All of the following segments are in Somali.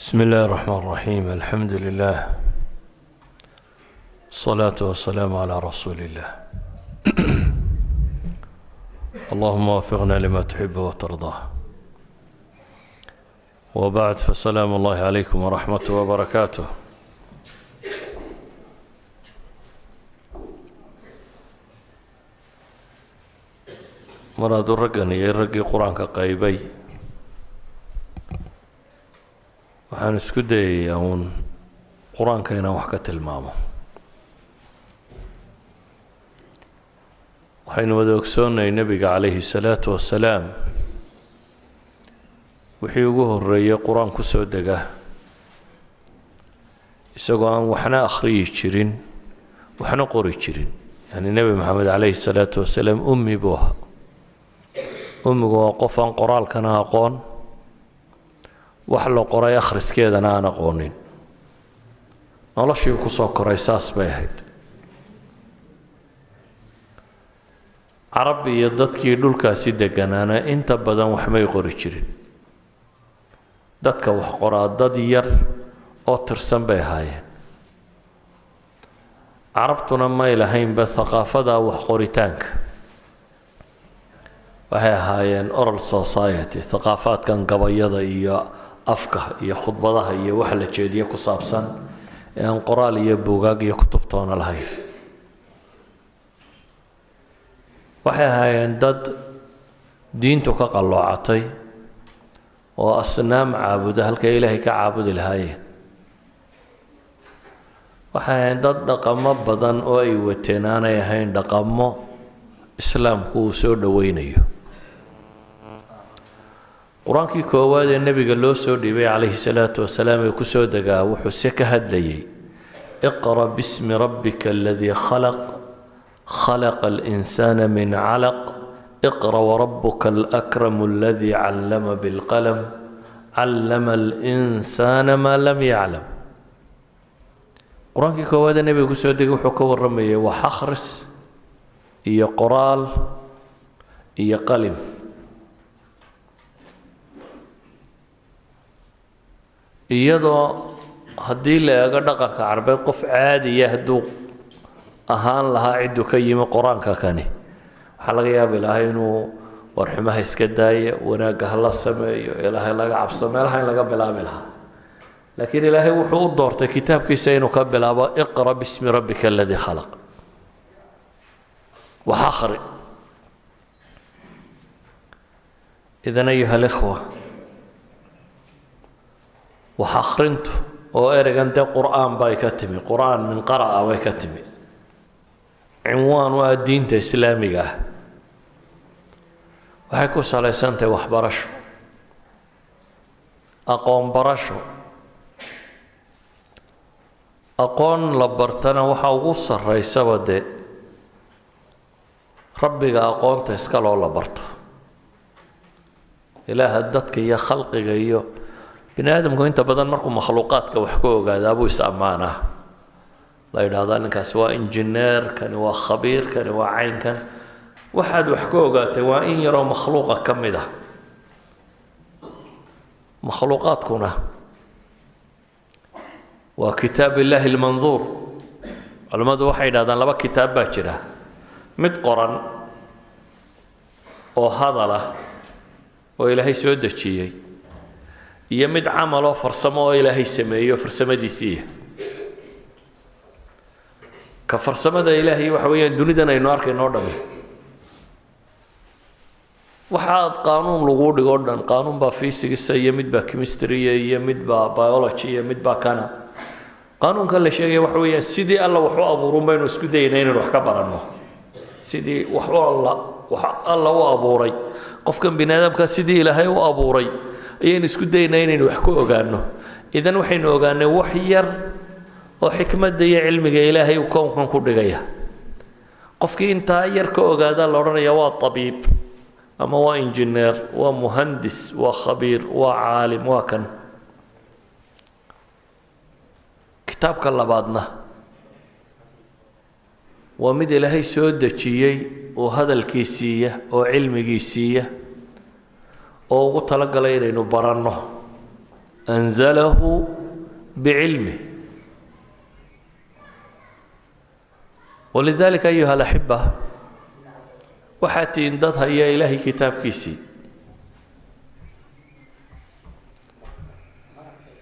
بسم الله الرحمن الرحيم، الحمد لله الصلاة والسلام على رسول الله. اللهم وفقنا لما تحب وترضاه، وبعد، فسلام الله عليكم ورحمته وبركاته. Mar hadduu raggan iyo raggii Qur-aanka qaybay, waxaan isku dayayaa uun Qur-aanka inaan wax ka tilmaamo. Waxaynu wada ogsoonnay nebiga calayhi salaatu wasalaam wixii ugu horreeyey Qur-aan ku soo dega, isagoo aan waxna akhriyi jirin waxna qori jirin. Yani Nebi Maxamed calayhi salaatu wasalaam ummi buu ahaa. Ummigu waa qof aan qoraalkana aqoon, wax la qoray akhriskeedana aan aqoonin. Noloshii kusoo koray saas bay ahayd. Carab iyo dadkii dhulkaasi deganaana inta badan waxmay qori jirin. Dadka wax qoraa dad yar oo tirsan bay ahaayeen. Carabtuna may lahaynba thaqaafada wax qoritaanka. Waxay ahaayeen oral society, thaqaafaadkan gabayada iyo afka iyo khudbadaha iyo waxa la jeediye ku saabsan ee aan qoraal iyo buugaag iyo kutubtoona lahayn. Waxay ahaayeen dad diintu ka qalloocatay oo asnaam caabuda halkay Ilaahay ka caabudi lahaayeen. Waxay ahaayeen dad dhaqamo badan oo ay wateen aanay ahayn dhaqamo Islaamku uu soo dhoweynayo. Qur-aankii koowaad ee nebiga loo soo dhiibay calayhi salaatu wasalaam ee kusoo degaa wuxuu se ka hadlayay iqra bismi rabbika aladii khalaq, khalaqa alinsaana min calaq, iqra warabuka alakramu aladii callama bilqalam, callama alinsaana maa lam yaclam. Qur-aankii koowaad ee nebiga kusoo degay wuxuu ka warramayay wax akhris iyo qoraal iyo qalim. Iyadoo haddii la eego dhaqanka Carbeed, qof caadiya hadduu ahaan lahaa cidduu ka yimi qur-aanka kani, waxaa laga yaabi lahaa inuu warxumaha iska daaya, wanaagga hala sameeyo, Ilaahay laga cabsado, meelaha in laga bilaabi lahaa. Laakiin Ilaahay wuxuu u doortay kitaabkiisa inuu ka bilaabo iqra bismi rabbika aladii khalaq, wax akhri. Idan ayuha alikhwa, wax akhrintu oo ereygan dee Qur'aan bay ka timi, Qur'aan min qara'a bay ka timi, cinwaan u ah diinta Islaamiga ah, waxay ku salaysantahay waxbarasho, aqoon barasho. Aqoon la bartana waxa ugu sarraysaba dee Rabbiga aqoonta iska loo la barto, Ilaaha dadka iyo khalqiga iyo bini aadamku. Inta badan markuu makhluuqaadka wax ka ogaadaa buu is ammaanaa, la yidhaahdaa ninkaasi waa injineer, kani waa khabiir, kani waa caynkan. Waxaad wax ka ogaatay waa in yaroo makhluuqa ka mid ah. Makhluuqaadkuna waa kitaab Illaahi almanduur. Culimmadu waxay yidhahdaan laba kitaab baa jira: mid qoran oo hadal ah oo Ilaahay soo dejiyey, iyo mid camal oo farsamo oo Ilaahay sameeyo farsamadiisiiya. Ka farsamada Ilaahay waxa weeyaan dunidan aynu arkayno o dhami. Waxaad qaanuun laguu dhigo o dhan, qaanuun baa physicsa iyo mid baa chemistry iyo mid baa biology iyo mid baa kana. Qaanuunkan la sheegaya waxa weeyaan sidii Alla wax u abuurun baynu isku dayayna inaynu wax ka baranno, sidii wax u Alla wax Alla u abuuray. Qofkan bini aadamka sidii Ilaahay u abuuray ayaynu isku dayaynaa inaynu wax ku ogaano. Idan waxaynu ogaanay wax yar oo xikmadda iyo cilmiga Ilaahay uu kownkan ku dhigaya. Qofkii intaa yar ka ogaadaa la odhanaya waa tabiib ama waa injineer, waa muhandis, waa khabiir, waa caalim, waa kan. Kitaabka labaadna waa mid Ilaahay soo dejiyey oo hadalkii siiya oo cilmigii siiya oo ugu talagalay inaynu baranno. Anzalahu bicilmih. Walidaalika ayuha alaxiba, waxaa tihiin dad haya Ilaahay kitaabkiisii.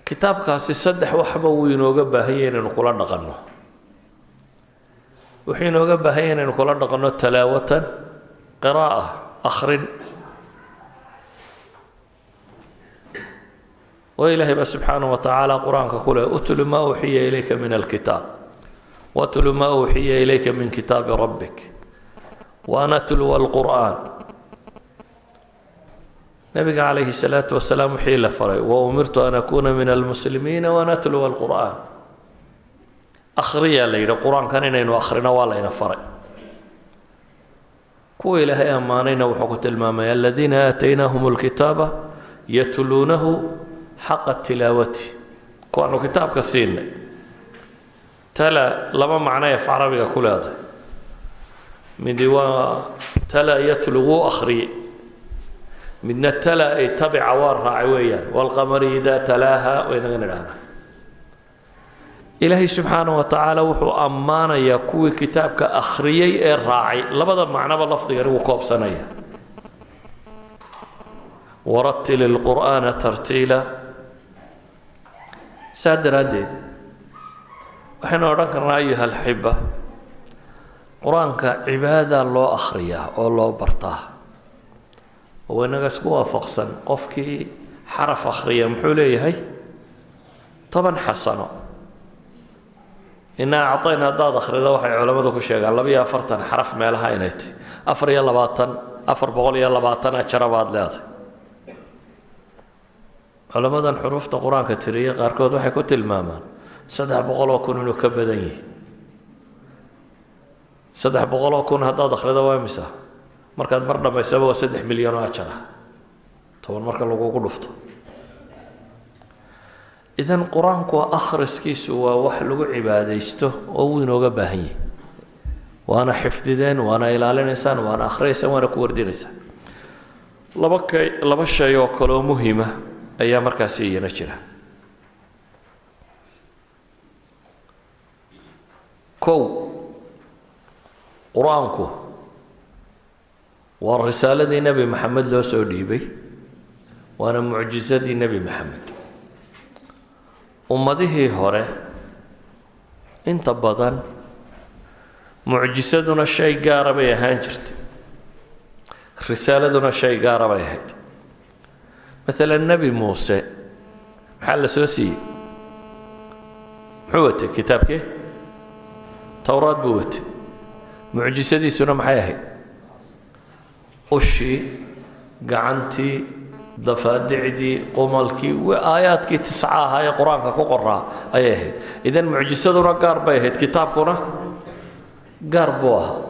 Kitaabkaasi saddex waxba wuu inooga baahan yahay inaynu kula dhaqanno. Wuxuu inooga baahan yahay inaynu kula dhaqanno talaawatan, qiraa'a, akhrin, oo Ilaahay baa subxaanaه wa tacaala Qur-aanka ku leh: utlu maa uuxiya ilayka min alkitaab watlu maa uuxiya ilayka min kitaabi rabbik waan atluwa alqur'aan. Nabiga calayhi salaatu wasalaam wixii la faray: wa umirtu an akuna min almuslimiina waan atluwa alqur'aan. Akhriyaa la yidhi, Qur-aankan inaynu akhrino waa layna faray. Kuwa Ilaahay ammaanayna wuxuu ku tilmaamay: aladiina aataynaahum alkitaaba yatluunahu xaqa tilaawati. Kuwaanu kitaabka siinay. Tala laba macno af Carabiga ku leedahay: midi waa tala yatlu, wuu akhriyey; midna tala ay tabica, waa raacay weeyaan. Waalqamari idaa talaaha waynaga nidhahnaa. Ilaahay subxaana wa tacaala wuxuu ammaanayaa kuwii kitaabka akhriyey ee raacay. Labada macnoba lafdigani wuu koobsanaya. Waratil ilqur'aana tartiila. Saa daraaddeed waxaynu odhan karnaa, ayuha alxiba, Qur-aanka cibaada loo akhriyaa oo loo bartaa, oo inaga isku waafaqsan qofkii xaraf akhriya muxuu leeyahay? 10 xasano. Inaa acطayna haddaad akhrida, waxay culammadu ku sheegaan 42 xaraf meelaha inay tahy, 24, 420 ajara baad leedahay. Culammadan xuruufta Qur-aanka tiriyey qaarkood waxay ku tilmaamaan 300,000 inuu ka badan yihi. 300,000 haddaad akhrida waa imisa? Markaad mar dhammaysaba waa 3 milyan oo ajar ah, 10 marka lagugu dhufto. Idan Qur-aanku akhriskiisu waa wax lagu cibaadaysto oo wuu inooga baahan yahay. Waana xifdideen, waana ilaalinaysaan, waana akhriyaysaan, waana ku wardinaysaan. Laba kay laba shay oo kaloo muhima ayaa markaasi iyana jira. Kow, Qur-aanku waa risaaladii Nebi Maxamed loo soo dhiibay, waana mucjisadii Nebi Maxamed. Ummadihii hore inta badan mucjisaduna shay gaara bay ahaan jirtay, risaaladuna shay gaara bay ahayd. Maalan Nebi Muuse maxaa la soo siiyey? Muxuu watay? Kitaabkee? Towraad buu watay. Mucjisadiisuna maxay ahayd? Ushii, gacantii, dafaadicdii, qumalkii, aayaadkii tisca ahaa ee Qur-aanka ku qoraa ayay ahayd. Idan mucjisaduna gaar bay ahayd, kitaabkuna gaar buu ahaa.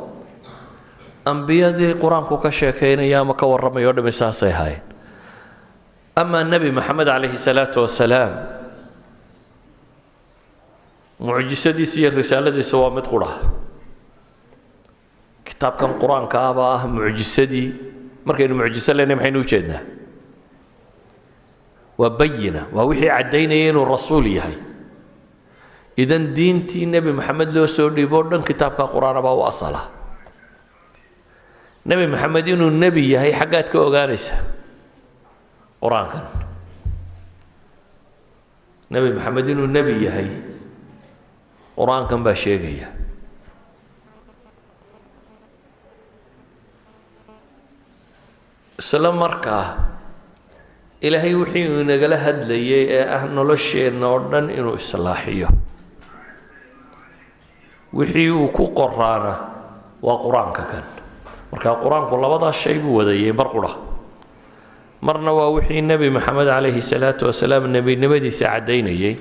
Ambiyadii Qur-aanku ka sheekaynaya ama ka warramaya o dhami saasay ahaayeen. Amaa Nebi Maxamed calayhi salaatu wasalaam, mucjisadiisa iyo risaaladiisa waa mid qura. Kitaabkan Qur-aanka ah baa ah mucjisadii. Markaynu mucjiso leenahay maxaynu ujeednaa? Waa bayina, waa wixii caddaynaya inuu rasuul yahay. Idan diintii Nebi Maxamed loo soo dhiibo o dhan kitaabka Qur-aana baa u asala. Nebi Maxamed inuu nebi yahay xaggaad ka ogaanaysa? Qur-aankan. Nebi Maxamed inuu nebi yahay Qur-aankan baa sheegaya. Isla markaa Ilaahay wixii uu inagala hadlayay ee ah nolosheenna oo dhan inuu islaaxiyo, wixii uu ku qoraana waa Qur-aanka kan. Marka Qur-aanku labadaas shay buu wadayay mar qura. Marna waa wixii Nebi Maxamed calayhi salaatu wasalaam nebinimadiisa caddaynayay,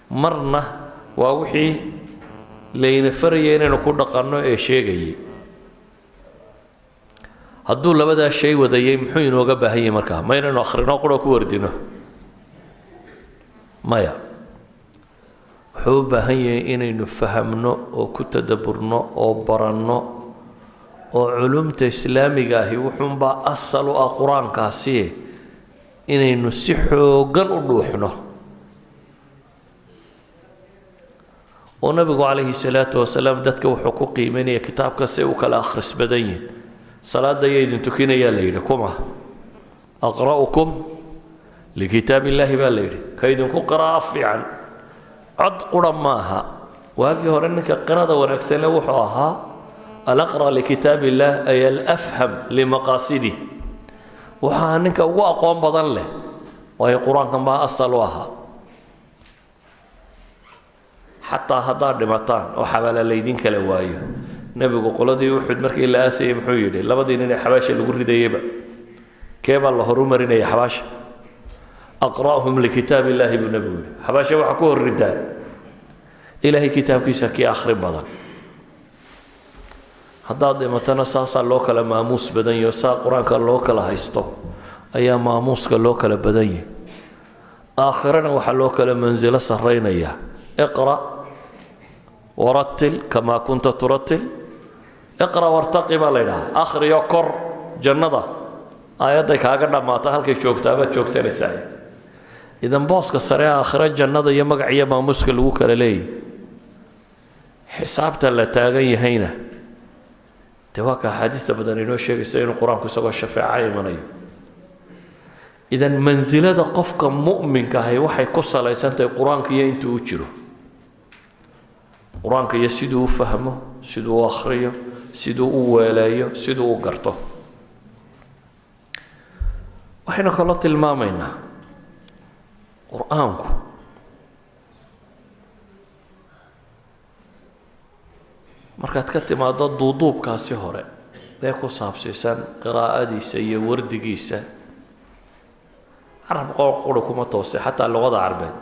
marna waa wixii layna farayay inaynu ku dhaqanno ee sheegayay. Hadduu labadaa shay wadayay, muxuu inooga baahan yahay markaa? Ma inaynu akhrino qura ku wardino? Maya, wuxuu u baahan yahay inaynu fahamno oo ku tadaburno oo baranno, oo culumta islaamiga ahi wuxuunbaa asal u ah Qur-aankaasi. Inaynu si xooggan u dhuuxno oo nabigu calayhi salaatu wasalaam dadka wuxuu ku qiimeynaya kitaabka say u kala akhris badan yihin. Salaadda ayaa idin tukinayaa la yidhi, kuma aqra'ukum likitaab illaahi baa la yidhi, ka idinku qiraa'a fiican. Cod qura maaha. Waagii hore ninka qirada wanaagsanle wuxuu ahaa alaqra likitaab illaah, ay alafham limaqaasidih, wuxuu ahaa ninka ugu aqoon badan leh, waayo qur-aankan baa asal u ahaa. Xataa haddaad dhimataan oo xabaala laydin kala waayo, nebigu qoladii Uxud markii la aasayay muxuu yidhi? Labadii nin ee xabaasha lagu ridayeyba kee baa la horumarinaya xabaasha? Aqra'hum likitaab illaahi buu nebigu yidhi. Xabaasha waxaa ku hor ridaa Ilaahay kitaabkiisa kii akhrin badan. Haddaad dhimatana saasaa loo kala maamuus badan yaho, saa qur-aanka loo kala haysto ayaa maamuuska loo kala badan yahay. Aakhirana waxaa loo kala mansilo sarraynaya iqra warattil kamaa kunta turattil. Iqra wartaqi baa la yidhahaa, akhriyo kor jannada, aayadday kaaga dhammaata halkay joogtaa baad joogsanaysaa. Idan booska sare aakhiro jannada iyo magac iyo maamuuska lagu kala leeyahy, xisaabta la taagan yahayna dee waa ka axaadiista badan inoo sheegaysa inuu qur-aanku isagoo shafeeca imanayo. Idan mansilada qofka mu'minka ahi waxay ku salaysantahay qur-aanka iyo intuu u jiro qur-aanka iyo siduu u fahmo, siduu u akhriyo, siduu u weeleeyo, siduu u garto. Waxaynu kaloo tilmaamaynaa qur-aanku markaad ka timaado duuduubkaasi hore ee ku saabsiisan qiraa'adiisa iyo wardigiisa, carab qura kuma toose, xataa luqada carbeed,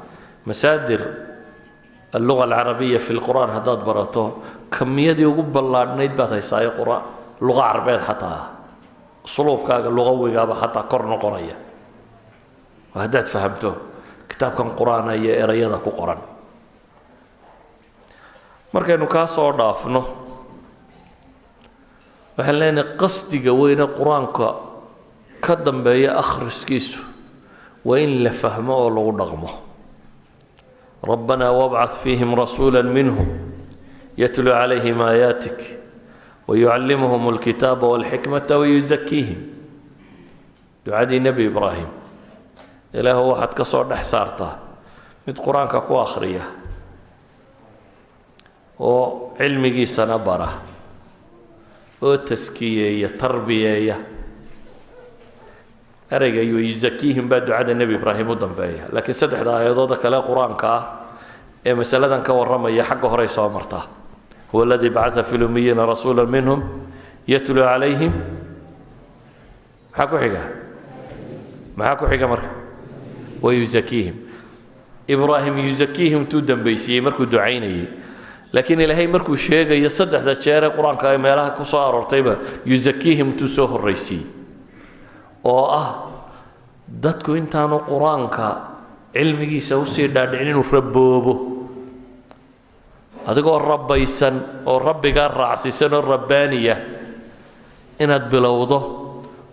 masaadir alluga alcarabiya fi lqur'aan haddaad barato, kamiyadii ugu ballaadhnayd baad haysaayo qura luqa carbeed, xataa ah usluubkaaga lugawigaaba xataa kor noqonaya oo haddaad fahamto kitaabkan qur-aana iyo erayada ku qoran. Markaynu kaa soo dhaafno, waxaan leenahay qasdiga weyne qur-aanka ka dambeeya akhriskiisu waa in la fahmo oo lagu dhaqmo. Rabbana wabcath fiihim rasuula minhum yatluu calayhim aayaatik wayucallimuhum alkitaaba walxikmata wayuzakiihim. Ducadii Nebi Ibraahim: Ilaahu, waxaad ka soo dhex saartaa mid qur-aanka ku akhriya oo cilmigiisana bara oo taskiyeeya, tarbiyeeya. Ereyga yuzakiihim baa ducada Nebi Ibraahim u dambeeya, laakiin saddexda aayadooda kale qur-aanka ah ee masaladan ka warramaya xagga horey soo martaa: huwa aladii bacatha fi lumiyiina rasuula minhum yatluu calayhim. Maxaa ku xiga? Maxaa ku xiga marka? Wayuzakiihim. Ibraahim yuzakiihim tuu dambaysiiyey markuu ducaynayey, laakiin Ilaahay markuu sheegayo saddexda jeer ee qur-aanka ay meelaha ku soo aroortayba yuzakiihim tuu soo horraysiiyey, oo ah dadku intaanu qur-aanka cilmigiisa usii dhaadhicin inuu raboobo. Adigoo rabbaysan oo rabbigaa raacsiisan oo rabbaaniya inaad bilowdo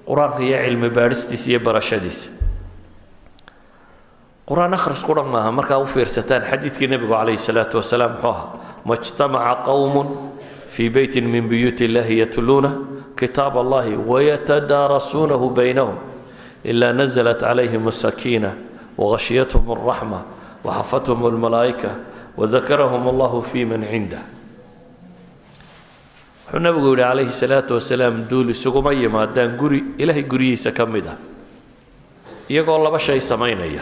qur-aanka iyo cilmi baadhistiisa iyo barashadiisa. Qur-aan akhris qura maaha. Markaa u fiirsataan xadiidkii nebigu calayhi salaatu wasalaam muxuu ahaa? Ma ijtamaca qowmun fii beytin min buyuuti illahi yatluuna kitaab allahi wayatadaarasuunahu baynahum ila naزlat calayhim asakiina wagashyathum alraxma waxafathum almalaa'ika wadakarahum allahu fi man cindah. Wuxuu nabigu yidhi calayhi salaatu wasalaam: duul isuguma yimaadaan guri Ilaahay guryihiisa ka mid ah iyagoo laba shay samaynaya.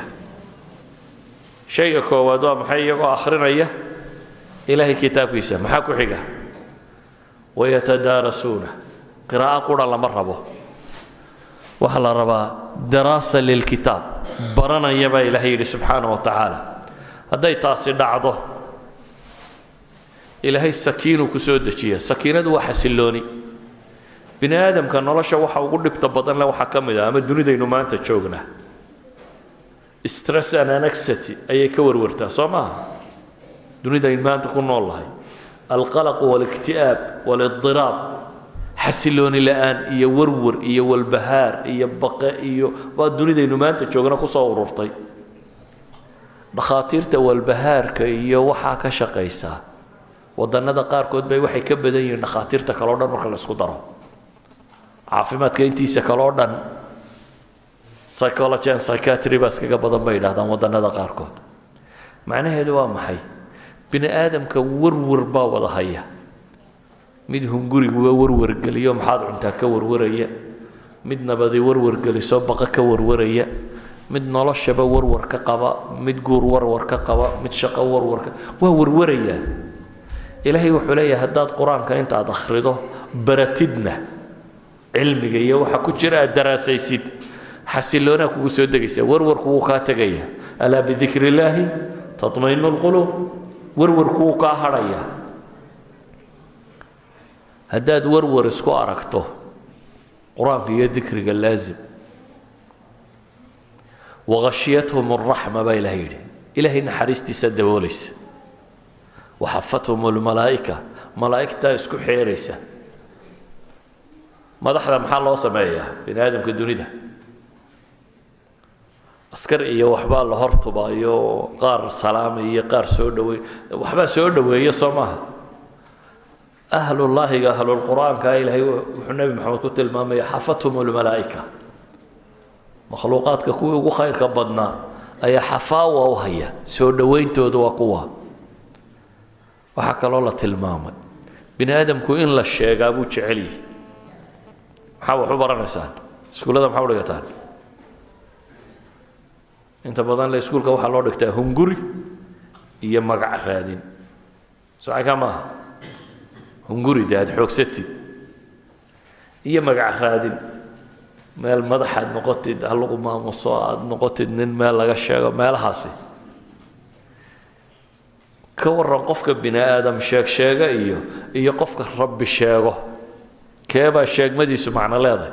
Shayga koowaad waa maxay? Iyagoo akhrinaya Ilaahay kitaabkiisa. Maxaa ku xiga? Wayatadaarasuuna. Qiraa'o qura lama rabo, waxaa la rabaa daraasa lilkitaab, baranaya baa Ilaahay yidhi subxaana wa tacaala. Hadday taasi dhacdo, Ilaahay sakiinuu ku soo dejiya. Sakiinadu waa xasillooni. Bini aadamka nolosha waxa ugu dhibta badan le waxaa ka mid ah, ama dunidaynu maanta joognaa, stress and anxiety ayay ka warwartaa, soo maaha? Dunidaynu maanta ku nool lahay alqalaq waاlikti'aab wاlidiraab, Xasilooni la'aan iyo warwar iyo walbahaar iyo baqe iyo waa dunidaynu maanta joogna kusoo ururtay. Dhakhaatiirta walbahaarka iyo waxaa ka shaqaysaa wadannada qaarkood bay waxay ka badan yihiin dhakhaatiirta kaleo dhan marka la isku daro, caafimaadka intiisa kaleo dhan psychology and psychiatry baa iskaga badan bay yidhahdaan wadannada qaarkood. Macnaheedu waa maxay? Bini aadamka warwar baa wada haya. Mid hunguriguba warwar geliyo, maxaad cuntaa ka warwaraya, mid nabadi warwar geliso baqa ka warwaraya, mid noloshaba warwar ka qaba, mid guur warwar ka qaba, mid shaqo warwar ka waa warwarayaa. Ilaahay wuxuu leeyahay haddaad qur-aanka intaad akhrido baratidna cilmiga iyo waxa ku jira aad daraasaysid, xasiloonaa kugu soo degaysa, warwarku wuu kaa tegaya. Alaa bidikri illaahi tatmainu lquluub. Warwarku wuu kaa hadhayaa. Haddaad warwar isku aragto, qur-aanka iyo dikriga laazim. Waqashiyathum araxma baa ilahay yidhi, ilaahay naxariistiisa daboolaysa. Waxafathum almalaa'ika, malaa'igtaa isku xeeraysa. Madaxda maxaa loo sameeyaa? Bini aadamka dunida askar iyo waxbaa la hortubaayo, qaar salaamay iyo qaar soo dhaweey, waxbaa soo dhoweeya, soo maaha? Ahlullaahiga, ahlulqur-aanka, ilaahay wuxuu Nebi Maxamed ku tilmaamaya xafathum almalaa'ika. Makhluuqaadka kuwii ugu khayrka badnaa ayaa xafaawa u haya, soo dhowayntooda waa kuwa. Waxaa kaloo la tilmaamay bini aadamku in la sheegaa buu jecel yihi. Maxaa wax u baranaysaan iskuullada? Maxaa u dhigataan? Inta badan le iskuulka waxaa loo dhigtaa hunguri iyo magac raadin, socaykaa maaha? Hunguri de aad xoogsatid iyo magac raadin, meel madaxaad noqotid, ha lagu maamuso, aada noqotid nin meel laga sheego meelahaasi. Ka warran qofka bini aadam sheeg sheega iyo qofka Rabbi sheego, keebaa sheegmadiisu macno leedahay?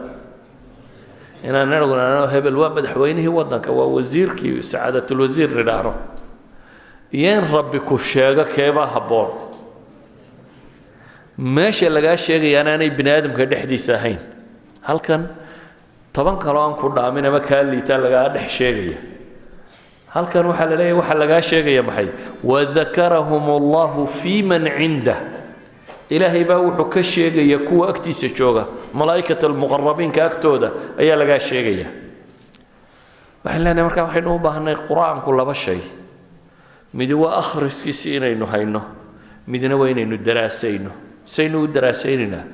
Inaan inagu nidhaahno hebel waa madaxweynihii waddanka, waa wasiirkii, sacaadatulwasiir nidhaahno, iyo in Rabbi ku sheego, keebaa habboon? Meesha lagaa sheegaya inaanay bini aadamka dhexdiisa ahayn, halkan 10 kaloo aan ku dhaamin ama kaa liitaa lagaa dhex sheegaya. Halkan waxaa la leeyahy waxaa lagaa sheegaya maxay? Wadakarahum allahu fii man cindah. Ilaahay baa wuxuu ka sheegaya kuwa agtiisa jooga, malaa'ikat almuqarabiinka agtooda ayaa lagaa sheegaya. Waxaan leenahay markaa waxaynu u baahnay qur-aanku laba shay: midi waa akhriskiisi inaynu hayno, midna waa inaynu daraasayno. Saynu u daraasaynaynaa?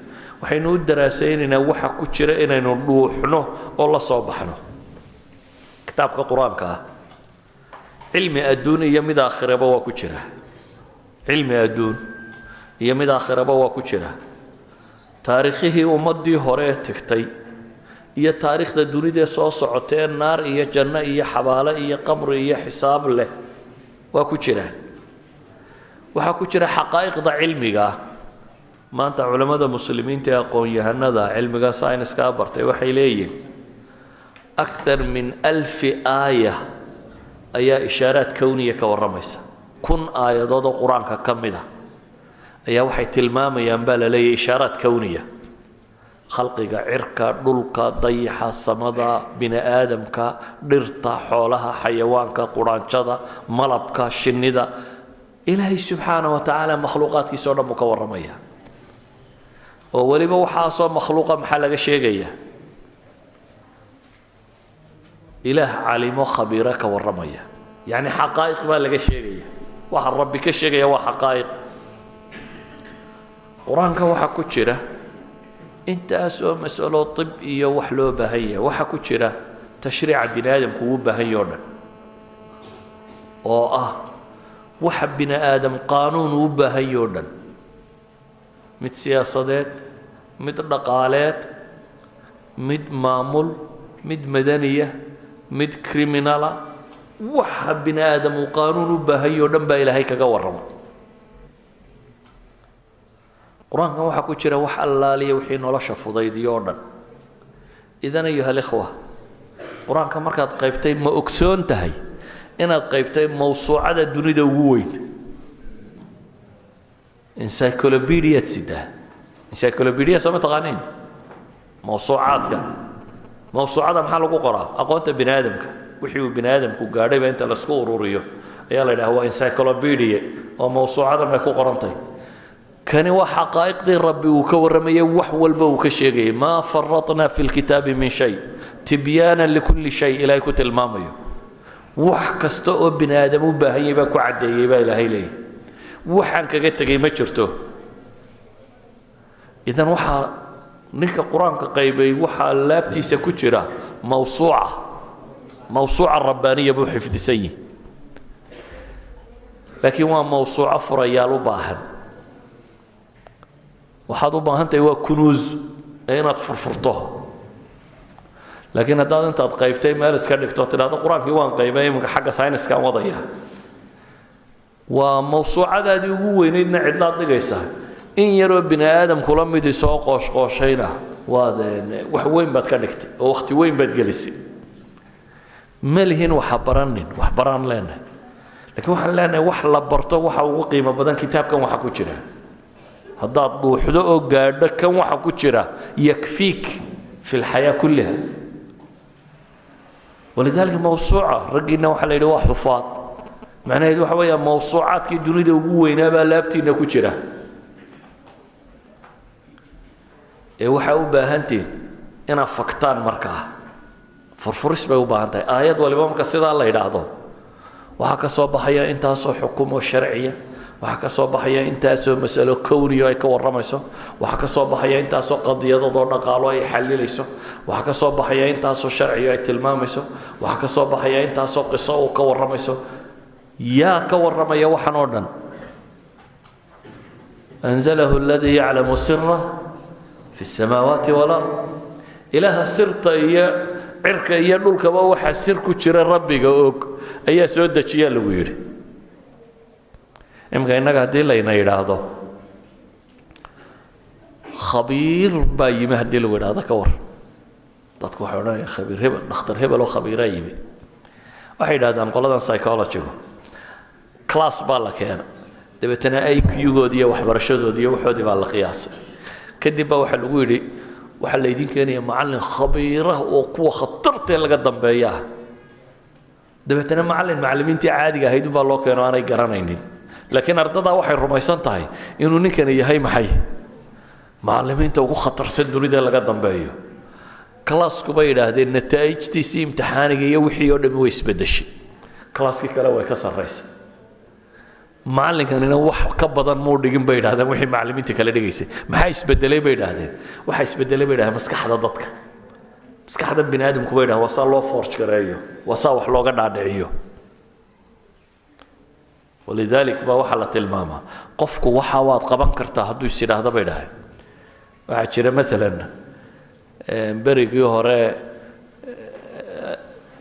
Waxaynu u daraasaynaynaa waxa ku jira inaynu dhuuxno oo la soo baxno. Kitaabka qur-aanka ah cilmi adduun iyo mid aakhiraba waa ku jira, cilmi adduun iyo mid aakhiraba waa ku jira. Taariikhihii ummaddii hore ee tagtay iyo taariikhda dunidee soo socotee naar iyo janno iyo xabaalo iyo qabri iyo xisaab leh waa ku jiraan. Waxaa ku jira xaqaa'iqda cilmiga ah. Maanta culammada muslimiinta ee aqoon-yahanada cilmiga sayniskaa bartay waxay leeyihin akthar min 1000 aaya ayaa ishaaraad kowniya ka warramaysa. 1000 aayadood oo qur-aanka ka mid a ayaa waxay tilmaamayaan baa la leeyahy ishaaraad kowniya, khalqiga cirka, dhulka, dayaxa, samada, bini aadamka, dhirta, xoolaha, xayawaanka, quraanjada, malabka, shinnida. Ilaahay subxaana wa tacaala makhluuqaadkiisa o dhan buu ka warramaya. Oo weliba waxaasoo makhluuqa maxaa laga sheegaya? Ilaah calimo khabiiro ka warramaya, yacni xaqaa'iq baa laga sheegaya. Waxa Rabbi ka sheegaya waa xaqaa'iq. Qur-aanka waxaa ku jira intaas oo masalo tib iyo wax loo baahan yahay. Waxaa ku jira tashriica bini aadamku uu baahan yahy o dhan, oo ah waxa bini aadam qaanuun uu baahan yahy o dhan, mid siyaasadeed, mid dhaqaaleed, mid maamul, mid madaniya, mid criminala. Waxa bini aadam uu qaanuun u baahan yahy o dhan baa Ilaahay kaga warrama qur-aankan. Waxaa ku jira wax allaaliya wixii nolosha fudaydiyo o dhan. Idan ayuha alikhwa, qur-aanka markaad qaybtay, ma ogsoon tahay inaad qaybtay mawsuucada dunida ugu weyn? Encyclopediaad sidaa, Encyclopedia soo ma taqaaniin? Mawsuucaadka, mawsuucada maxaa lagu qoraa? Aqoonta bini aadamka, wixii uu bini aadamku gaadhayba inta laisku ururiyo ayaa la yidhaha waa encyclopedia, oo mawsuucadan bay ku qorantay. Kani waa xaqaa'iqdii Rabbi uu ka warramayay, wax walba uu ka sheegayay. Maa faratnaa fi lkitaabi min shay, tibyaanan likulli shay, Ilaahay ku tilmaamayo. Wax kasta oo bini aadam u baahan yahay baan ku caddeeyey baa Ilaahay leeyahy, waxaan kaga tegay ma jirto. Idan waxaa ninka Qur-aanka qaybay waxaa laabtiisa ku jira mawsuuca, mawsuuca rabbaaniya buu xifdisan yihi, laakiin waa mawsuuco furayaal u baahan. Waxaad u baahan tahay waa kunuus ee inaad furfurto. Laakiin haddaad intaad qaybtay meel iska dhigto, tidhahdo Qur-aankii waan qaybay, iminka xagga sayniskaan wadaya, waa mawsuucadaadii ugu weynaydna cidlaad dhigaysaa. In yaroo bini aadam kula midi soo qooshqooshayna waad wax weyn baad ka dhigtay oo wakhti weyn baad gelisay. Ma lihin waxa baranin, wax baraan leenahay, lakiin waxaan leenahay wax la barto waxa ugu qiimo badan kitaabkan waxa ku jira. Haddaad dhuuxdo oo gaadho kan waxa ku jira, yakfiik fi lxayaa kulliha. Walidaalika mawsuuca raggiina waxaa la yidhi waa xufaad, macnaheedu waxa weeya mawsuucaadkii dunida ugu weynaa baa laabtiina ku jira. Ee waxaa u baahantihin inaad faktaan, markaa furfuris bay u baahan tahay. Aayad waliba marka sidaa la yidhaahdo waxaa ka soo baxaya intaasoo xukumo sharciya, waxaa ka soo baxaya intaasoo masalo kowniyo ay ka warramayso, waxaa ka soo baxaya intaasoo qadiyadadoo dhaqaalo ay xallilayso, waxaa ka soo baxaya intaasoo sharciyo ay tilmaamayso, waxaa ka soo baxaya intaasoo qiso uu ka warramayso. Yaa ka warramaya waxan oo dhan? Anzalahu aladii yaclamu sira fi الsamaawaati walard. Ilaaha sirta iyo cirka iyo dhulkaba waxaa sir ku jira Rabbiga og ayaa soo dejiyaa lagu yidhi. Iminka innaga haddii layna yidhaahdo khabiir baa yimi, haddii lagu yidhahdo ka war, dadku waxay odhanayaan khabiir hebel, dhakhtar hebel oo khabiiraa yimi. Waxay yidhahdaan qoladan psychologygu, class baa la keena, dabeetana IQ-goodii iyo waxbarashadoodii iyo waxoodii baa la qiyaasay. Kadib baa waxaa lagu yidhi waxaa laydin keenaya macallin khabiirah oo kuwa khatartee laga dambeeyaa. Dabeetana macallin macallimiintii caadiga ahayd unbaa loo keeno aanay garanaynin, laakiin ardadaa waxay rumaysan tahay inuu ninkani yahay maxay macallimiinta ugu khatarsan dunida laga dambeeyo. Classku bay yidhaahdeen nataa'ijtiisii imtixaaniga iyo wixii oo dhami way isbeddeshay, classkii kale way ka sarraysa. Macallinkanina wax ka badan muu dhigin bay yidhahdeen wixii macallimiinta kale dhigaysay. Maxaa isbedelay bay yidhaahdeen? Waxaa isbedelay bay yidhahdeen maskaxda dadka, maskaxda bini aadamku bay yidhahdeen waa saa loo forge gareeyo, waa saa wax looga dhaadhiciyo. Walidalik baa waxaa la tilmaamaa qofku waxa waad qaban kartaa hadduu is yidhaahdo bay dhahay. Waxaa jira maalan berigii hore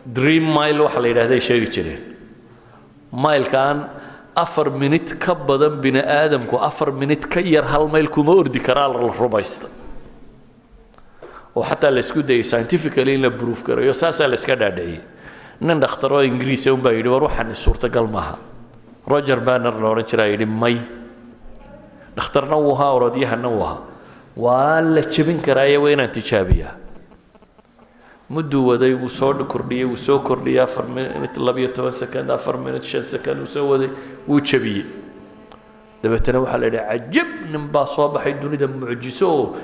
dream mile waxa la yidhahday sheegi jireen, mailkaan 4 minit ka badan bini aadamku 4 minit ka yar 1 mayl kuma ordi karaa la rumaysta, oo xataa la isku dayay scientifically in la proof gareeyo, saasaa la iska dhaadhiciyey. Nin dhakhtaroo Ingiriisa unbaa yidhi war waxaan suurtagal maaha. Roger Banner la odhan jiraa yidhi may, dhakhtarna wuu ahaa, orodyahanna wuu ahaa, waa la jebin karaaye, waa inaan tijaabiyaa. Mudduu waday, wuu soo kordhiyey, wuu soo kordhiyey, 4 minit 12 second, 4 minit 5 second wuu soo waday, wuu jebiyey. Dabeetana waxaa la yidhi cajab, nin baa soo baxay dunida mucjiso oo.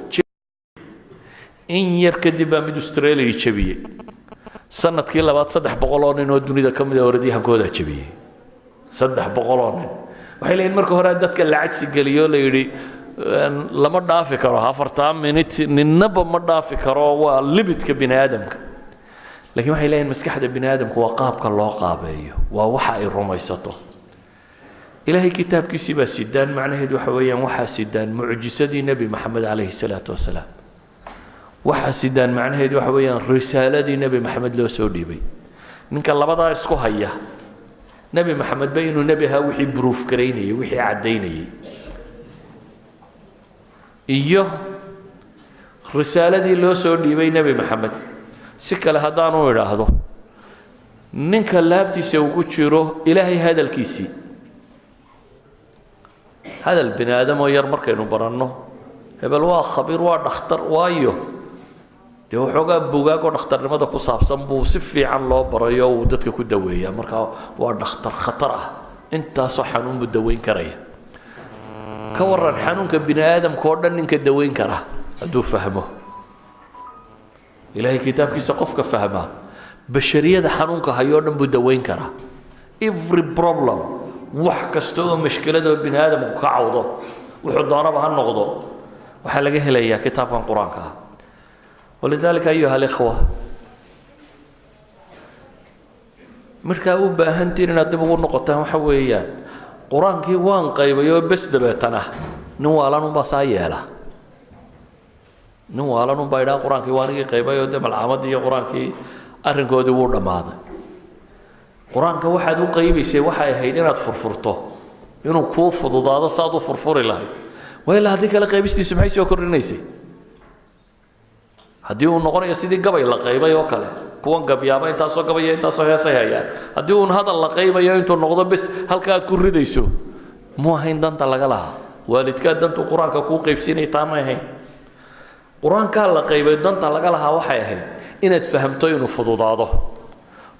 In yar kadib baa mid Australia jebiyey. Sanadkii labaad 300 oo nin oo dunida ka mid a orodyahankoodaa jebiyey, 300 oo nin. Waxay leeyihin marka hore dadka la cagsi geliyo, la yidhi lama dhaafi karo 4-taa minit, ninnaba ma dhaafi karo, waa limitka bini aadamka. Lakiin waxay leeyihin maskaxda bini aadamku waa qaabka loo qaabeeyo, waa waxa ay rumaysato. Ilaahay kitaabkiisii baa sidaan, macnaheedu waxa weeyaan waxaa sidaan mucjisadii Nebi Maxamed calayhi salaatu wasalaam, waxaa sidaan macnaheedu waxa weeyaan risaaladii Nebi Maxamed loo soo dhiibay. Ninka labadaa isku haya, Nebi Maxamed ba inuu nebi ahaa wixii bruuf garaynayay, wixii caddaynayay, iyo risaaladii loo soo dhiibay Nebi Maxamed. Si kale haddaanu idhaahdo, ninka laabtiisa ugu jiro Ilaahay hadalkiisii, hadal bini aadamoo yar markaynu baranno Hebel waa khabiir, waa dhakhtar, waayo dee waxoogaa bugaag oo dhakhtarnimada ku saabsan buu si fiican loo barayo, uu dadka ku daweeyaa. Marka waa dhakhtar khatar ah, intaasoo xanuun buu daweyn karaya. Ka waran xanuunka bini aadamka oo dhan ninka daweyn kara hadduu fahmo Ilaahay kitaabkiisa? Qofka fahmaa bashariyada xanuunka hayoo dhan buu daweyn karaa. Every problem, wax kasta oo mashkilada oo bini aadamku ka cawdo, wuxuu doonaba ha noqdo, waxaa laga helayaa kitaabkan Qur-aanka ah. Walidaalika, ayuha alikhwa, markaa u baahantiin inaad dib ugu noqotaan waxa weeyaan Qur-aankii waan qaybay oo bes. Dabeetana nin waalan unbaa saa yeela, nin waalan unbaa idhaha Qur-aankii waa anigii qaybay oo dee malcaamadii iyo Qur-aankii arrinkoodii wuu dhammaaday. Qur-aanka waxaad u qaybaysay waxay ahayd inaad furfurto, inuu kuu fududaado saad u furfuri lahayd. Waa ilaa haddii kale qaybistiisu maxay soo kordhinaysay? Haddii uu noqonayo sidii gabay la qaybay oo kale, kuwan gabyaaba intaasoo gabaya, intaasoo heesay hayaan, haddii uun hadal la qaybayo intuu noqdo bes halka aad ku ridayso, muu ahayn danta laga lahaa. Waalidkaa dantuu Qur-aanka kuu qaybsiinaya taa may ahayn. Qur-aankaa la qaybay danta laga lahaa waxay ahayd inaad fahamto, inuu fududaado,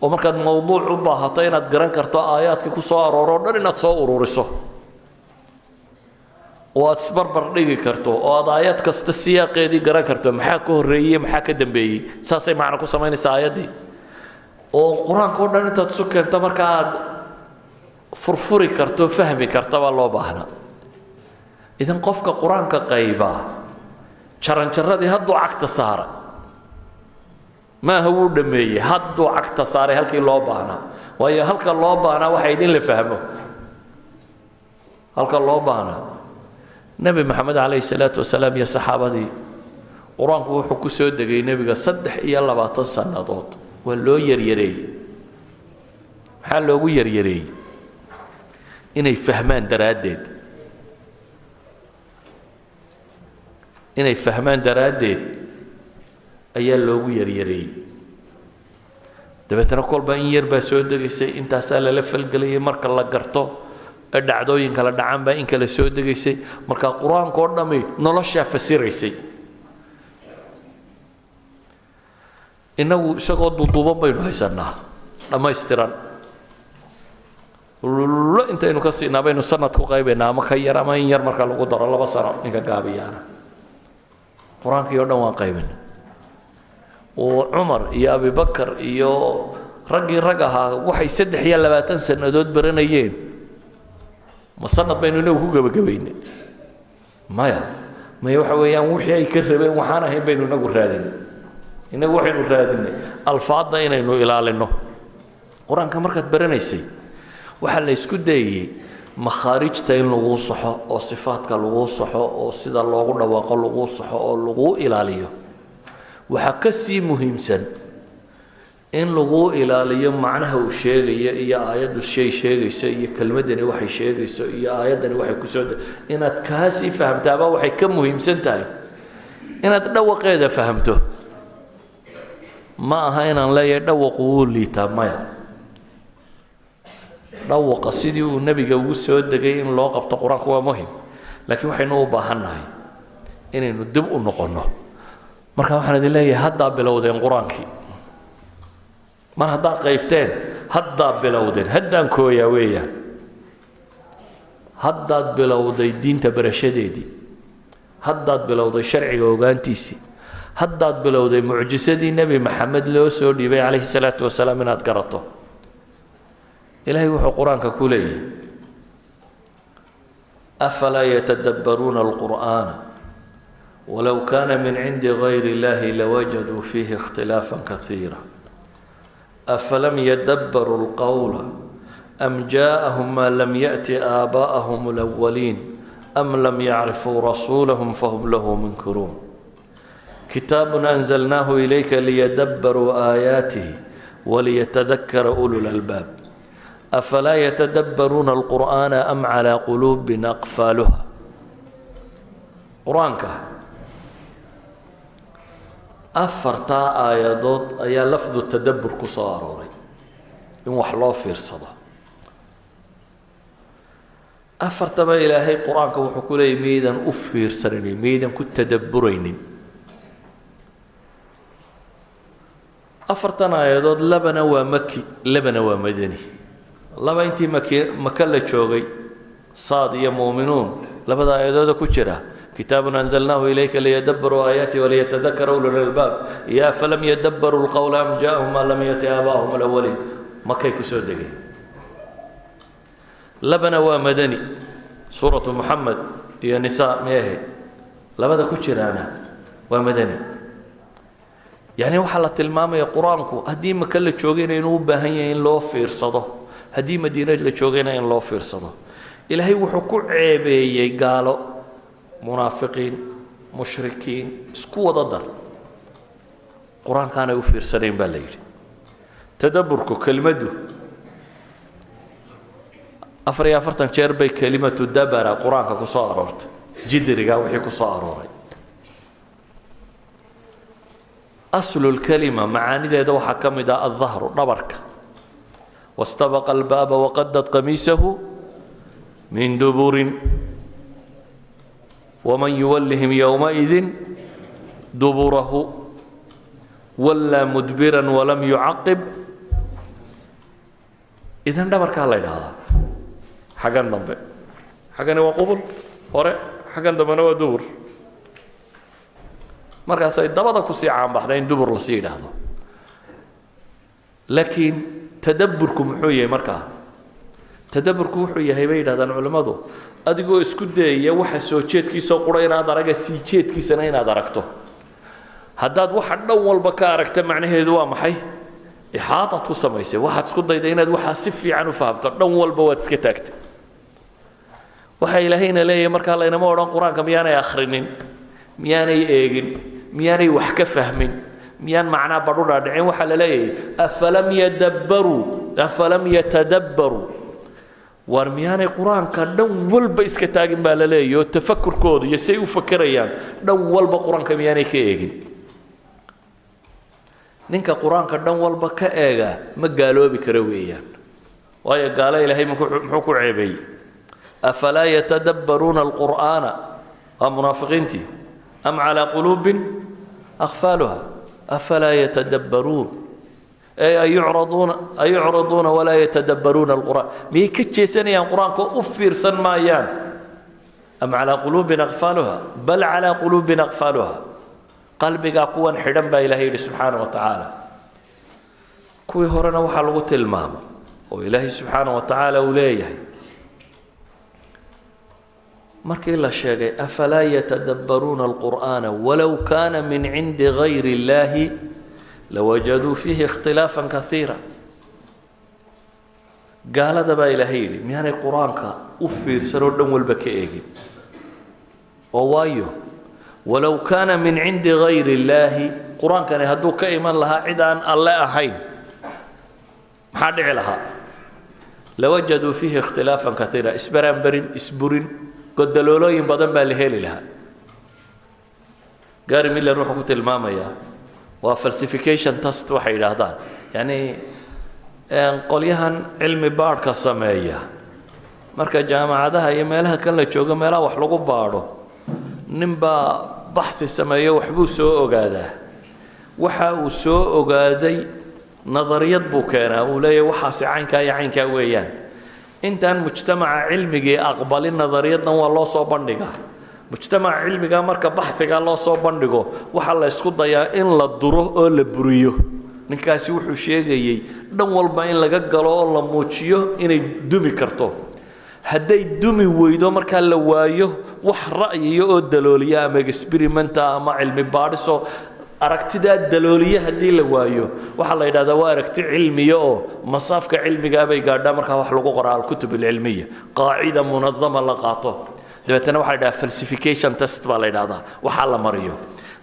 oo markaad mowduuc u baahato inaad garan karto aayaadkii ku soo arooro o dhan, inaad soo ururiso oo aad isbarbar dhigi karto, oo aad aayad kasta siyaaqeedii garan karto, maxaa ka horreeyey, maxaa ka dambeeyey. Saasay macno ku samaynaysaa aayaddii. Oo Qur-aanka o dhan intaad isu keento marka aad furfuri karto, fahmi karta baa loo baahnaa. Idan qofka Qur-aanka qaybaa jaranjaradii hadduu cagta saaray maaha wuu dhammeeyey, hadduu cagta saaray halkii loo baahnaa. Waayo, halka loo baahnaa waxa idin la fahmo halka loo baahnaa. Nebi Maxamed calayhi salaatu wasalaam iyo saxaabadii, Qur-aanku wuxuu ku soo degay nebiga 23 sannadood. Waa loo yaryareeyey. Maxaa loogu yaryareeyey? Inay fahmaan daraaddeed. Inay fahmaan daraaddeed ayaa loogu yaryareeyey. Dabeetana kolba in yar baa soo degaysay, intaasaa lala falgelayay. Marka la garto ee dhacdooyin kala dhacaan baa in kale soo degaysay. Marka Qur-aanka oo dhammi noloshaa fasiraysay. Innagu isagoo duuduuban baynu haysanaa, dhammaystiran lullo intaynu ka siinaa baynu sanad ku qaybaynaa ama ka yar ama in yar marka lagu daro 2 sano ninka gaabiyaana. Qur-aankii o dhan waan qaybina. Oo Cumar iyo Abibakar iyo raggii rag ahaa waxay 23 sannadood baranayeen, ma sanad baynu inagu ku gebagabaynay? Maya, maya. Waxa weeyaan wixii ay ka rabeen waxaan ahayn baynu inagu raadinay. Inagu waxaynu raadinay alfaadda inaynu ilaalino. Qur-aanka markaad baranaysay waxaa la isku dayayey makhaarijta in laguu saxo, oo sifaadka laguu saxo, oo sida loogu dhawaaqo laguu saxo, oo laguu ilaaliyo. Waxaa ka sii muhiimsan in laguu ilaaliyo macnaha uu sheegayo, iyo aayaddu shay sheegayso, iyo kelmaddani waxay sheegayso, iyo aayaddani waxay kusoo, inaad kaasii fahamtaaba waxay ka muhiimsan tahay inaad dhawaqeeda fahamto. Ma aha inaan leeyahay dhawaqu wuu liitaa, maya. Dhawaqa sidii uu nebiga ugu soo degay in loo qabto Qur-aanku waa muhim, laakiin waxaynu u baahannahay inaynu dib u noqonno. Marka waxaan idin leeyahay, haddaa bilowdeen Qur-aankii. Mar haddaa qaybteen, haddaa bilowdeen, haddaan kooyaa weeyaan, haddaad bilowday diinta barashadeedii, haddaad bilowday sharciga ogaantiisii, haddaad bilowday mucjisadii Nebi Maxamed loo soo dhiibay calayhi salaatu wasalaam inaad garato. Ilaahay wuxuu Qur-aanka ku leeyahay: afalaa yatadabbaruuna alqur'aana walow kana min cindi gayri illahi lawajaduu fiihi ikhtilaafa kasiira afalam yadabbaruu alqawla am jaءahum ma lam yaأti aabaءahum اlأwaliin am lam yacrifuu rasuulahum fahum lahu munkiruun kitaab anzalnaahu ilayka liyadabbaruu aayaatihi waliyatadakara ulu lalbaab afalaa yatadabbaruuna alqur'aana am calaa quluubin aqfaaluha. Qur-aanka afartaa aayadood ayaa lafdu tadabbur ku soo arooray, in wax loo fiirsado. Afartaba Ilaahay qur-aanka wuxuu ku leeyay miyaydan u fiirsanaynin, miyaydan ku tadabburaynin. Afartan aayadood labana waa maki, labana waa madani. Laba intii maki maka la joogay, Saad iyo Muuminuun, labada aayadooda ku jira, kitaabun anzalnaahu ilayka liyadabbaruu aayaati waliyatadakara ulul albaab iyo afalam yadabbaruu lqawla am jaa'ahum maa lam yati aabaa'ahum alawaliin, makay ku soo degeen. Labana waa madani, suuratu Muxamed iyo Nisaa meehe, labada ku jiraana waa madani. Yacni waxaa la tilmaamaya qur-aanku haddii maka la joogayna inuu u baahan yahay in loo fiirsado, haddii Madiine la joogayna in loo fiirsado. Ilaahay wuxuu ku ceebeeyey gaalo, munaafiqiin, mushrikiin, isku wada dar, qur-aankaanay u fiirsanayn baa la yidhi. Tadabburku kelimaddu 44 jeer bay kelimatu dabara qur-aanka ku soo aroortay, jidrigaa wixii ku soo arooray. Aslu lkalima macaanideeda waxaa ka mid ah aldahru, dhabarka. Wastabaqa albaaba waqadad qamiisahu min duburin waman yuwallihim yowmaidin duburahu wallaa mudbiran walam yucaqib. Idan dhabarkaa la yidhaahdaa xaggan dambe, xaggani waa qubul hore, xaggan dambena waa dubur. Markaasay dabada kusii caanbaxday in dubur lasii yidhaahdo. Laakiin tadabburku muxuu yahay? Markaa tadabburku wuxuu yahay, bay yidhahdaan culimmadu, adigoo isku dayaya waxa soo jeedkiisoo qura inaad araga, sii jeedkiisana inaad aragto. Haddaad waxa dhan walba ka aragta, macnaheedu waa maxay? Ixaataad ku samaysay, waxaad isku dayday inaad waxaa si fiican u fahamto, dhan walba waad iska taagtay. Waxaa Ilaahayna leeyahay markaa laynama odhan qur-aanka miyaanay akhrinin, miyaanay eegin, miyaanay wax ka fahmin, miyaan macnaa badhu dhaadhicin. Waxaa la leeyahay afalam yadabbaruu, afalam yatadabbaruu, waar miyaanay qur-aanka dhan walba iska taagin baa la leeyahy, oo tafakurkooda iyo say u fakerayaan dhan walba qur-aanka miyaanay ka eegin. Ninka qur-aanka dhan walba ka eega ma gaaloobi karo weeyaan, waayo gaalo Ilaahay muxuu ku ceebeeyey? Afalaa yatadabbaruuna alqur'aana, waa munaafiqiintii, am calaa quluubin akfaaluha. Afalaa yatadabbaruun ey ayucraduuna, ayucraduuna walaa yatadabbaruuna alqur'aan, miyay ka jeesanayaan qur-aanka oo u fiirsan maayaan? Am calaa quluubin akfaaluha, bal calaa quluubin akfaaluha, qalbigaa kuwan xidhan baa Ilahay yidhi subxaana wa tacaala. Kuwii horena waxaa lagu tilmaamo oo Ilaahay subxaana wa tacaala uu leeyahay markii la sheegay afalaa yatadabbaruuna alqur'aana walow kaana min cindi gayri illahi lawajaduu fiihi ikhtilaafan kaiira. Gaalada baa Ilaahay yidhi miyaanay qur-aanka u fiirsan oo dhan walba ka eegin, oo waayo walow kaana min cindi gayri illaahi, qur-aankani hadduu ka iman lahaa cid aan Alle ahayn maxaa dhici lahaa? Lawajaduu fiihi ikhtilaafan kaiira, isbaraanbarin, isburin, godaloolooyin badan baa la heli lahaa. Gary Miller wuxuu ku tilmaamayaa waa falsification test waxay yidhaahdaan, yacni qolyahan cilmi baadhka sameeya marka jaamacadaha iyo meelaha kan la joogo, meelaha wax lagu baadho, ninbaa baxhi sameeyo, waxbuu soo ogaadaa. Waxa uu soo ogaaday nadariyad buu keenaa, uu leeyahy waxaasi caynkaa iyo caynkaa weeyaan. Intaan mujtamaca cilmigii aqbalin nadariyaddan waa loo soo bandhigaa. Mujtamaca cilmiga marka baxhigaa loo soo bandhigo, waxaa la isku dayaa in la duro oo la buriyo ninkaasi wuxuu sheegayey, dhan walba in laga galo oo la muujiyo inay dumi karto. Hadday dumi weydo, markaa la waayo wax ra'yiya oo dalooliya ama experimenta ama cilmi baadhisoo aragtidaa dalooliya, haddii la waayo, waxaa la yidhahdaa waa aragti cilmiya oo masaafka cilmigaa bay gaadhaa. Markaa wax lagu qoraa alkutub alcilmiya, qaacida munadama la qaato, dabeetana waxaa la yidhahdaa falsification test baa la yidhahdaa waxaa la mariyo.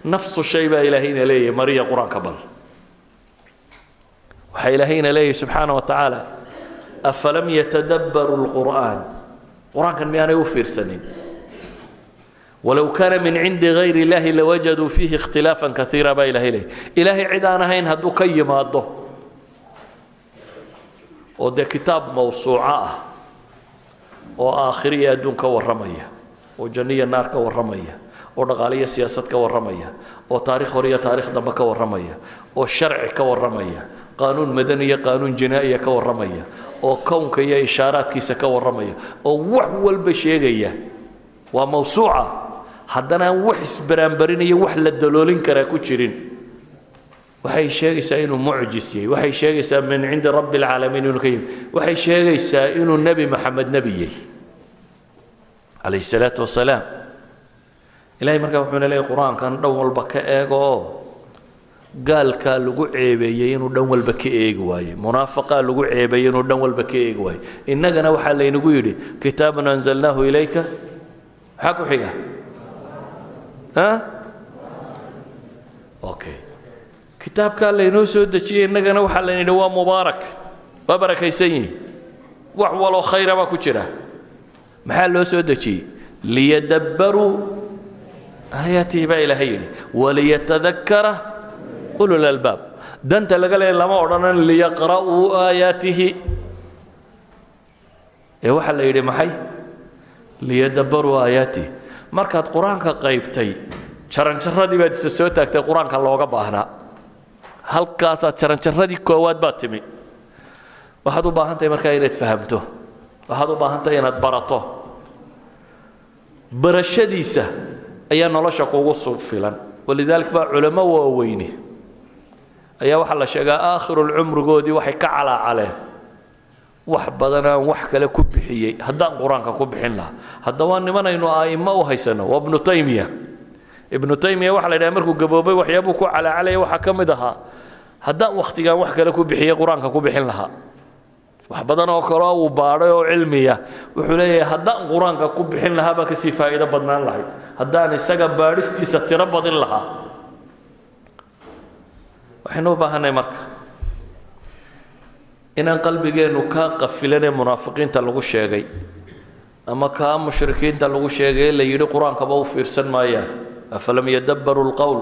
Nafsu shay baa Ilaahayna leeyahay mariya qur-aanka. Bal waxaa Ilaahayna leeyahay subxaana wa tacaala afalam yatadabbaruu lqur'aan, qur-aankan miyaanay u fiirsanin? Walow kaana min cindi gayri illahi lawajaduu fiihi ikhtilaafan kaiira baa Ilahay leeyahy. Ilaahay cid aan ahayn hadduu ka yimaado, oo dee kitaab mawsuuco ah oo aakhir iyo adduun ka warramaya, oo janno iyo naar ka warramaya, oo dhaqaale iyo siyaasad ka warramaya, oo taariikh hore iyo taariikh dambe ka warramaya, oo sharci ka warramaya, qaanuun madani iyo qaanuun jinaa'iya ka warramaya, oo kownka iyo ishaaraadkiisa ka warramaya, oo wax walba sheegaya, waa mawsuuca. Haddana aan wax isbaraanbarinayo, wax la daloolin karaa ku jirin. Waxay sheegaysaa inuu mucjis yahay, waxay sheegaysaa min cindi rabbi alcaalamiin inuu ka yimi, waxay sheegaysaa inuu Nebi Maxamed nebi yahay calayhi salaatu wasalaam. Ilahay markaa wuxuuna leeyahy qur-aankan dhan walba ka eego. Oo gaalkaa lagu ceebeeyey inuu dhan walba ka eegi waaye, munaafaqaa lagu ceebeeyey inuu dhan walba ka eegi waaye. Innagana waxaa laynagu yidhi kitaabun anzalnaahu ilayka, maxaa ku xiga? Okay, kitaabkaa laynoo soo dejiyey innagana waxaa layna yidhi waa mubaarak, waa barakaysan yihi, wax waloo khayra baa ku jira. Maxaa loo soo dejiyey? Liyadabbaruu aayaatihi baa Ilaahay yidhi, waliyatadakkara ulul albaab. Danta laga leeya lama odhanan liyaqra'uu aayaatihi, ee waxaa la yidhi maxay? Liyadabbaruu aayaatihi. Markaad qur-aanka qaybtay, jaranjaradii baad isa soo taagtay qur-aanka looga baahnaa. Halkaasaad jaranjaradii koowaad baad timi. Waxaad u baahan tahay markaa inaad fahamto, waxaad u baahan tahay inaad barato. Barashadiisa ayaa nolosha kugu filan. Walidaalika baa culamo waaweyni ayaa waxaa la sheegaa aakhirulcumrigoodii waxay ka calaacaleen wax badan aan wax kale ku bixiyey haddaan qur-aanka ku bixin lahaa. Haddaba nimanaynu a'immo u haysano waa Ibnu Taymiya. Ibnu Taymiya waxaa la yidhaha markuu gaboobay waxyaabuu ku calaacalaya waxaa ka mid ahaa haddaan wakhtigaan wax kale ku bixiyey qur-aanka ku bixin lahaa. Wax badan oo kaleo uu baadhay oo cilmiya wuxuu leeyahay haddaan qur-aanka ku bixin lahaa baa kasii faa'iido badnaan lahayd, haddaan isaga baadhistiisa tiro badin lahaa. Waxaynu u baahanay marka inaan qalbigeennu kaa qafilanee munaafiqiinta lagu sheegay ama kaa mushrikiinta lagu sheegay la yidhi qur-aankaba u fiirsan maayaan, afalam yadabbaruu lqowl,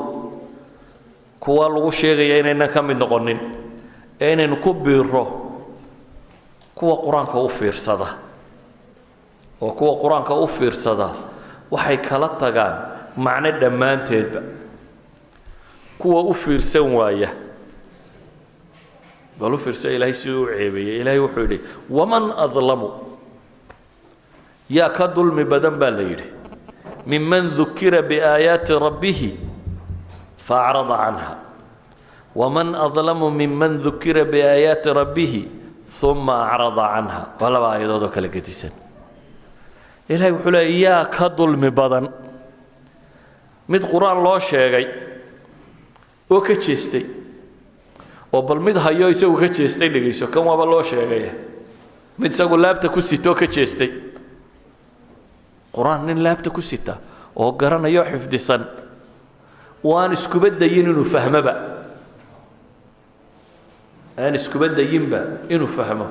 kuwa lagu sheegaya inaynan ka mid noqonin ee inaynu ku biiro kuwa qur-aanka u fiirsada. Oo kuwa qur-aanka u fiirsada waxay kala tagaan macno dhammaanteedba. Kuwa u fiirsan waaya, bal u fiirsa Ilaahay siduu u ceebeeyey. Ilaahay wuxuu yidhi waman adlamu, yaa ka dulmi badan baa la yidhi, miman dukira biaayaati rabbihi faacrada canha, waman adlamu miman dukira biaayaati rabbihi uma acrada canha. Waa laba aayadood oo kala gedisan. Ilahay wuxuu leeyay yaa ka dulmi badan mid qur-aan loo sheegay oo ka jeestay, oo bal mid hayo isagu ka jeestay dhegayso, kan waaba loo sheegaya, mid isagu laabta ku sito oo ka jeestay qur-aan. Nin laabta ku sita oo garanayo xifdisan oo aan iskuba dayin inuu fahmoba, aan iskuba dayinba inuu fahmo,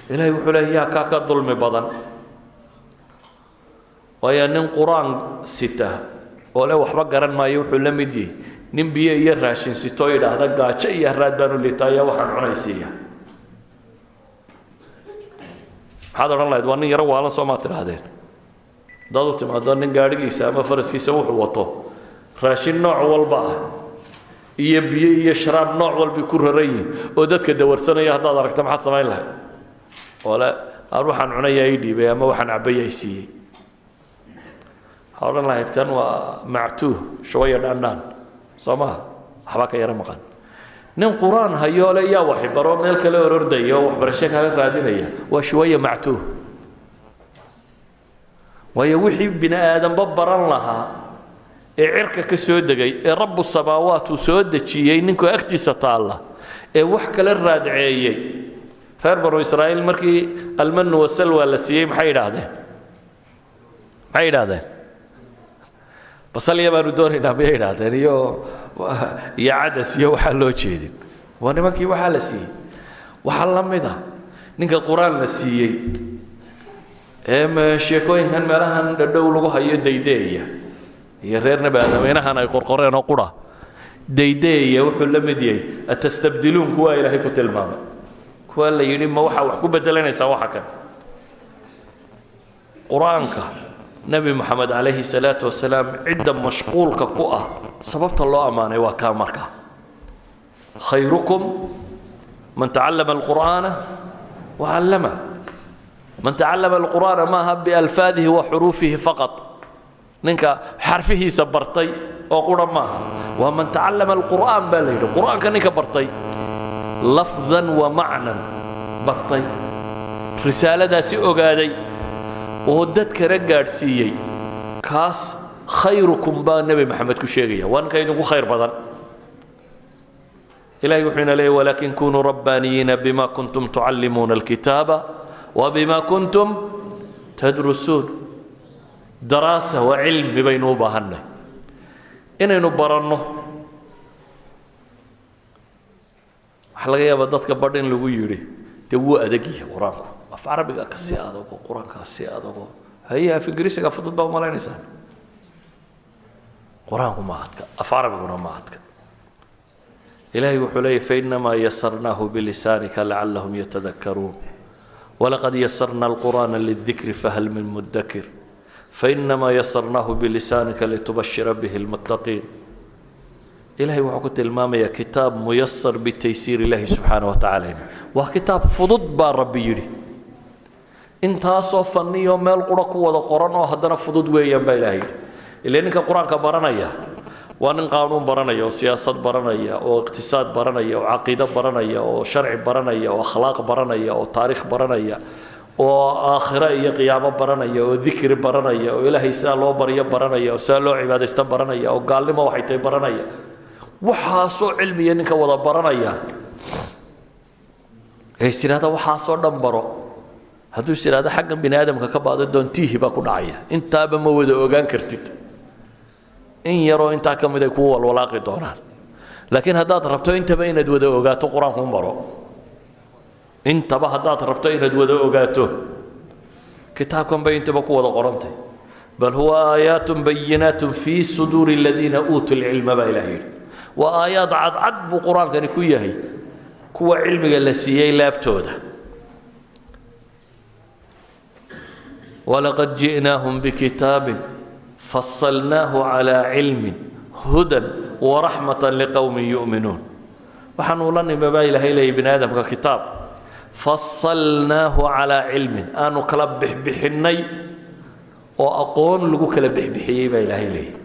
Ilahay wuxuu leeya yaa kaa ka dulmi badan? Waayo nin qur-aan sita oo le waxba garan maayo wuxuu la mid yahay nin biyo iyo raashin sitoo yidhaahda gaajo iyo haraad baan u liitaa ayaa waxaan cunaysiiya. Maxaad odhan lahayd? Waa nin yaro waalan soo maa tidhaahdeen? Haddaad u timaado nin gaadhigiisa ama faraskiisa wuxuu wato raashin nooc walba ah iyo biyo iyo sharaab nooc walbay ku raran yihin oo dadka dawarsanaya haddaad aragto, maxaad samayn lahayd? Oo le aan waxaan cunayaa ii dhiibay ama waxaan cabaya i siiyey, waxaa odhan lahayd kan waa mactuuh shubaya dhaandhaan soo maha, waxbaa ka yaro maqan. Nin qur-aan hayoo le yaa waxbaro meel kale orordaya oo waxbarasho kale raadinaya waa shuwaya mactuuh. Waayo wixii bini aadanba baran lahaa ee cirka ka soo degay ee Rabbu samaawaat uu soo dejiyey ninkuu agtiisa taalla ee wax kale raadceeyey. Reer Banu Israa'iil markii almanu wasalwa la siiyey maxay yidhaahdeen? Maxay yidhaahdeen? Basalya baanu doonaynaa miyay yidhaahdeen? Iyo cadas iyo waxaa loo jeedin. Waa nimankii waxaa la siiyey. Waxaa la mid ah ninka qur-aan la siiyey ee sheekooyinkan meelahan dhadhow lagu hayo daydeeya iyo reer Nebi Aadameynahan ay qorqoreen oo qura daydeeya wuxuu la mid yahay atastabdiluun kuwaa Ilaahay ku tilmaamay, kuwaa la yidhi ma waxaa wax ku bedelanaysaa waxa kan. Qur-aanka Nebi Moxamed calayhi salaatu wasalaam cidda mashquulka ku ah sababta loo ammaanay waa kaa. Markaa khayrukum man tacallama alqur'aana wacallama. Man tacallama alqur'aana maaha bialfaadihi wa xuruufihi faqat, ninka xarfihiisa bartay oo qura maaha, waa man tacallama alqur'aan baa la yidhi, qur'aanka ninka bartay lafdan wa macnan bartay, risaaladaasi ogaaday oo dadkana gaadhsiiyey, kaas khayrukum baa Nebi Maxamed ku sheegaya, waa ninka idinku khayr badan. Ilahay wuxuu ina leeyay: walaakin kunuu rabbaaniyiina bima kuntum tucallimuuna alkitaaba wa bima kuntum tadrusuun. Daraasa waa cilmi baynu u baahannay inaynu baranno. Waxaa laga yaabaa dadka badh in lagu yidhi dee wuu adag yahay qur-aanku, af Carabiga ka sii adago, qur-aankaa sii adago, haye, af Ingiriisiga fudud baa umalaynaysaa. Qur-aanku ma adka, af Carabiguna ma adka. Ilahay wuxuu leeyay: fainamaa yasarnaahu bilisaanika lacallahum yatadakaruun walaqad yasarna alqur'aana lidikri fahal min mudakir fainamaa yasarnaahu bilisaanika litubashira bihi lmuttaqiin. Ilahay wuxuu ku tilmaamayaa kitaab muyasar bitaysiir illahi subxaana wa tacaala, waa kitaab fudud baa Rabbi yidhi. Intaasoo fanniyo meel qura ku wada qoran oo haddana fudud weeyaan baa Ilahay yidhi. Ilaa ninka qur-aanka baranaya waa nin qaanuun baranaya oo siyaasad baranaya oo iqtisaad baranaya oo caqiido baranaya oo sharci baranaya oo akhlaaq baranaya oo taariikh baranaya oo aakhiro iyo qiyaamo baranaya oo dikri baranaya oo Ilaahay sidaa loo baryo baranaya oo sidaa loo cibaadaysto baranaya oo gaalnimo waxay tahay baranaya. Waxaasoo cilmiya ninka wada baranaya ee is idhahda waxaasoo dhan baro, hadduu is idhahdo xaggan bini aadamka ka baado doontiihi baa ku dhacaya. Intaaba ma wada ogaan kartid, in yaroo intaa ka mid ay kuu walwalaaqi doonaan. Laakiin haddaad rabto intaba inaad wada ogaato, qur-aanku baro. Intaba haddaad rabto inaad wada ogaato, kitaabkan bay intaba ku wada qorantay. Bal huwa aayaatun bayinaatun fii suduuri aladiina uutuu lcilma baa Ilaah yidhi. Waa aayaad cadcad buu qur-aankani ku yahay kuwa cilmiga la siiyey laabtooda. Walaqad ji'naahum bikitaabin fasalnaahu calaa cilmin hudan waraxmatan liqowmin yu'minuun. Waxaanu la nimi baa Ilaahay leeyay bini aadamka kitaab fasalnaahu calaa cilmin, aanu kala bixbixinnay oo aqoon lagu kala bixbixiyey baa Ilaahay leeyay.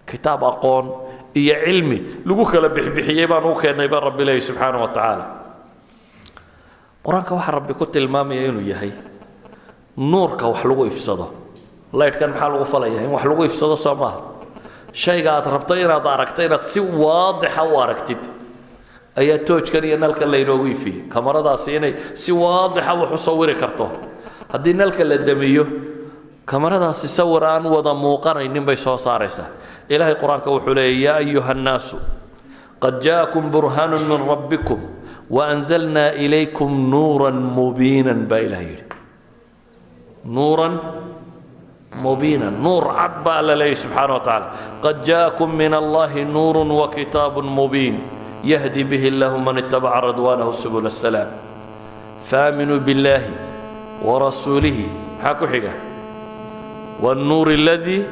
Kitaab aqoon iyo cilmi lagu kala bixbixiyey baan u keennay baa Rabbi leeyay subxaana wa tacaala. Qur-aanka waxaa Rabbi ku tilmaamaya inuu yahay nuurka wax lagu ifsado. Laydhkan maxaa lagu falaya? In wax lagu ifsado, soo maaha? Shayga aad rabto inaad aragto, inaad si waadixa u aragtid ayaa toojkan iyo nalkan laynoogu ifiyey. Kamaradaasi inay si waadixa wax u sawiri karto, haddii nalka la damiyo kamaradaasi sawir aan wada muuqanaynin bay soo saaraysaa. Ilaahay qur-aanka wuxuu leeyay: yaa ayuha annaasu qad jaakum burhaanu min rabbikum waanzalnaa ilaykum nuuran mubiinan baa Ilahay yidhi. Nuuran mubiinan, nuur cad baa Alla leeyay subxaana wa tacaala. Qad jaakum min Allahi nuurun wa kitaabun mubiin yahdi bihi illahu man ittabaca ridwaanahu subula asalaam faaminuu biاllahi warasuulihi, maxaa ku xiga? Wاnnuur aladii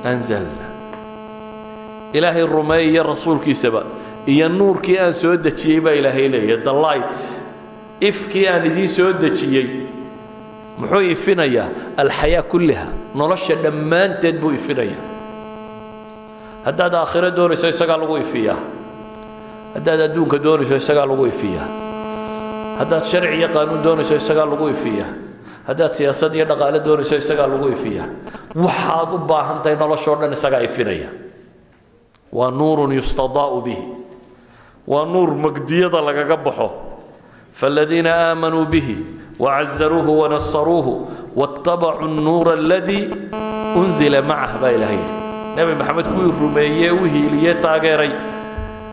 anzalna. Ilaahay rumeeya, rasuulkiisaba iyo nuurkii aan soo dejiyey baa Ilaahay leeyahy. The light, ifkii aan idiin soo dejiyey, muxuu ifinayaa? Alxayaa kulliha, nolosha dhammaanteed buu ifinayaa. Haddaad aakhiro doonayso isagaa lagu ifiyaa, haddaad adduunka doonayso isagaa lagu ifiyaa, haddaad sharci iyo qaanuun doonayso isagaa lagu ifiyaa, haddaad siyaasad iyo dhaqaale doonayso isagaa lagu ifiyaa. Waxaad u baahan tahay noloshoo dhan isagaa ifinaya. Waa nuurun yustadaa'u bihi, waa nuur magdiyada lagaga baxo. فالذين آمنوا به وعزروه ونصروه واتبعوا النور الذي أنزل معه baa Ilahay. Nebi Maxamed kuwii rumeeyey, u hiiliyey, taageeray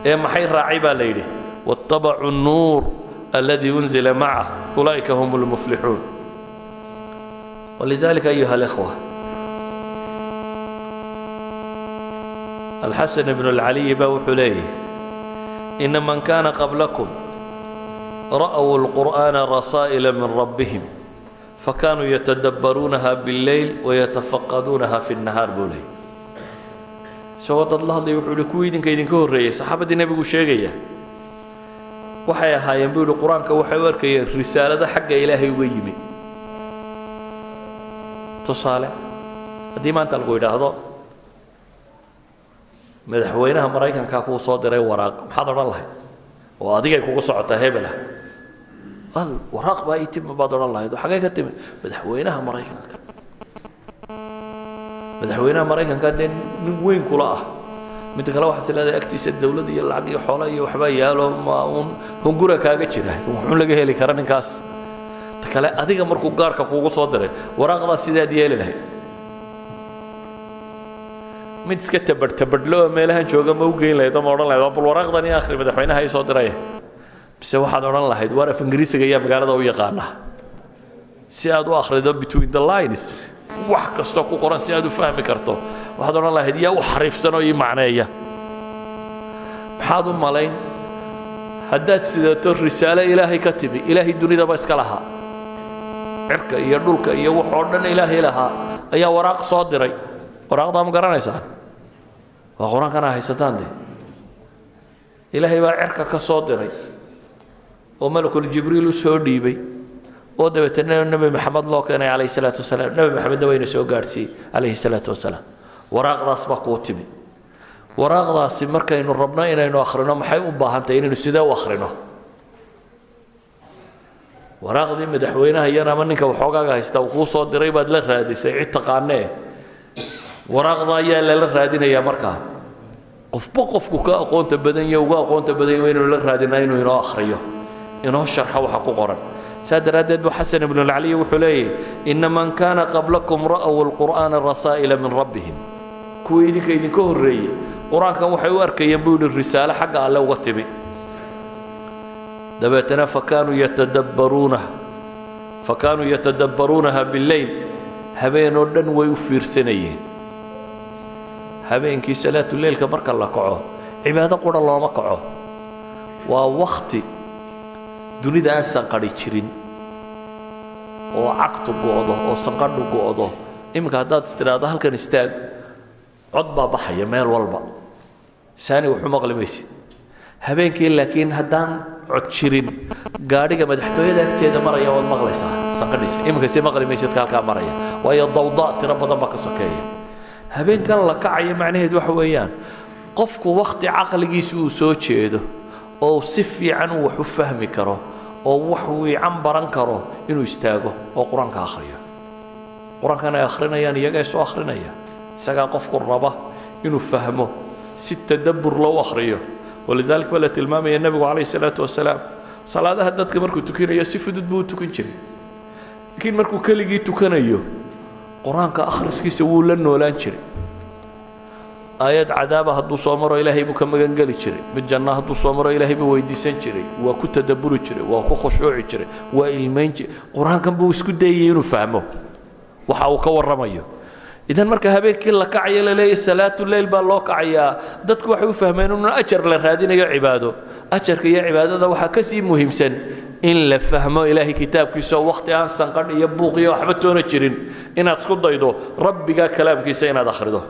ee maxay raacay baa la yidhi? واتبعوا النور الذي أنزل معه أولئك هم المفلحون. ولذلك أيها الإخوة، الحسن بن العلي baa wuxuu leeyahy: إن من كان قبلكم رأوا القرآن رسائل من ربهم Fakanuu yatadabbaruunaha billeyl wayatafaqaduunaha fi nnahaar, buu leeyay. Isagoo dad la hadlaya wuxuu yihi, kuwii idinka idinka horreeyey, saxaabadii nebigu sheegaya, waxay ahaayeen, buu yihi, qur-aanka waxay u arkayeen risaalado xagga Ilaahay uga yimi. Tusaale, haddii maanta lagu yidhaahdo madaxweynaha Maraykankaa kuu soo diray waraaq, maxaad odhan lahayd? Oo adigay kugu socotaa, hebelah al waraaq baa ii timi baad odhan lahayd. Oo xaggay ka timi? Madaxweynaha Maraykanka. Madaxweynaha Maraykanka dee nin weyn kula ah. Midda kale, waxaad is leedahay agtiisa dawlad iyo lacag iyo xoolo iyo waxbaa yaalo, ma uun hungura kaaga jira, wuxuun laga heli kara ninkaas. Ta kale, adiga markuu gaarka kuugu soo diray waraaqdaas, sidaad yeeli lahayd? Mid iska tabadh tabadhlo oo meelahan jooga ma u geyn lahayd oo ma odhan lahayd, bal waraaqdan ii akhri, madaxweynaha ii soo diraya? Mise waxaad odhan lahayd, waar af Ingiriisiga ayaa magaalada u yaqaana, si aad u akhrido between the lines, wax kastoo ku qoran si aad u fahmi karto, waxaad odhan lahayd, yaa u xariifsan oo ii macneeya? Maxaad u malayn haddaad sidato risaalo Ilaahay ka timi, Ilaahay dunidaba iska lahaa, cirka iyo dhulka iyo wax oo dhan Ilaahay lahaa ayaa waraaq soo diray? Waraaqdaa ma garanaysaan? Waa qur-aankana haysataan dee. Ilaahay baa cirka ka soo diray oo malakul Jibriil u soo dhiibay, oo dabeetana Nebi Maxamed loo keenay calayhi salaatu wasalaam. Nebi Maxamedna wayna soo gaadhsiiyey calayhi salaatu wasalaam. Waraaqdaas baa kuu timi. Waraaqdaasi markaynu rabno inaynu akhrino, maxay u baahantahay? Inaynu sidee u akhrino waraaqdii madaxweynaha yan ama ninka waxoogaaga haysta uu kuu soo diray? Baad la raadisay cid taqaanee waraaqda ayaa lala raadinayaa. Markaa qofba qofku ka aqoonta badan iyo uga aqoonta badan yahay inaynu la raadinaa, inuu inoo akhriyo, inoo sharxo waxa ku qoran. Saa daraaddeed bu Xasan ibnu Alcaliy wuxuu leeyahy, ina man kaana qablakum ra'w alqur'aana rasaa'ila min rabbihim. Kuwii idinka idinka horreeyey qur-aankan waxay u arkayeen, buu yidhi, risaalo xagga Alle uga timi. Dabeetana fakaanuu yatadabbaruunaha billeyl, habeenoo dhan way u fiirsanayeen. Habeenkii salaatuleylka marka la kaco, cibaado qura looma kaco, waa wakhti dunida aan sanqadhi jirin oo cagtu go'do oo sanqadhu go'do. Iminka haddaad istidhaahdo halkan istaag, cod baa baxaya meel walba, saani waxu maqli maysid. Habeenkii laakiin haddaan cod jirin, gaadhiga madaxtooyada agteeda maraya waad maqlaysaa sanqadhiisa. Iminka si maqli maysid ka halkaa maraya, waayo dawda tiro badan baa ka sokeeya. Habeenkan la kacayo macnaheedu waxa weeyaan qofku wakhti caqligiisu uu soo jeedo oo si fiican uu wax u fahmi karo oo wax wiican baran karo inuu istaago oo qur-aanka akhriyo. Qur-aankan ay akhrinayaan iyagaa soo akhrinaya, isagaa qofku raba inuu fahmo, si tadabbur loo akhriyo. Walidalik baa la tilmaamaya, nebigu calayhi salaatu wasalaam salaadaha dadka markuu tukinayo si fudud buu u tukan jiray, laakiin markuu keligii tukanayo qur-aanka akhriskiisa wuu la noolaan jiray. Aayad cadaaba hadduu soo maro, Ilaahay buu ka magangeli jiray. Mid janno hadduu soo maro, Ilaahay buu weydiisan jiray. Waa ku tadabburi jiray, waa ku khushuuci jiray, waa ilmayn jiray. Qur-aankan buu isku dayayay inuu fahmo waxa uu ka warramayo. Idan marka habeenkii la kacayo, la leeyahy salaatu leyl baa loo kacayaa, dadku waxay u fahmeen inuu ajar la raadinayo, cibaado. Ajarka iyo cibaadada waxaa ka sii muhiimsan in la fahmo Ilaahay kitaabkiisa, oo wakhti aan sanqadh iyo buuq iyo waxba toona jirin inaad isku daydo Rabbiga kalaamkiisa inaad akhrido.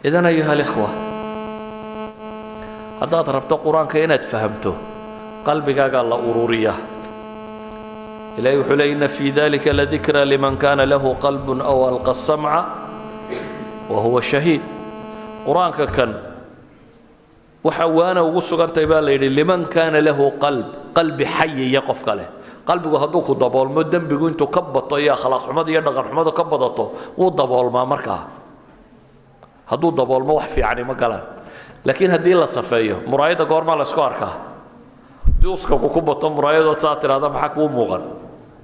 Idan ayuha alikhwa, haddaad rabto qur-aanka inaad fahamto, qalbigaagaa la ururiyaa. Ilahay wuxuu leey, ina fii dalika ladikra liman kana lahu qalbun aw alqa asamca wa huwa shahiid. Qur-aanka kan waxa waana ugu sugantahay, baa la yidhi, liman kaana lahu qalb, qalbi xayiya qofka leh. Qalbigu hadduu ku daboolmo, dembigu intuu ka bato iyo akhlaaq xumada iyo dhaqan xumadu ka badato, wuu daboolmaa. Markaa hadduu daboolmo, wax fiicani ma galaan. Laakiin haddii la safeeyo, muraayadda goormaa la isku arkaa? Haddii uskaku ku bato muraayadoo saa tidhahda, maxaa kuu muuqan?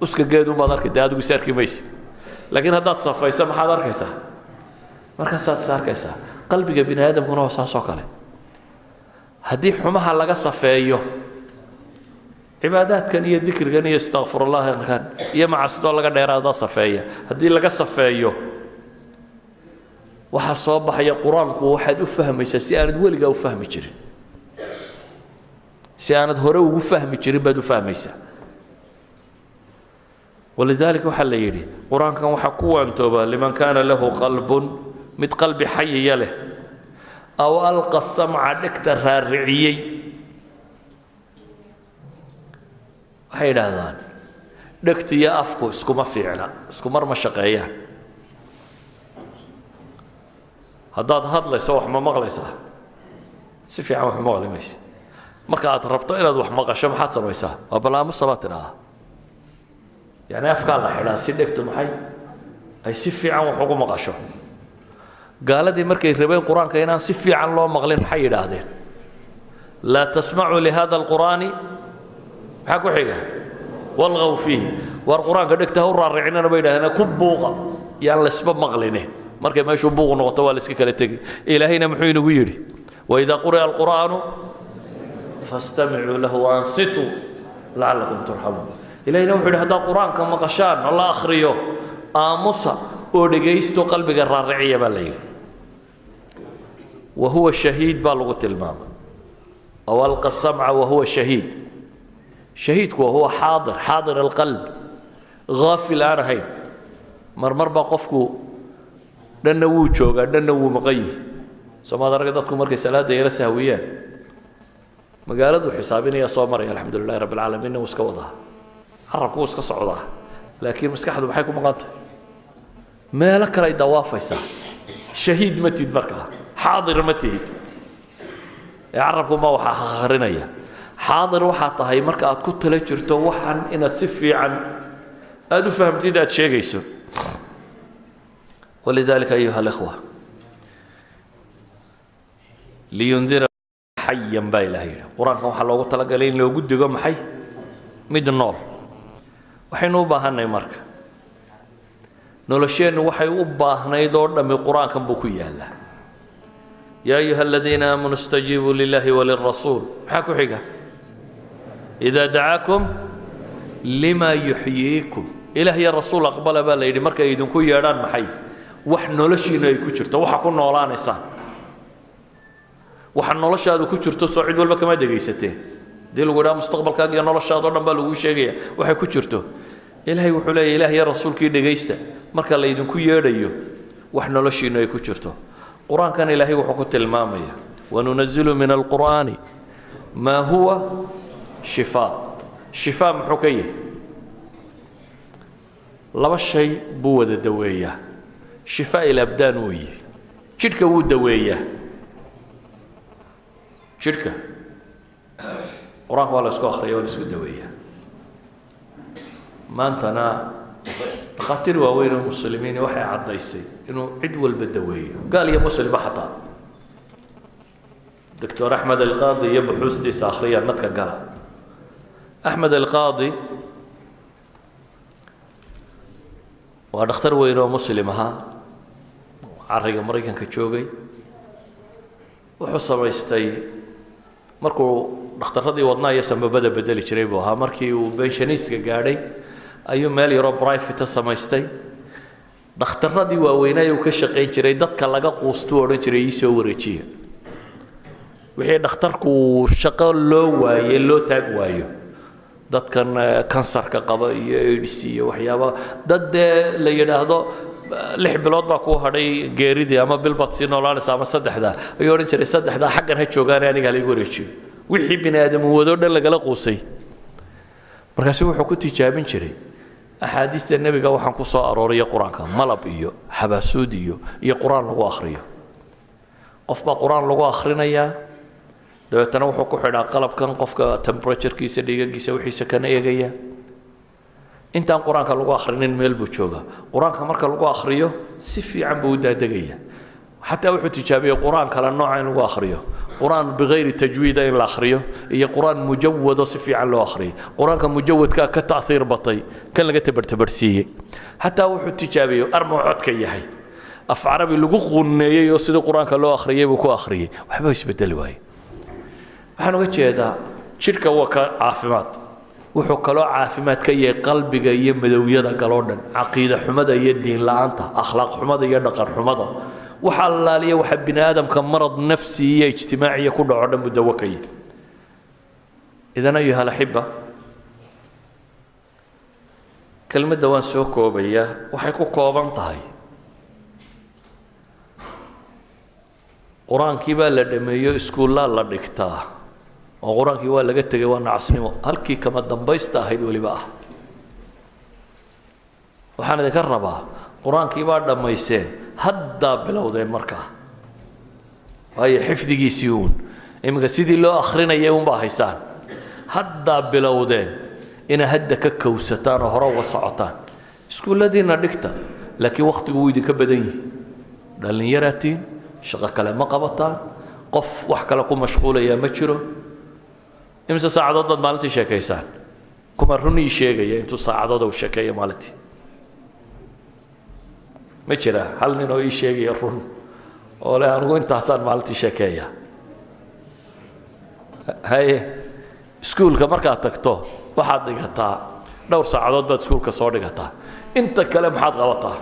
Uska geedumaad arki dee, adigu is arki maysid. Laakiin haddaad safayso, maxaad arkaysaa? Markaasaad is arkaysaa. Qalbiga bini aadamkuna waa saas oo kale. Haddii xumaha laga safeeyo, cibaadaadkan iyo dikrigan iyo istakfirullahkan iyo macasidoo laga dheeraada safeeya, haddii laga safeeyo, waxaa soo baxaya qur-aanku. Waxaad u fahmaysaa si aanad weligaa u fahmi jirin, si aanad hore ugu fahmi jirin baad u fahmaysaa. Walidaalika waxaa la yidhi qur-aankan waxaa ku waantooba liman kaana lahu qalbun, mid qalbi xayiya leh, aw alqa samca, dhegta raariciyey. Waxay yidhaahdaan dhegta iyo afku iskuma fiicna, isku mar ma shaqeeyaan. Haddaad hadlayso wax ma maqlaysaa? Si fiican wax ma maqli maysid. Marka aad rabto inaad wax maqasho maxaad samaysaa? Waa balaamusa baad tidhaahdaa, yacni afkaa la xidhaa si dhegtu maxay ay si fiican wax ugu maqasho. Gaaladii markay rabeen qur-aanka inaan si fiican loo maqlin maxay yidhaahdeen? Laa tasmacuu lihada alqur'aani, maxaa ku xiga? Walgaw fiihi. War qur-aanka dhegta ha u raaricinana bay yidhahdeen, ku buuqa, yaan laysba maqline. Markay meeshuu buuq noqoto waa la iska kala tegi. Ilaahayna muxuu inagu yidhi? Waidaa quri'a alqur'aanu fastamicuu lahu waansituu lacallakum turxamuun. Ilahayna wuxuu yidhi haddaad qur-aanka maqashaan oo la akhriyo, aamusa oo dhegaysto, qalbiga raariciya baa la yidhi. Wa huwa shahiid baa lagu tilmaamay, aw alqa samca wahuwa shahiid. Shahiidku wa huwa xaadir, xaadir alqalb, ghaafil aan ahayn. Marmar baa qofku dhanna wuu joogaa, dhanna wuu maqan yihi. Soomaad arag dadku markay salaadda yara sahwiyaan, magaaladuu xisaabinaya, soo maraya, alxamdu lilahi rabbi alcaalamiinna wuu iska wadaa, carabku wuu iska socdaa, laakiin maskaxdu maxay ku maqan tahay? Meelo kale ay dawaafaysaa. Shahiid ma tihid markaa, xaadir ma tihid, ee carabku ma waxaa akhrinaya. Xaadir waxaa tahay marka aad ku tala jirto waxan inaad si fiican aada u fahamtid aad sheegayso. Walidalika ayuha alikhwa, liyundira xayan baa ilaah yidhi. Qur-aankan waxaa loogu talagalay in loogu digo maxay? Mid nool. Waxaynu u baahanay marka nolosheennu waxay u baahnayd oo dhammi qur-aankan buu ku yaallaa. Yaa ayuha aladiina aamanuu istajiibuu lilahi walirasuul, maxaa ku xiga? Idaa dacaakum lima yuxyiikum. Ilaah iyo rasuul aqbala baa la yidhi markay idinku yeedhaan maxay? Wax noloshiinu ay ku jirto, waxa ku noolaanaysaan, waxa noloshaadu ku jirto. Soo cid walba kama dhegaysateen hadii lagu idhaha mustaqbalkaaga iyo noloshaada o dhan baa laguu sheegaya waxay ku jirto. Ilaahay wuxuu leeyahy ilaah iyo rasuulkii dhegaysta marka laydinku yeedhayo wax noloshiinu ay ku jirto. Qur-aankan ilaahay wuxuu ku tilmaamaya wanunazilu min alqur'aani maa huwa shifaa. Shifaa muxuu ka yahay? Laba shay buu wada daweeyaa. Shifaa ilabdaan weeye, jidhka wuu daweeyaa. Jidhka qur-aanka waa la isku akhriya, waa la isku daweeyaa. Maantana dhakhaatiir waaweyn oo muslimiin waxay caddaysay inuu cid walba daweeyo, gaal iyo muslimba xataa. Doctor Axmed Alqaadi iyo buxuustiisa akhriya, nadka gala. Axmed Alqaadi waa dhakhtar weyn oo muslim ahaa, carriga Maraykanka joogay. Wuxuu samaystay markuu dhakhtarradii wadnaha iyo sambabada bedeli jiray buu ahaa. Markii uu benshaniistka gaadhay ayuu meel yaroo private samaystay. Dhakhtarradii waaweynaa uu ka shaqayn jiray dadka laga quustuu odhan jiray ii soo wareejiya, wixii dhakhtarku shaqo loo waaye, loo taag waayo, dadkan kansarka qaba iyo AIDS iyo waxyaaba, dad dee la yidhaahdo 6 bilood baa kuu hadhay geeridii ama bil baad sii noolaanaysa ama saddexdaa, ayuu odhan jiray saddexdaa xaggan ha joogaane, aniga halaigu wareejiyo. Wixii bini aadam wadoo dhan lagala quusay. Markaasu wuxuu ku tijaabin jiray axaadiista nebiga waxaan ku soo arooriya qur-aanka, malab iyo xabaasuud iyo qur-aan lagu akhriyo. Qof baa qur-aan lagu akhrinayaa, dabeetana wuxuu ku xidhaa qalabkan qofka temperaturekiisa, dhiigagiisa, wixiisa kana eegaya. Intaan qur-aanka lagu akhrinin meel buu joogaa. Qur-aanka marka lagu akhriyo si fiican buu u daadegaya. Xataa wuxuu tijaabiyey qur-aan kale nooca in lagu akhriyo, qur-aan bikayri tajwiida in la akhriyo iyo qur-aan mujawado si fiican loo akhriyo. Qur-aanka mujawadkaa ka ta'hiir batay kan laga tabartabarsiiyey. Xataa wuxuu tijaabiyey armuu codka yahay, af carabi lagu qunneeyey oo sidii qur-aanka loo akhriyey buu ku akhriyey, waxba isbedeli waaye. Waxaan uga jeedaa jidhka waa ka caafimaad, wuxuu kaloo caafimaad ka yahay qalbiga iyo madowyada galoo dhan, caqiide xumada iyo diin la'aanta, akhlaaq xumada iyo dhaqan xumada, waxa allaaliya waxa bini aadamka marad nafsi iyo ijtimaaciya ku dhaco dhan buu dawo ka yahay. Idan ayuha alaxiba, Kelmadda waan soo koobayaa, waxay ku kooban tahay qur-aankii baa la dhameeyo, iskuullaa la dhigtaa oo qur-aankii waa laga tegay, waa nacasnimo halkii kama dambaysta ahayd weliba ah. Waxaan idinka rabaa qur-aankii baa dhammayseen, haddaa bilowdeen markaa, waayo xifdigiisii uun iminka sidii loo akhrinayay uunbaa haysaan. Haddaa bilowdeen inaa hadda ka kowsataan oo hore uga socotaan. Iskuulladiinna dhigta, laakiin wakhtigu wuu idinka badan yihi. Dhallinyaraatiin, shaqo kale ma qabataan, qof wax kale ku mashquulayaa ma jiro. Imise saacadood baad maalintii sheekaysaan? Kuma run ii sheegaya intuu saacadood uu sheekeeyo maalintii? Ma jira hal nin oo ii sheegaya run oo leh anigu intaasaan maalintii sheekeeya? Haye, iskuulka markaad tagto waxaad dhigataa dhowr saacadood baad iskuulka soo dhigataa, inta kale maxaad qabataa?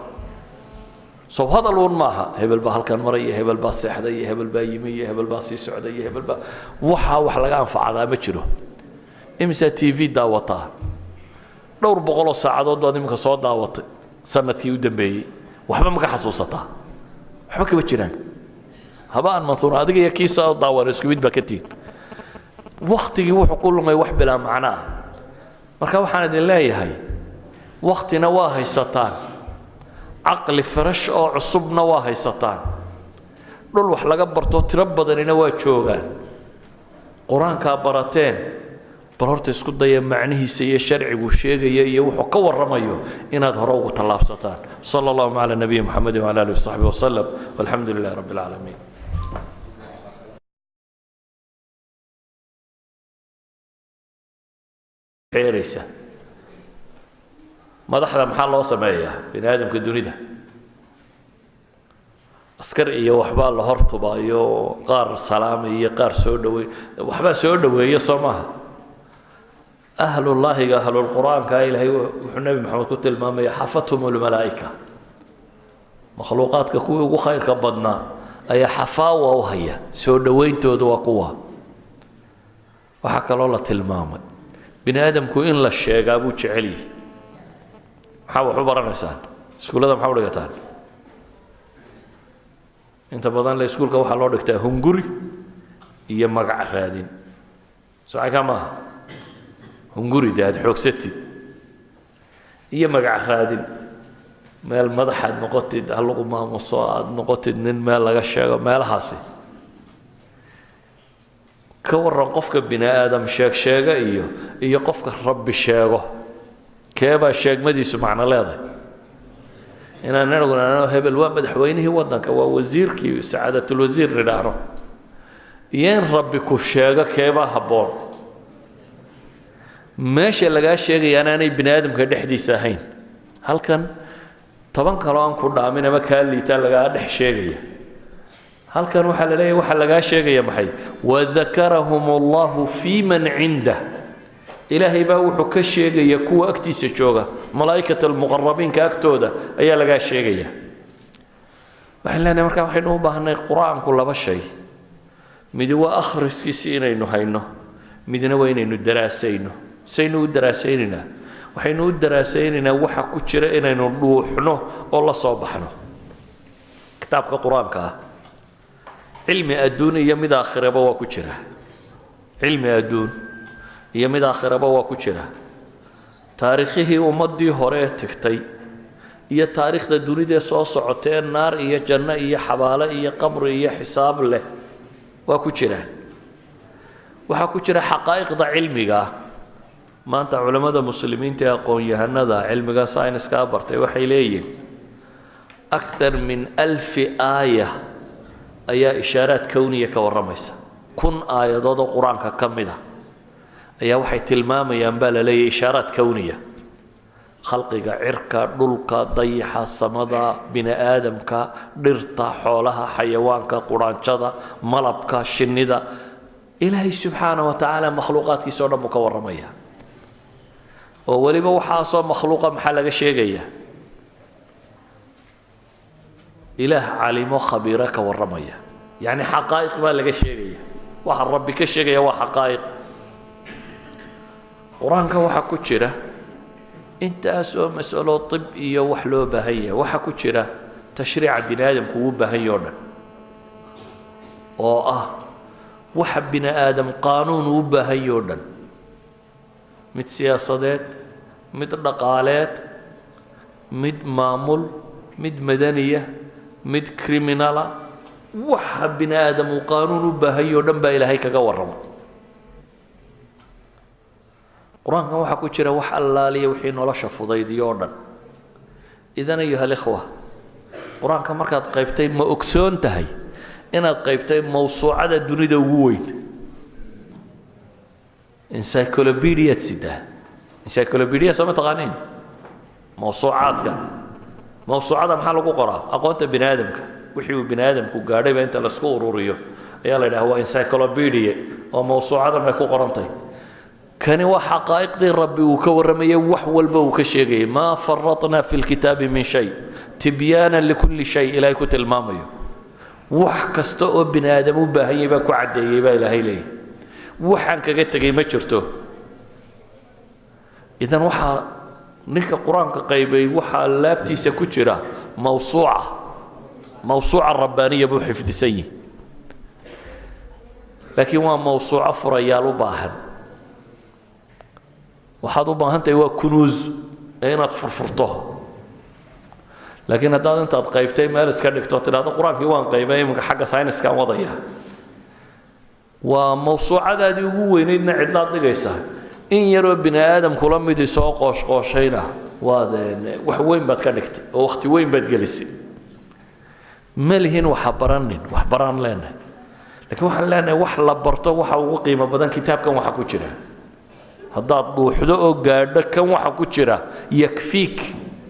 Sow hadal uun maaha, hebel baa halkan maraya, hebel baa seexday, iyo hebel baa yimi, iyo hebel baa sii socday, iyo hebel baa waxaa wax laga anfacadaa ma jiro. Imisaa TV daawataa? Dhowr boqoloo saacadood baad iminka soo daawatay sanadkii u dambeeyey, waxba ma ka xasuusataa? Waxba kama jiraan. Habaan mansuur, adiga iyo kii soo daawana isku mid baa ka tihin. Waktigii wuxuu ku lumay wax bilaa macno ah. Marka waxaan idin leeyahay, waktina waa haysataan, caqli farash oo cusubna waa haysataan, dhul wax laga barto tiro badanina waa joogaan. Qur-aankaa barateen, bal horta isku daya macnihiisa iyo sharcigu sheegaya iyo wuxuu ka warramayo inaad hore ugu tallaabsataan. Sala allahuma cala nabiyi Muxamedin wcala alihi wasaxbi wasalam, walxamdu lilahi rabbi alcaalamiin. Xeeraysa madaxda maxaa loo sameeyaa? Bini aadamka dunida askar iyo waxbaa la hortubaayo, qaar salaamay iyo qaar soo dhaweey, waxbaa soo dhoweeya, soo maaha? Ahlullaahiga, ahlulqur-aanka, Ilaahay wuxuu Nebi Maxamed ku tilmaamaya xafathum lmalaa'ika, makhluuqaadka kuwii ugu khayrka badnaa ayaa xafaawa u haya, soo dhowayntooda waa kuwa. Waxaa kaloo la tilmaamay bini aadamku in la sheegaa buu jecel yihi. Maxaa wax u baranaysaan iskuullada? Maxaa u dhigataan? Inta badan le iskuulka waxaa loo dhigtaa hunguri iyo magac raadin, socaka maaha? Hunguri de aad xoogsatid iyo magac raadin, meel madaxaad noqotid, ha lagu maamuso, aad noqotid nin meel laga sheego meelahaasi. Ka warran qofka bini aadam sheeg sheega iyo qofka Rabbi sheego, keebaa sheegmadiisu macno leedahay? Inaan inagu nidhaahno hebel waa madaxweynihii waddanka, waa wasiirkii, sacaadatulwasiir nidhaahno, iyo in Rabbi ku sheego, keebaa habboon? Meesha lagaa sheegaya inaanay bini aadamka dhexdiisa ahayn, halkan 10 kaloo aan ku dhaamin ama kaa liitaa lagaa dhex sheegaya. Halkan waxaa la leeyahy waxaa lagaa sheegaya maxay? Wadakarahum allahu fii man cindah, Ilaahay baa wuxuu ka sheegaya kuwa agtiisa jooga, malaa'ikat almuqarabiinka agtooda ayaa lagaa sheegaya. Waxaan leenahay markaa waxaynu u baahnay qur-aanku laba shay: midi waa akhriskiisi inaynu hayno, midna waa inaynu daraasayno. Saynu u daraasaynaynaa? Waxaynu u daraasaynaynaa waxa ku jira inaynu dhuuxno oo la soo baxno. Kitaabka qur-aanka ah cilmi adduun iyo mid aakhiraba waa ku jira, cilmi adduun iyo mid aakhiraba waa ku jira. Taariikhihii ummaddii hore ee tagtay iyo taariikhda dunidee soo socotee naar iyo janno iyo xabaalo iyo qabri iyo xisaab leh waa ku jiraan. Waxaa ku jira xaqaa'iqda cilmiga ah. Maanta culammada muslimiinta ee aqoon-yahanada cilmiga sayniskaa bartay waxay leeyihin akthar min 1000 aaya ayaa ishaaraad kowniya ka warramaysa. 1000 aayadood oo qur-aanka ka mid a ayaa waxay tilmaamayaan baa la leeyahy ishaaraad kowniya, khalqiga cirka, dhulka, dayaxa, samada, bini aadamka, dhirta, xoolaha, xayawaanka, quraanjada, malabka, shinnida. Ilaahay subxaana wa tacaala makhluuqaadkiisa o dhan buu ka warramaya, oo weliba waxaasoo makhluuqa maxaa laga sheegaya? Ilaah calimo khabiiro ka warramaya, yacni xaqaa'iq baa laga sheegaya. Waxa Rabbi ka sheegaya waa xaqaa'iq. Qur-aanka waxaa ku jira Intaasoo masalo tib iyo wax loo baahan yahay waxaa ku jira, tashriica bini aadamku uu baahan yahay o dhan, oo ah waxa bini aadam qaanuun uu baahan yahay o dhan, mid siyaasadeed, mid dhaqaaleed, mid maamul, mid madaniya, mid criminala, waxa bini aadam uu qaanuun u baahan yahay o dhan baa Ilaahay kaga warramay qur-aankan. Waxaa ku jira wax allaaliya wixii nolosha fudaydiyo o dhan. Idan, ayuha alikhwa, qur-aanka markaad qaybtay, ma ogsoon tahay inaad qaybtay mawsuucada dunida ugu weyn? Encyclopediaad sidaa. Encyclopedia soo ma taqaaniin? Mawsuucaadka, mawsuucada maxaa lagu qoraa? Aqoonta bini aadamka, wixii uu bini aadamku gaadhayba inta laisku ururiyo ayaa la yidhaha waa encyclopedia, oo mawsuucadan bay ku qorantay. Kani waa xaqaa'iqdii Rabbi uu ka warramayay, wax walba uu ka sheegayay. Maa faratna fi lkitaabi min shay, tibyaanan likulli shay, Ilaahay ku tilmaamayo. Wax kasta oo bini aadam u baahan yahay baan ku caddeeyey baa Ilaahay leeyahy, waxaan kaga tegay ma jirto. Idan waxaa ninka qur-aanka qaybay waxaa laabtiisa ku jira mawsuuca, mawsuuca rabbaaniya buu xifdisan yihi, laakiin waa mawsuuco furayaal u baahan. Waxaad u baahan tahay waa kunuus ee inaad furfurto. Laakiin haddaad intaad qaybtay meel iska dhigto, tidhahdo qur-aankii waan qaybay, iminka xagga sayniskaan wadaya, waa mawsuucadaadii ugu weynaydna cidlaad dhigaysaa. In yaroo bini aadam kula midii soo qooshqooshayna waad wax weyn baad ka dhigtay oo wakhti weyn baad gelisay. Ma lihin waxa baranin, wax baraan leenahay, lakiin waxaan leenahay wax la barto waxa ugu qiimo badan kitaabkan waxa ku jira. Haddaad dhuuxdo oo gaadho kan waxa ku jira, yakfiik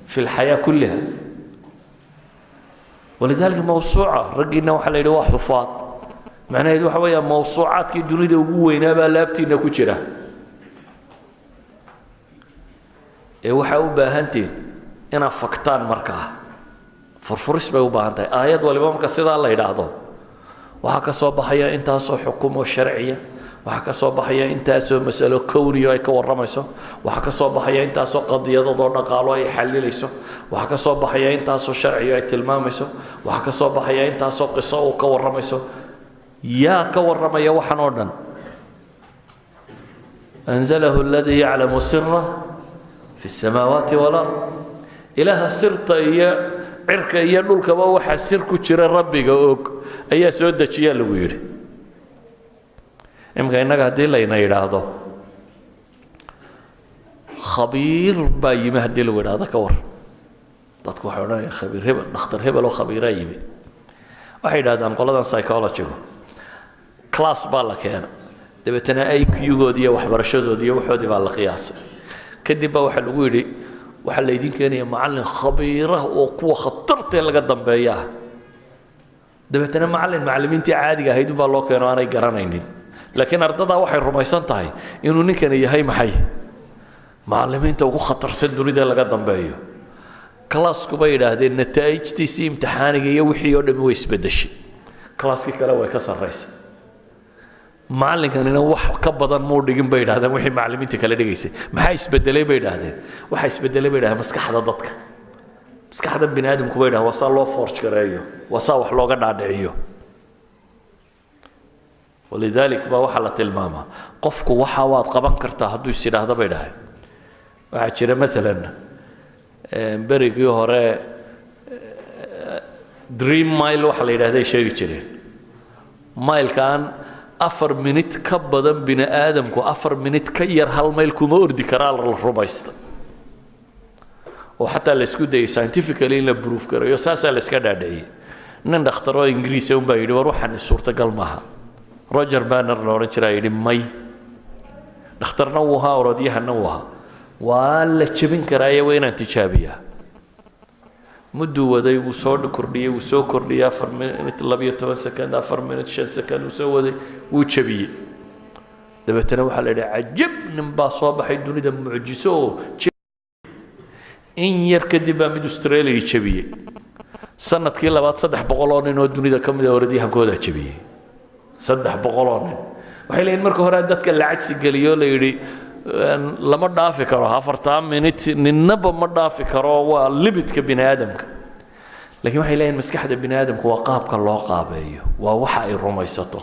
fi lxayaa kulliha. Walidaalika mawsuuca raggiina waxaa la yidhi waa xufaad, macnaheedu waxa weeya mawsuucaadkii dunida ugu weynaa baa laabtiina ku jira. Ee waxaa u baahantihin inaad faktaan, markaa furfuris bay u baahan tahay. Aayad waliba marka sidaa la yidhaahdo waxaa ka soo baxaya intaasoo xukumo sharciya, waxaa ka soo baxaya intaasoo masalo kowniyo ay ka warramayso, waxaa ka soo baxaya intaasoo qadiyadadoo dhaqaalo ay xallilayso, waxaa ka soo baxaya intaasoo sharciyo ay tilmaamayso, waxaa ka soo baxaya intaasoo qiso uu ka warramayso. Yaa ka warramaya waxan oo dhan? Anzalahu aladii yaclamu sira fi الsamaawaati walard. Ilaaha sirta iyo cirka iyo dhulkaba waxaa sir ku jira Rabbiga og ayaa soo dejiyaa lagu yidhi. Iminka innaga haddii layna yidhaahdo khabiir baa yimi, haddii lagu yidhahdo ka war, dadku waxay odhanayaan khabiir hebel, dhakhtar hebel oo khabiiraa yimi. Waxay yidhahdaan qoladan psychologygu, class baa la keena, dabeetana IQ-goodii iyo waxbarashadoodii iyo waxoodii baa la qiyaasay. Kadib baa waxaa lagu yidhi waxaa laydin keenaya macallin khabiirah oo kuwa khatartee laga dambeeya ah. Dabeetana macallin macallimiintii caadiga ahayd unbaa loo keeno aanay garanaynin, laakiin ardadaa waxay rumaysan tahay inuu ninkani yahay maxay macallimiinta ugu khatarsan dunida laga dambeeyo. Classku bay yidhaahdeen nataa'ijtiisii imtixaaniga iyo wixii oo dhami way isbeddeshay, classkii kale way ka sarraysa. Macallinkanina wax ka badan muu dhigin bay yidhahdeen wixii macallimiinta kale dhigaysay. Maxaa isbedelay bay yidhaahdeen? Waxaa isbedelay bay yidhahdeen maskaxda dadka, maskaxda bini aadamku bay yidhahdeen waa saa loo forge gareeyo, waa saa wax looga dhaadhiciyo. Walidalik baa waxaa la tilmaamaa qofku waxa waad qaban kartaa hadduu is yidhaahdo bay dhahay. Waxaa jira maalan berigii hore dream mile waxa la yidhahday sheegi jireen, mailkaan 4 minit ka badan bini aadamku 4 minit ka yar hal mayl kuma ordi karaa la rumaysta, oo xataa la isku dayay scientifically in la proof gareeyo, saasaa la iska dhaadhiciyey. Nin dhakhtaroo Ingiriisa unbaa yidhi war waxaan suurtagal maaha. Roger Banner la odhan jiraa yidhi may, dhakhtarna wuu ahaa, orodyahanna wuu ahaa, waa la jebin karaaye, waa inaan tijaabiyaa. Mudduu waday, wuu soo kordhiyey, wuu soo kordhiyey, 4 minit 12 second, 4 minit 5 second wuu soo waday, wuu jebiyey. Dabeetana waxaa la yidhi cajab, nin baa soo baxay dunida mucjiso oo. In yar kadib baa mid Australia jebiyey. Sanadkii labaad 300 oo nin oo dunida ka mid a orodyahankoodaa jebiyey. 300 oo nin waxay leeyihin marka hore dadka la cagsi geliyo, la yidhi Lama dhaafi karo 4 minute, ninaba ma dhaafi karo, waa limitka bini aadamka. Laakiin waxay leeyihin maskaxda bini aadamku waa qaabka loo qaabeeyo, waa waxa ay rumaysato.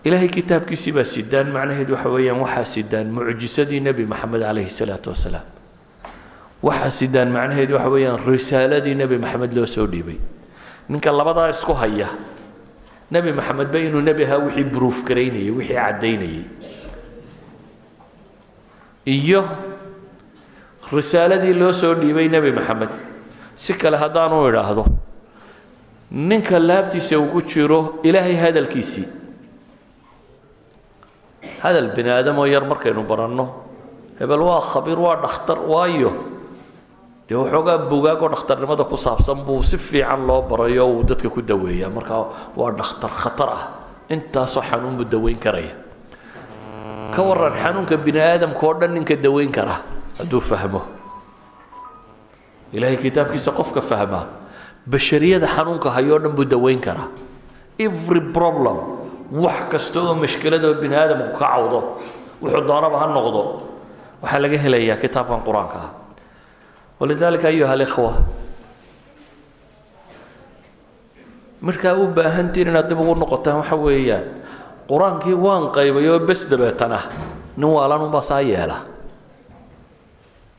Ilaahay kitaabkiisii baa sidaan, macnaheedu waxa weeyaan waxaa sidaan mucjisadii Nebi Maxamed calayhi salaatu wasalaam, waxaa sidaan macnaheedu waxa weeyaan risaaladii Nebi Maxamed loo soo dhiibay. Ninka labadaa isku haya, Nebi Maxamed ba inuu nebi ahaa wixii bruuf garaynayay, wixii caddaynayay, iyo risaaladii loo soo dhiibay Nebi Maxamed. Si kale haddaanu idhaahdo, ninka laabtiisa ugu jiro Ilaahay hadalkiisii, hadal bini aadamoo yar markaynu baranno, hebel waa khabiir, waa dhakhtar, waayo dee waxoogaa bugaagoo dhakhtarnimada ku saabsan buu si fiican loo barayo, uu dadka ku daweeyaa, markaa waa dhakhtar khatar ah, intaasoo xanuun buu daweyn karaya. Ka waran xanuunka bini aadamka oo dhan ninka daweyn kara hadduu fahmo Ilaahay kitaabkiisa? Qofka fahmaa bashariyada xanuunka hayoo dhan buu daweyn karaa. Every problem, wax kasta oo mashkiladoo bini aadamku ka cawdo, wuxuu doonaba ha noqdo, waxaa laga helayaa kitaabkan Qur-aanka ah. Walidaalika ayuha alikhwa, markaa u baahantiin inaad dib ugu noqotaan waxa weeyaan Qur-aankii waan qaybay oo bes, dabeetana nin waalanunbaa saa yeela,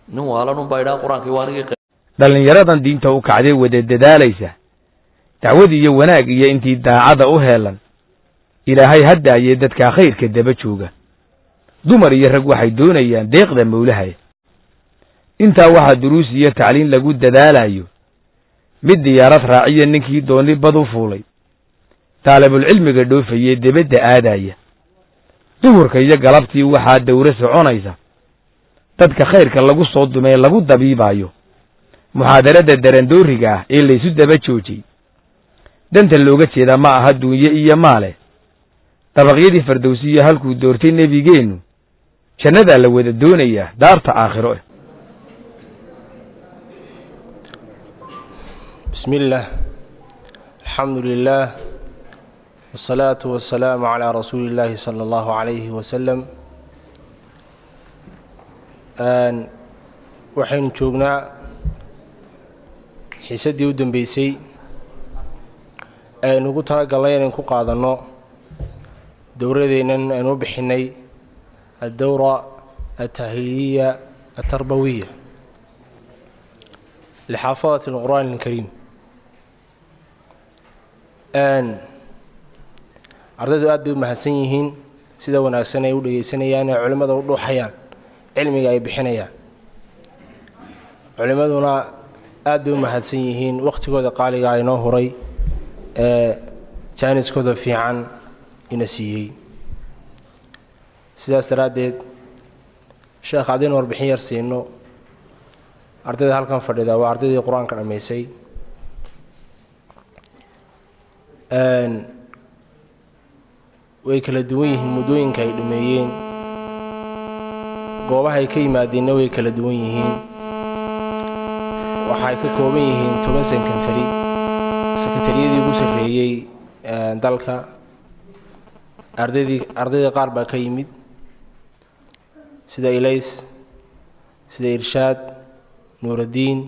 nin waalanunbaa idhaha Qur-aankii waa anigii. Dhallinyaradan diinta u kacday wada dadaalaysa dacwad iyo wanaag iyo intii daacada u heelan, Ilaahay haddaayee dadkaa khayrka daba jooga, dumar iyo rag waxay doonayaan deeqda mawlahaya. Intaa waxaa duruus iyo tacliin lagu dadaalayo, mid diyaarad raaciya ninkii dooni bad u fuulay, taalibulcilmiga dhoofayee debadda aadaya, duhurka iyo galabtii waxaa dawro soconaysa dadka khayrka lagu soo dumee lagu dabiibaayo, muxaadarada darandooriga ah ee laysu daba joojay. Danta looga jeedaa ma aha duunye iyo maale, dabaqyadii fardowsiyo halkuu doortay nebigeennu, jannadaa la wada doonayaa daarta aakhiro. بسم الله، الحمد لله، والصلاة والسلام على رسول الله صلى الله عليه وسلم. Waxaynu joognaa xiisaddii u dambeysay aynu ugu talagalnay inaynu ku qaadanno dowradeennan aynu u bixinay addowra altahliiliya altarbawiya lixaafadati alqur'aan alkariim. Ardaydu aad bay u mahadsan yihiin sida wanaagsan ay u dhegeysanayaan ee culimmada u dhuuxayaan cilmiga ay bixinayaan. Culimmaduna aad bay u mahadsan yihiin wakhtigooda qaaliga inoo huray ee jaaniskooda fiican ina siiyey. Sidaas daraaddeed, sheekh, haddaynu warbixin yar siino ardayda halkan fadhida, waa ardaydii Qur-aanka dhammaysay. Way kala duwan yihiin muddooyinka ay dhameeyeen, goobaha ay ka yimaadeenna way kala duwan yihiin. Waxay ka kooban yihiin 10 sekondary, sekondariyadii ugu sarreeyey dalka. Ardaydii ardayda qaar baa ka yimid sida Ilays, sida Irshaad, Nuuraddiin,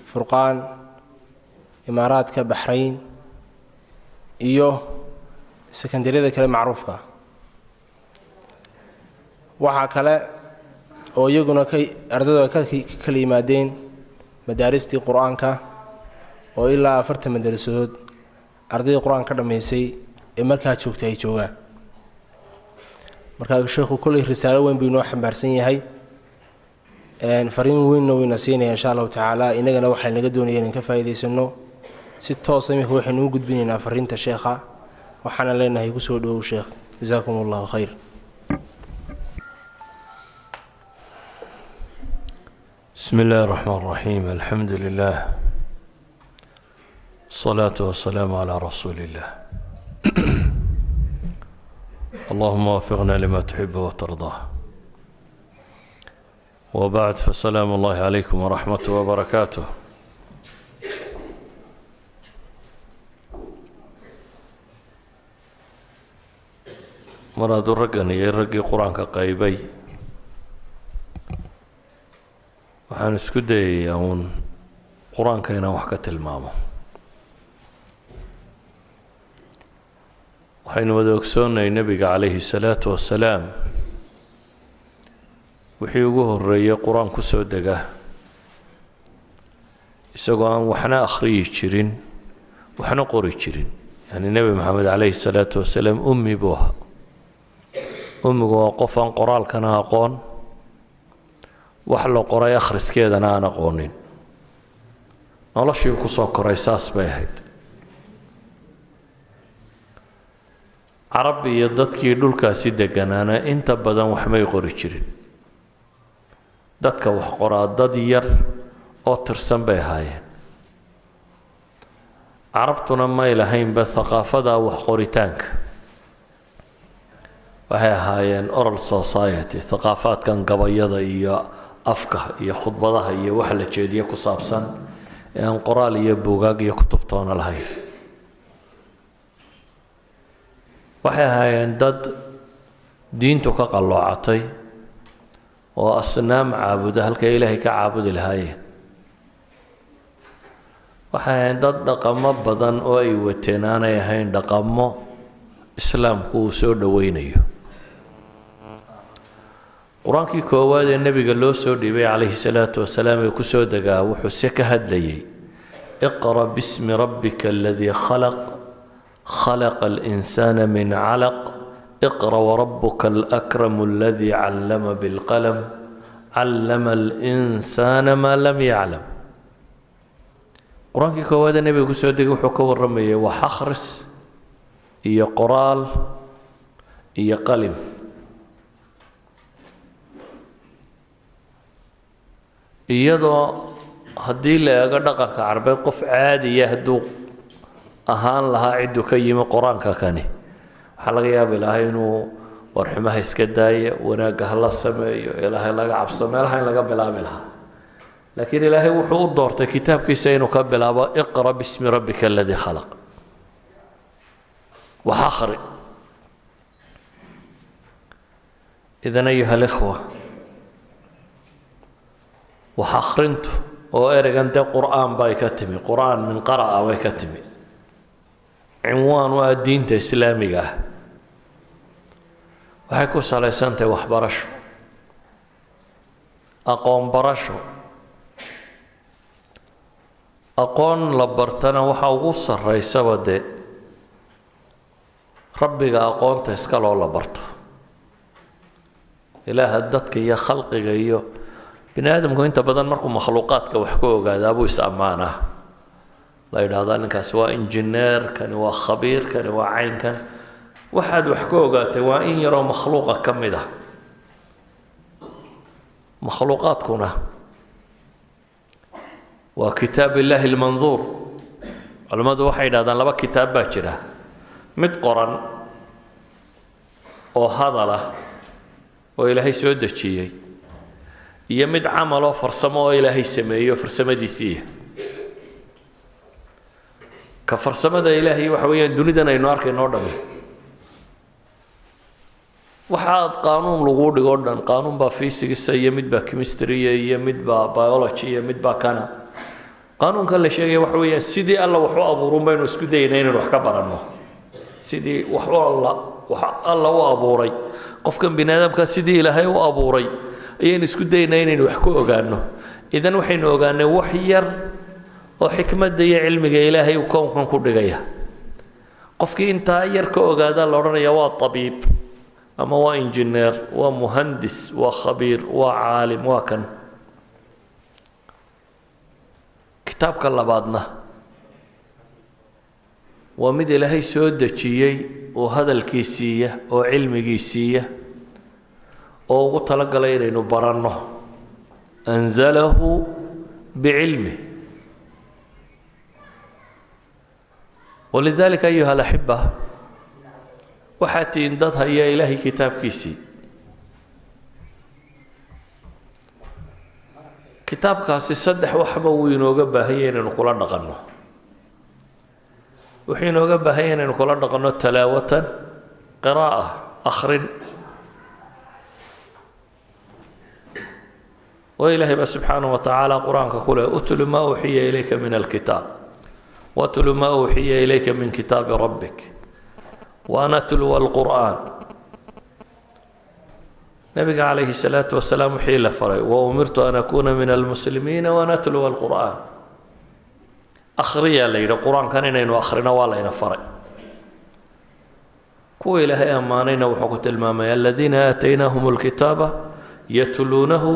Furqaan, Imaaraadka, Baxrayn iyo sekondariyada kale macruufka. Waxaa kale oo iyaguna ka ardaydu ay ka kala yimaadeen madaaristii Qur-aanka oo ilaa 40 madarasadood ardaydii Qur-aanka ka dhammaysay ee markaa joogtay ay joogaan. Markaa sheekhu kolley risaalo weyn buu inoo xambaarsan yahay, fariin weynna wayna siinaya insha Allahu tacaala. Inagana waxaa naga doonaya inaan ka faa'iidaysano si toosa. Iminka waxaynu u gudbinaynaa fariinta sheekha, waxaana leenahay kusoo dhowow sheekh, jasaakum Allahu khayr. بسم الله الرحمن الرحيم، الحمد لله، الصلاة والسلام على رسول الله، اللهم وفقنا لما تحب وترضاه، وبعد، فسلام الله عليكم ورحمته وبركاته. Mar hadduu raggan iyo raggii qur-aanka qaybay, waxaan isku dayayaa uun qur-aanka inaan wax ka tilmaamo. Waxaynu wada ogsoonnay nebiga calayhi salaatu wasalaam wixii ugu horreeyey qur-aan ku soo dega, isagoo aan waxna akhriyi jirin waxna qori jirin. Yani nebi Maxamed calayhi salaatu wasalaam ummi buu ahaa. Ummigu waa qof aan qoraalkana aqoon, wax la qoray akhriskeedana aan aqoonin. Noloshii kusoo koray saas bay ahayd. Carab iyo dadkii dhulkaasi deganaana inta badan waxmay qori jirin. Dadka wax qoraa dad yar oo tirsan bay ahaayeen. Carabtuna may lahaynba thaqaafada wax qoritaanka. Waxay ahaayeen oral society, thaqaafaadkan gabayada iyo afka iyo khudbadaha iyo waxa la jeediye ku saabsan ee aan qoraal iyo buugaag iyo kutubtoona lahayn. Waxay ahaayeen dad diintu ka qalloocatay oo asnaam caabuda halkay Ilaahay ka caabudi lahaayeen. Waxay ahaayeen dad dhaqamo badan oo ay wateen aanay ahayn dhaqamo islaamku uu soo dhoweynayo. Qur-aankii koowaad ee nebiga loo soo dhiibay calayhi salaatu wasalaam ee kusoo degaa wuxuu se ka hadlayay iqra bismi rabbika aladii khalaq, khalaqa alinsaana min calaq, iqra warabuka alakramu aladii callama bilqalam, callama alinsaana maa lam yaclam. Qur-aankii koowaad ee nebiga kusoo degay wuxuu ka warramayay wax akhris iyo qoraal iyo qalim. Iyadoo haddii la eego dhaqanka carbeed, qof caadiya hadduu ahaan lahaa cidduu ka yimi qur-aanka kani, waxaa laga yaabi lahaa inuu warxumaha iska daaya, wanaagga hala sameeyo, Ilaahay laga cabsado, meelaha in laga bilaabi lahaa. Laakiin Ilaahay wuxuu u doortay kitaabkiisa inuu ka bilaabo iqra bismi rabbika aladii khalaq, wax akhri. Idan ayuha alikhwa, wax akhrintu oo ereygan dee qur-aan bay ka timi, qur-aan min qara'a bay ka timi, cinwaan u ah diinta islaamiga ah, waxay ku salaysantahay waxbarasho, aqoon barasho. Aqoon la bartana waxaa ugu sarraysaba dee rabbiga aqoonta iska loo la barto, ilaaha dadka iyo khalqiga iyo bini aadamku. Inta badan markuu makhluuqaadka wax ka ogaadaa buu is ammaanaa, la yidhaahdaa ninkaasi waa injineer, kani waa khabiir, kani waa caynkan. Waxaad wax ka ogaatay waa in yaroo makhluuqa ka mid ah. Makhluuqaadkuna waa kitaab illaahi almanduur. Culimmadu waxay yidhahdaan laba kitaab baa jira, mid qoran oo hadal ah oo Ilaahay soo dejiyey, iyo mid camal oo farsamo oo Ilaahay sameeyo farsamadiisiiya. Ka farsamada Ilaahay waxa weeyaan dunidan aynu arkayno o dhami. Waxaad qaanuun laguu dhigo o dhan, qaanuun baa physics iyo mid baa chemistry iyo mid baa biology iyo mid baa kana. Qaanuunkan la sheegaya waxa weeyaan sidii Alla wax u abuurun baynu isku dayayna inaynu wax ka baranno. Sidii wax alla wax Alla u abuuray, qofkan bini aadamka sidii Ilaahay u abuuray ayaynu isku dayaynaa inaynu wax ku ogaano. Idan waxaynu ogaanay wax yar oo xikmadda iyo cilmiga Ilaahay uu kownkan ku dhigaya. Qofkii intaa yar ka ogaadaa la odhanaya waa tabiib ama waa injineer, waa muhandis, waa khabiir, waa caalim, waa kan. Kitaabka labaadna waa mid Ilaahay soo dejiyey oo hadalkii siiya oo cilmigii siiya oo ugu talagalay inaynu baranno, anzalahu bicilmih. Walidalika ayuha alaxiba, waxaa tihiin dad haya Ilaahay kitaabkiisii. Kitaabkaasi saddex waxba wuu inooga baahanya inaynu kula dhaqanno. Wuxuu inooga baahanya inaynu kula dhaqanno talaawatan, qiraa'a, Akhrin oo Ilaahay baa subxaanahu wa tacaala Qur-aanka ku leh: "Utlu maa uuxiya ilayka min alkitaab, watlu maa uuxiya ilayka min kitaabi rabbik wa an atluwa alqur'aan." Nabiga calayhi salaatu wasalaam wixii la faray: "Wa umirtu an akuuna min almuslimiina waan atluwa alqur'aan." Akhriyaa la yidhi. Qur-aankan inaynu akhrino waa layna faray. Kuwa Ilaahay ammaanayna wuxuu ku tilmaamay: "Aladiina aataynaahum alkitaaba yatluunahu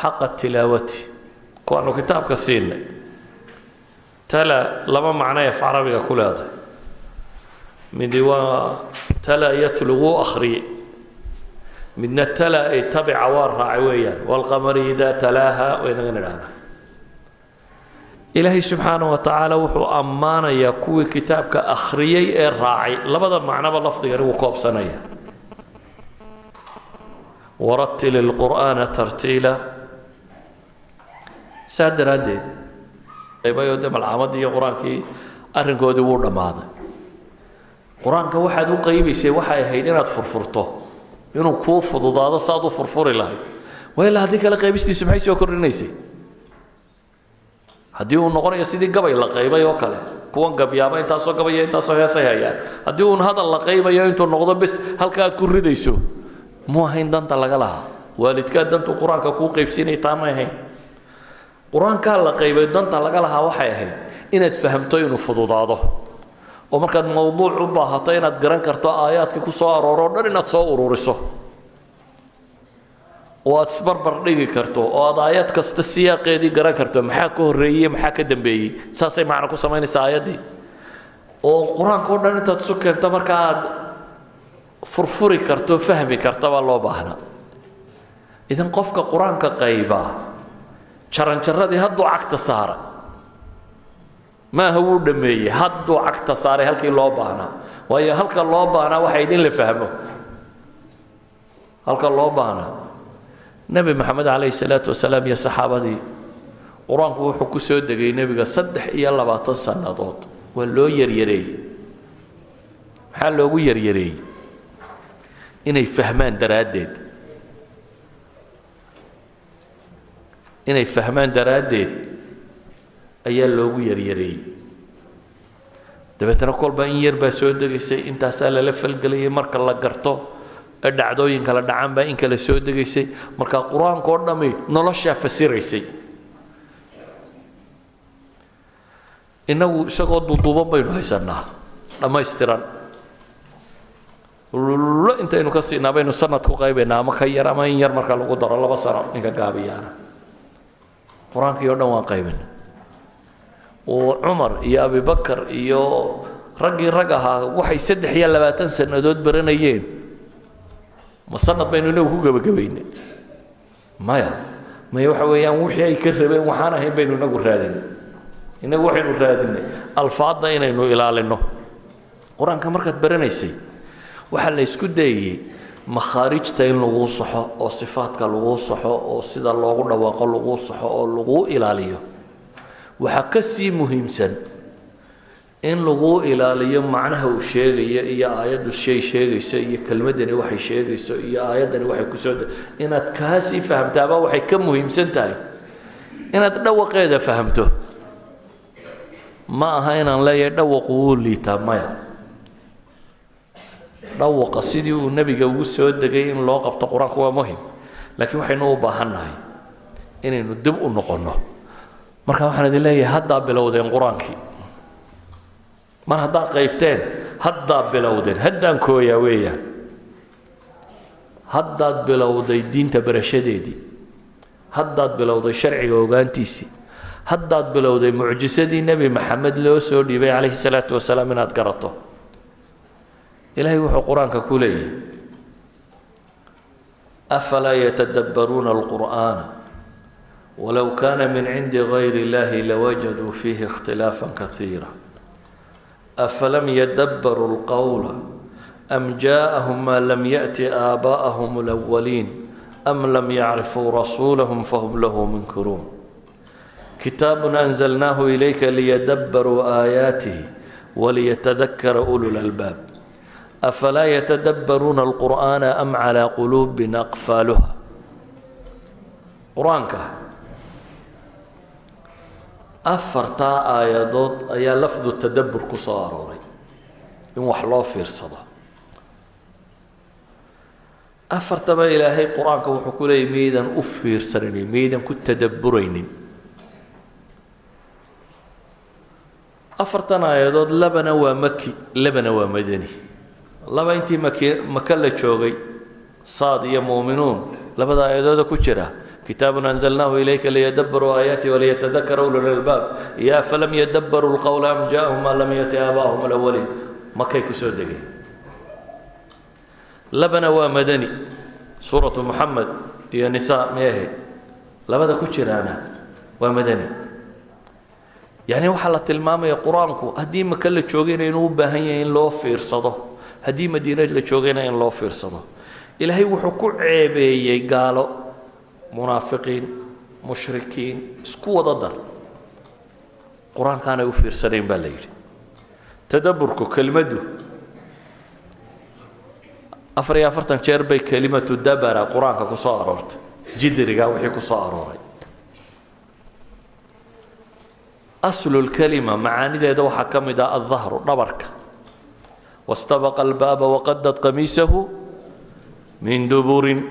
xaqa tilaawati." Kuwaanu kitaabka siinay. Tala laba macno af Carabiga ku leedahay. Midi waa tala yatlu, wuu akhriyey. Midna tala ay tabica, waa raacay weeyaan. "Waalqamari idaa talaaha" waynaga nidhahnaa. Ilaahay subxaanahu wa tacaala wuxuu ammaanayaa kuwii kitaabka akhriyey ee raacay. Labada macnoba lafdigani wuu koobsanaya. "Warattil ilqur'aana tartiila." Saa daraaddeed qaybayoo dee malcaamadii iyo Qur-aankii arrinkoodii wuu dhammaaday. Qur-aanka waxaad u qaybaysay waxay ahayd inaad furfurto, inuu kuu fududaado saad u furfuri lahayd. Waa ilaa haddii kale qaybistiisu maxay soo kordhinaysay? Haddii uu noqonayo sidii gabay la qaybay oo kale, kuwan gabyaaba intaasoo gabaya, intaasoo heesay hayaan, haddii uun hadal la qaybayo intuu noqdo bes halka aad ku ridayso, muu ahayn danta laga lahaa. Waalidkaa dantuu Qur-aanka kuu qaybsiinaya taa may ahayn. Qur-aankaa la qaybay danta laga lahaa waxay ahayd inaad fahamto, inuu fududaado, oo markaad mowduuc u baahato inaad garan karto aayaadkii ku soo arooro o dhan, inaad soo ururiso oo aad isbarbar dhigi karto, oo aad aayad kasta siyaaqeedii garan karto, maxaa ka horreeyey, maxaa ka dambeeyey. Saasay macno ku samaynaysaa aayaddii. Oo Qur-aanka o dhan intaad isu keento marka aad furfuri karto, fahmi karta baa loo baahnaa. Idan qofka Qur-aanka qaybaa jaranjaradii hadduu cagta saaray maaha wuu dhammeeyey, hadduu cagta saaray halkii loo baahnaa. Waayo, halka loo baahnaa waxa idin la fahmo halka loo baahnaa. Nebi Maxamed calayhi salaatu wasalaam iyo saxaabadii, Qur-aanku wuxuu ku soo degay nebiga 23 sannadood. Waa loo yaryareeyey. Maxaa loogu yaryareeyey? Inay fahmaan daraaddeed. Inay fahmaan daraaddeed ayaa loogu yaryareeyey. Dabeetana kolba in yar baa soo degaysay, intaasaa lala falgelayay. Marka la garto ee dhacdooyin kala dhacaan baa in kale soo degaysay. Marka Qur-aanka oo dhammi noloshaa fasiraysay. Innagu isagoo duuduuban baynu haysanaa, dhammaystiran lullo intaynu ka siinaa baynu sanad ku qaybaynaa ama ka yar ama in yar marka lagu daro 2 sano. Ninka gaabiyaana Qur-aankii o dhan waan qaybina. Oo Cumar iyo Abibakar iyo raggii rag ahaa waxay 23 sannadood baranayeen, ma sanad baynu inagu ku gebagabaynay? Maya, maya. Waxa weeyaan wixii ay ka rabeen waxaan ahayn baynu inagu raadinay. Inagu waxaynu raadinay alfaadda inaynu ilaalino. Qur-aanka markaad baranaysay waxaa la isku dayayey makhaarijta in laguu saxo, oo sifaadka laguu saxo, oo sida loogu dhawaaqo laguu saxo, oo laguu ilaaliyo. Waxaa ka sii muhiimsan in laguu ilaaliyo macnaha uu sheegayo, iyo aayaddu shay sheegayso, iyo kelmaddani waxay sheegayso, iyo aayaddani waxay kusoo, inaad kaasii fahamtaaba waxay ka muhiimsan tahay inaad dhawaqeeda fahamto. Ma aha inaan leeyahay dhawaqu wuu liitaa. Maya, dhawaqa sidii uu nebiga ugu soo degay in loo qabto Qur-aanku waa muhim, laakiin waxaynu u baahan nahay inaynu dib u noqonno. Marka waxaan idin leeyahay, haddaa bilowdeen Qur-aankii. Mar haddaa qaybteen, haddaa bilowdeen, haddaan kooyaa weeyaan, haddaad bilowday diinta barashadeedii, haddaad bilowday sharciga ogaantiisii, haddaad bilowday mucjisadii Nebi Maxamed loo soo dhiibay calayhi salaatu wasalaam inaad garato. Ilaahay wuxuu Qur-aanka ku leeyahay: "Afalaa yatadabbaruuna alqur'aana walow kana min cindi gayri illahi lawajaduu fiihi ikhtilaafan kasiira. Afalam yadabbaruu alqawla am jaءahum ma lam yaأti aabaa'ahum alawaliin am lam yacrifuu rasuulahum fahum lahu munkiruun. Kitaab anzalnaahu ilayka liyadabbaruu aayaatihi waliyatadakara ulu lalbaab." Afalaa yatadabbaruuna alqur'aana am calaa quluubin aqfaaluha. Qur-aanka afartaa aayadood ayaa lafdu tadabbur ku soo arooray, in wax loo fiirsado. Afartaba Ilaahay qur-aanka wuxuu ku leeyay miyaydan u fiirsanaynin, miyaydan ku tadabburaynin? Afartan aayadood labana waa maki, labana waa madani. Laba intii maki maka la joogay, Saad iyo Muuminuun, labada aayadooda ku jira, kitaabun anzalnaahu ilayka liyadabbaruu aayaati waliyatadakara ulul albaab iyo afalam yadabbaruu lqawla am jaa'ahum maa lam yati aabaa'ahum alawaliin, makay kusoo degeen. Labana waa madani, suuratu Moxamed iyo Nisaa may ahayd, labada ku jiraana waa madani. Yacni waxaa la tilmaamaya qur-aanku haddii maka la joogayna inuu u baahan yahay in loo fiirsado, haddii Madiine la joogayna in loo fiirsado. Ilaahay wuxuu ku ceebeeyey gaalo, munaafiqiin, mushrikiin, isku wada dar, qur-aankaanay u fiirsanayn baa la yidhi. Tadabburku kelimaddu 44 jeer bay kelimatu dabara qur-aanka ku soo aroortay, jidrigaa wixii ku soo arooray. Aslulkelima macaanideeda waxaa ka mid ah aldahru, dhabarka. Wastabaqa albaaba waqadad qamiisahu min duburin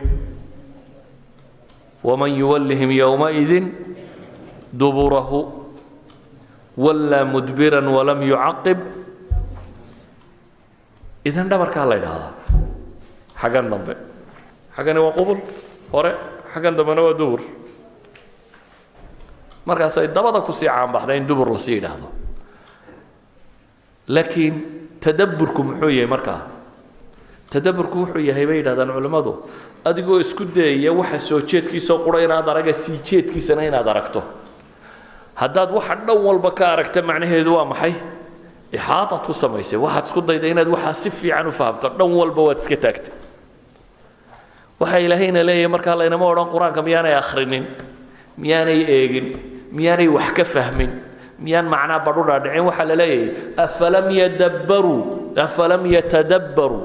waman yuwallihim yowmaidin duburahu wallaa mudbiran walam yucaqib. Idan dhabarkaa la yidhaahdaa xaggan dambe, xaggani waa qubul hore, xaggan dambena waa dubur. Markaasay dabada kusii caanbaxday in dubur lasii yidhaahdo. Laakiin tadabburku muxuu yahay? Markaa tadabburku wuxuu yahay, bay yidhahdaan culimmadu, adigoo isku dayaya waxa soo jeedkiisao qura inaad araga, sii jeedkiisana inaad aragto. Haddaad waxa dhan walba ka aragta, macnaheedu waa maxay? Ixaataad ku samaysay, waxaad isku dayday inaad waxaa si fiican u fahamto, dhan walba waad iska taagtay. Waxaa Ilaahayna leeyahay markaa laynama odhan qur-aanka miyaanay akhrinin, miyaanay eegin, miyaanay wax ka fahmin, miyaan macnaa badhu dhaadhicin. Waxaa la leeyahay afalam yadabbaruu, afalam yatadabbaruu,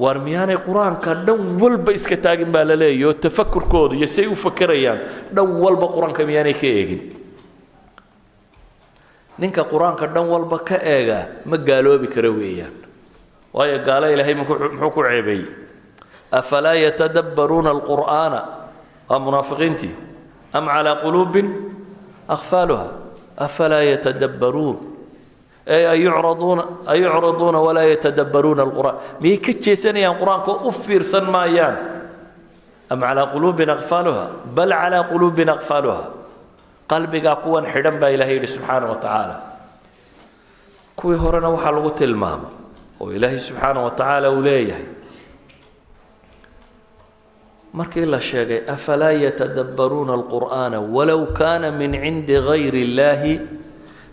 waar miyaanay qur-aanka dhan walba iska taagin baa la leeyahy, oo tafakurkooda iyo say u fakerayaan dhan walba qur-aanka miyaanay ka eegin? Ninka qur-aanka dhan walba ka eega ma gaaloobi karo weeyaan, waayo gaalo Ilaahay muxuu ku ceebeeyey? Afalaa yatadabbaruuna alqur'aana, waa munaafiqiintii, am calaa quluubin aqfaaluha. Afalaa yatadabbaruun ay ayucraduuna, ayucraduuna walaa yatadabbaruuna alqur'aan, miyay ka jeesanayaan qur-aanka oo u fiirsan maayaan? Am calaa quluubin aqfaaluha, bal calaa quluubin aqfaaluha, qalbigaa kuwan xidhan baa Ilahay yidhi subxaana wa tacaala. Kuwii horena waxaa lagu tilmaamay oo Ilaahay subxaana wa tacaala uu leeyahay markii la sheegay afalaa yatadabbaruuna alqur'aana walow kaana min cindi gayri illahi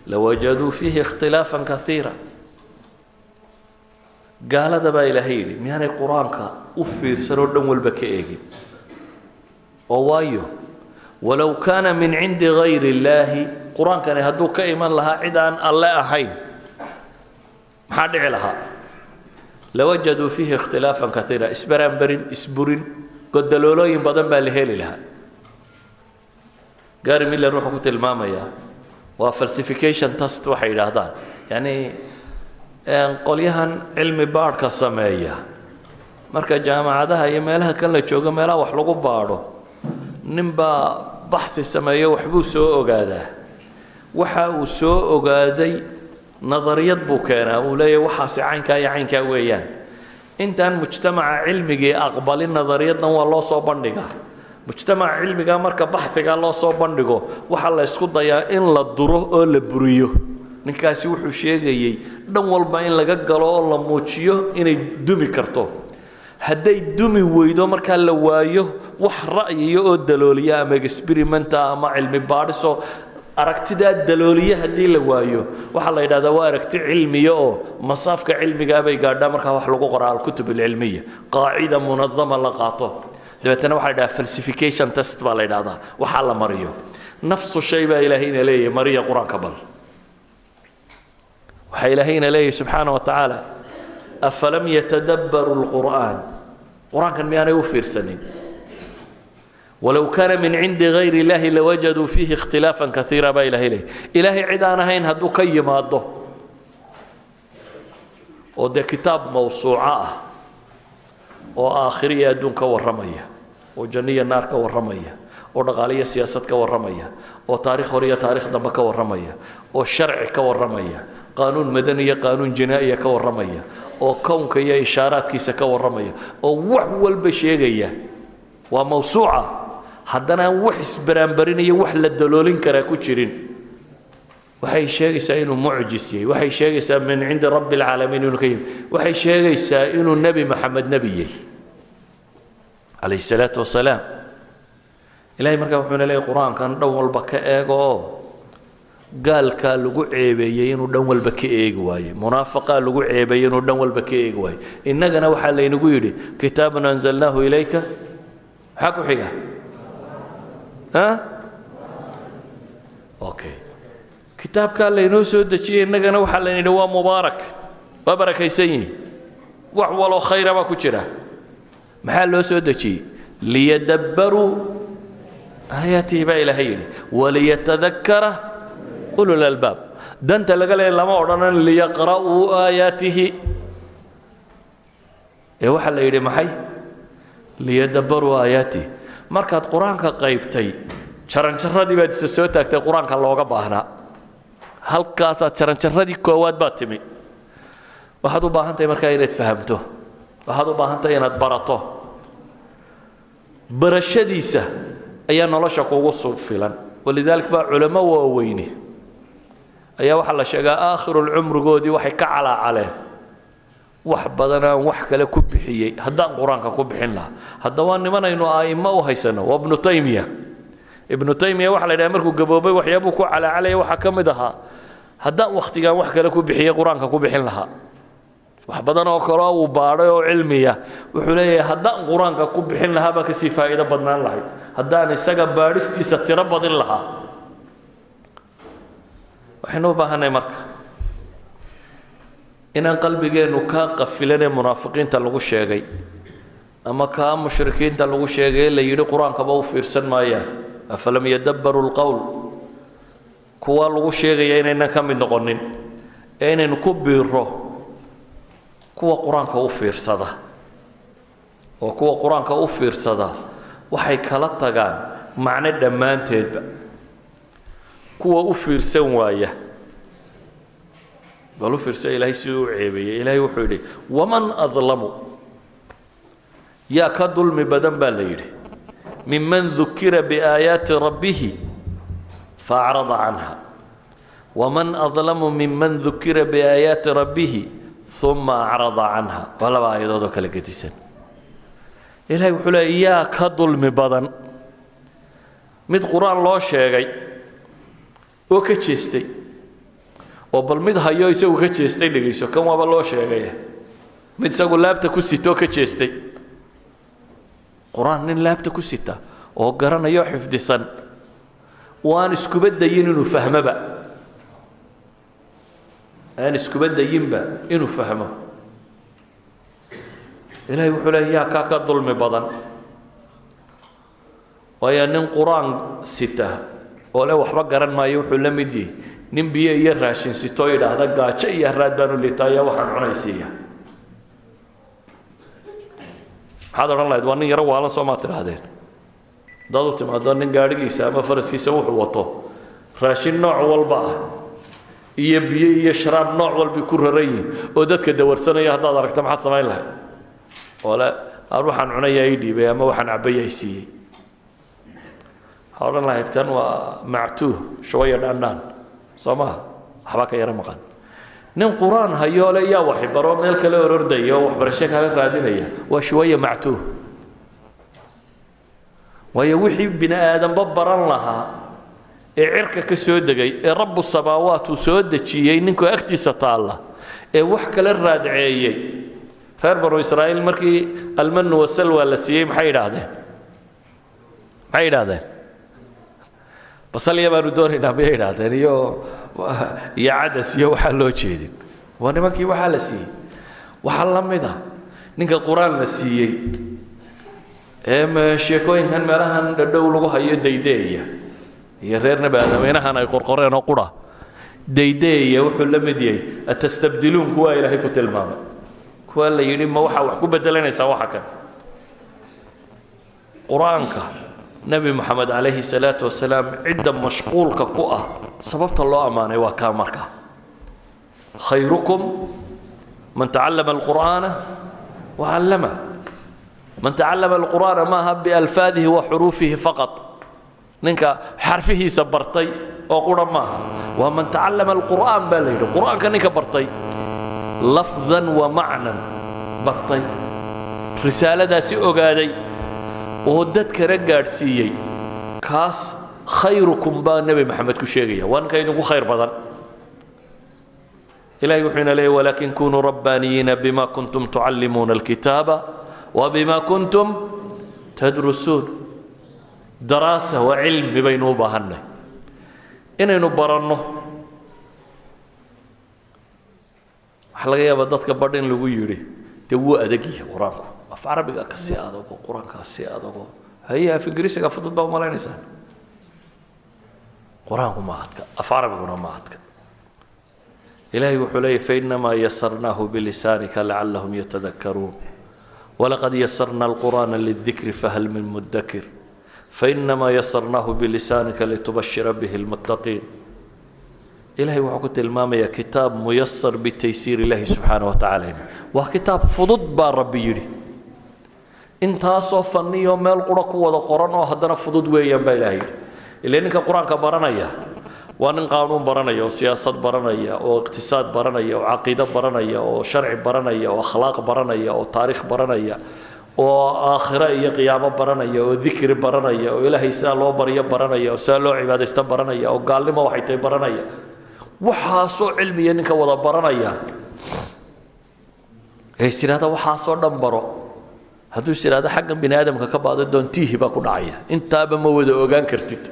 lawajaduu fiihi ikhtilaafan kaiira. Gaalada baa Ilaahay yidhi miyaanay qur-aanka u fiirsan oo dhan walba ka eegin? Oo waayo, walow kaana min cindi gayri illaahi, qur-aankani hadduu ka iman lahaa cid aan Alle ahayn, maxaa dhici lahaa? Lawajaduu fiihi ikhtilaafan kaiira, isbaraanbarin, isburin, godaloolooyin badan baa la heli lahaa. Gary Miller wuxuu ku tilmaamayaa waa falsification test waxay yidhaahdaan, yacni qolyahan cilmi baadhka sameeya marka jaamacadaha iyo meelaha kan la joogo, meelaha wax lagu baadho, ninbaa baxhi sameeyo, waxbuu soo ogaadaa. Waxa uu soo ogaaday nadariyad buu keenaa, uu leeyahy waxaasi caynkaa iyo caynkaa weeyaan. Intaan mujtamaca cilmigii aqbalin nadariyaddan waa loo soo bandhigaa. Mujtamaca cilmigaa marka baxhigaa loo soo bandhigo, waxaa la ysku dayaa in la duro oo la buriyo ninkaasi wuxuu sheegayey, dhan walba in laga galo oo la muujiyo inay dumi karto. Hadday dumi weydo, markaa la waayo wax ra'yiya oo dalooliya ama experimenta ama cilmi baadhisoo aragtidaa dalooliya, haddii la waayo, waxaa la yidhahdaa waa aragti cilmiya oo masaafka cilmigaa bay gaadhaa. Markaa wax lagu qoraa alkutub alcilmiya, qaacida munadama la qaato, dabeetana waxa la yidhaha falsification test baa la yidhahdaa waxaa la mariyo. Nafsu shay baa Ilaahayna leeyahay mariya qur-aanka. Bal waxaa Ilaahayna leeyahay subxaana wa tacaala Afalam yatadabbaru lqur'aan, qur-aankan miyaanay u fiirsanin? Walow kaana min cindi gayri illaahi lawajaduu fiihi ikhtilaafan kaiira baa Ilahay leeyahy. Ilaahay cid aan ahayn hadduu ka yimaado, oo dee kitaab mawsuuco ah oo aakhiro iyo adduun ka warramaya, oo janno iyo naar ka warramaya, oo dhaqaale iyo siyaasad ka warramaya, oo taarikh hore iyo taarikh dambe ka warramaya, oo sharci ka warramaya, qaanuun madani iyo qaanuun jinaa'iya ka warramaya, oo kownka iyo ishaaraadkiisa ka warramaya, oo wax walba sheegaya, waa mawsuuca, haddana aan wax isbaraanbarinayo, wax la daloolin karaa ku jirin, waxay sheegaysaa inuu mucjis yahay, waxay sheegaysaa min cindi rabbi alcaalamiin inuu ka yimi, waxay sheegaysaa inuu Nebi Maxamed nebi yahay calayhi salaatu wasalaam. Ilahay markaa wuxuuna leeyahy qur-aankan dhan walba ka eego, oo gaalkaa lagu ceebeeyey inuu dhan walba ka eegi waaye, munaafaqaa lagu ceebeeyey inuu dhan walba ka eegi waaye, innagana waxaa laynagu yidhi kitaabun anzalnaahu ilayka, maxaa ku xiga? Okay, kitaabkaa laynoo soo dejiyey innagana waxaa layna yidhi waa mubaarak, waa barakaysan yihi, wax waloo khayra baa ku jira. Maxaa loo soo dejiyey? Liyadabbaruu aayaatihi baa Ilaahay yidhi, waliyatadakkara ulul albaab. Danta laga leeya lama odhanan liyaqra'uu aayaatihi, ee waxaa la yidhi maxay? Liyadabbaruu aayaatihi. Markaad qur-aanka qaybtay, jaranjaradii baad isa soo taagtay qur-aanka looga baahnaa, halkaasaad jaranjaradii koowaad baad timi. Waxaad u baahan tahay markaa inaad fahamto, waxaad u baahan tahay inaad barato. Barashadiisa ayaa nolosha kugu filan. Walidalik baa culamo waaweyni ayaa waxaa la sheegaa aakhirulcumrigoodii waxay ka calaacaleen wax badan aan wax kale ku bixiyey haddaan qur-aanka ku bixin lahaa. Haddaba nimanaynu a'immo u haysano waa Ibnu Taymiya. Ibnu Taymiya waxaa la yidhaha markuu gaboobay waxyaabuu ku calaacalaya waxaa ka mid ahaa haddaan wakhtigaan wax kale ku bixiyey qur-aanka ku bixin lahaa. Wax badan oo kaleo uu baadhay oo cilmiya wuxuu leeyahay haddaan qur-aanka ku bixin lahaa baa kasii faa'iido badnaan lahayd, haddaan isaga baadhistiisa tiro badin lahaa. Waxaynu u baahanay marka inaan qalbigeennu kaa qafilanee munaafiqiinta lagu sheegay ama kaa mushrikiinta lagu sheegay la yidhi qur-aankaba u fiirsan maayaan, afalam yadabbaruu lqowl, kuwa lagu sheegaya inaynan ka mid noqonin ee inaynu ku biiro kuwa qur-aanka u fiirsada. Oo kuwa qur-aanka u fiirsada waxay kala tagaan macno dhammaanteedba. Kuwa u fiirsan waaya, bal u fiirsa Ilaahay siduu u ceebeeyey. Ilaahay wuxuu yidhi waman adlamu, yaa ka dulmi badan baa la yidhi, miman dukira biaayaati rabbihi faacrada canha, waman adlamu miman dukira biaayaati rabbihi uma acrada canha. Waa laba aayadood oo kala gedisan. Ilahay wuxuu leeyay yaa ka dulmi badan mid qur-aan loo sheegay oo ka jeestay, oo bal mid hayo isagu ka jeestay dhegayso, kan waaba loo sheegaya, mid isagu laabta ku sitoo ka jeestay qur-aan, nin laabta ku sita oo garanayo xifdisan oo aan iskuba dayin inuu fahmoba, aan iskuba dayinba inuu fahmo. Ilahay wuxuu leeya yaa kaa ka dulmi badan? Waayo nin qur-aan sita oo le waxba garan maayo wuxuu la mid yihi nin biyo iyo raashin sitoo yidhaahda gaajo iyo haraad baanu liitaayo waxaan cunaysiiya. Maxaad odhan lahayd? Waa nin yaro waalan, soo maa tidhaahdeen? Haddaad u timaado nin gaadhigiisa ama faraskiisa wuxuu wato raashin nooc walba ah iyo biyo iyo sharaab nooc walbay ku raran yihin oo dadka dawarsanaya haddaad aragto, maxaad samayn lahayd? Oo le aan waxaan cunayaa ii dhiibay ama waxaan cabaya i siiyey, waxaa odhan lahayd kan waa mactuuh shubaya dhaandhaan, soo maha? Waxbaa ka yaro maqan. Nin qur-aan hayoo le yaa waxbaro meel kale orordaya oo waxbarasho kala raadinaya waa shuwaya mactuuh. Waayo wixii bini aadamba baran lahaa ee cirka ka soo degay ee rabbu samaawaat uu soo dejiyey ninkuu agtiisa taalla ee wax kale raadceeyey. Reer Banu Israa'iil markii almanu wasalwa la siiyey maxay yidhaahdeen? Maxay yidhaahdeen? Basalya baanu doonaynaa miyay yidhaahdeen? Iyo cadas iyo waxaa loo jeedin waa nimankii waxaa la siiyey. Waxaa la mid ah ninka qur-aan la siiyey ee sheekooyinkan meelahan dhadhow lagu hayo daydeeya iyo reer nebi aadameynahan ay qorqoreen oo qura daydeeya, wuxuu la mid yahay atastabdiluun kuwaa Ilaahay ku tilmaamay, kuwaa la yidhi ma waxaa wax ku bedelanaysaa waxa kan. Qur-aanka Nebi Moxamed calayhi salaatu wasalaam cidda mashquulka ku ah sababta loo ammaanay waa kaa. Markaa khayrukum man tacallama alqur'aana wacallama. Man tacallama alqur'aana maaha bialfaadihi wa xuruufihi faqat, ninka xarfihiisa bartay oo qura maaha, waa man tacallama alqur'aan baa la yidhi, qur'aanka ninka bartay lafdan wa macnan bartay, risaaladaasi ogaaday oo dadkana gaadhsiiyey, kaas khayrukum baa Nebi Maxamed ku sheegaya, waa ninka idinku khayr badan. Ilahay wuxuu ina leeyahy walaakin kunuu rabbaaniyiina bima kuntum tucallimuuna alkitaaba wa bima kuntum tadrusuun. Daraasa waa cilmi baynu u baahannay inaynu baranno. Waxaa laga yaabaa dadka badh in lagu yidhi dee wuu adag yahay qur-aanku, af carabiga ka sii adago, qur-aankaa sii adago, haye af ingiriisiga fudud baa umalaynaysaa. Qur-aanku ma adka, af carabiguna ma adka. Ilahay wuxuu leeyahy fainamaa yasarnaahu bilisaanika lacallahum yatadakaruun walaqad yasarna alqur'aana lidikri fahal min mudakir fainamaa yasarnaahu bilisaanika litubashira bihi lmuttaqiin. Ilahay wuxuu ku tilmaamayaa kitaab muyasar bitaysiir illahi subxaana wa tacaala, waa kitaab fudud baa Rabbi yidhi, intaasoo fanniyo meel qura ku wada qoran oo haddana fudud weeyaan baa Ilahay yidhi. Ilaa ninka qur-aanka baranaya waa nin qaanuun baranaya oo siyaasad baranaya oo iqtisaad baranaya oo caqiido baranaya oo sharci baranaya oo akhlaaq baranaya oo taariikh baranaya oo aakhiro iyo qiyaamo baranaya oo dikri baranaya oo Ilaahay sidaa loo baryo baranaya oo sidaa loo cibaadaysto baranaya oo gaalnimo waxay tahay baranaya. Waxaasoo cilmiya ninka wada baranaya ee is yidhahda waxaasoo dhan baro, hadduu is yidhahda xaggan bini aadamka ka baado doontiihi baa ku dhacaya, intaaba ma wada ogaan kartid,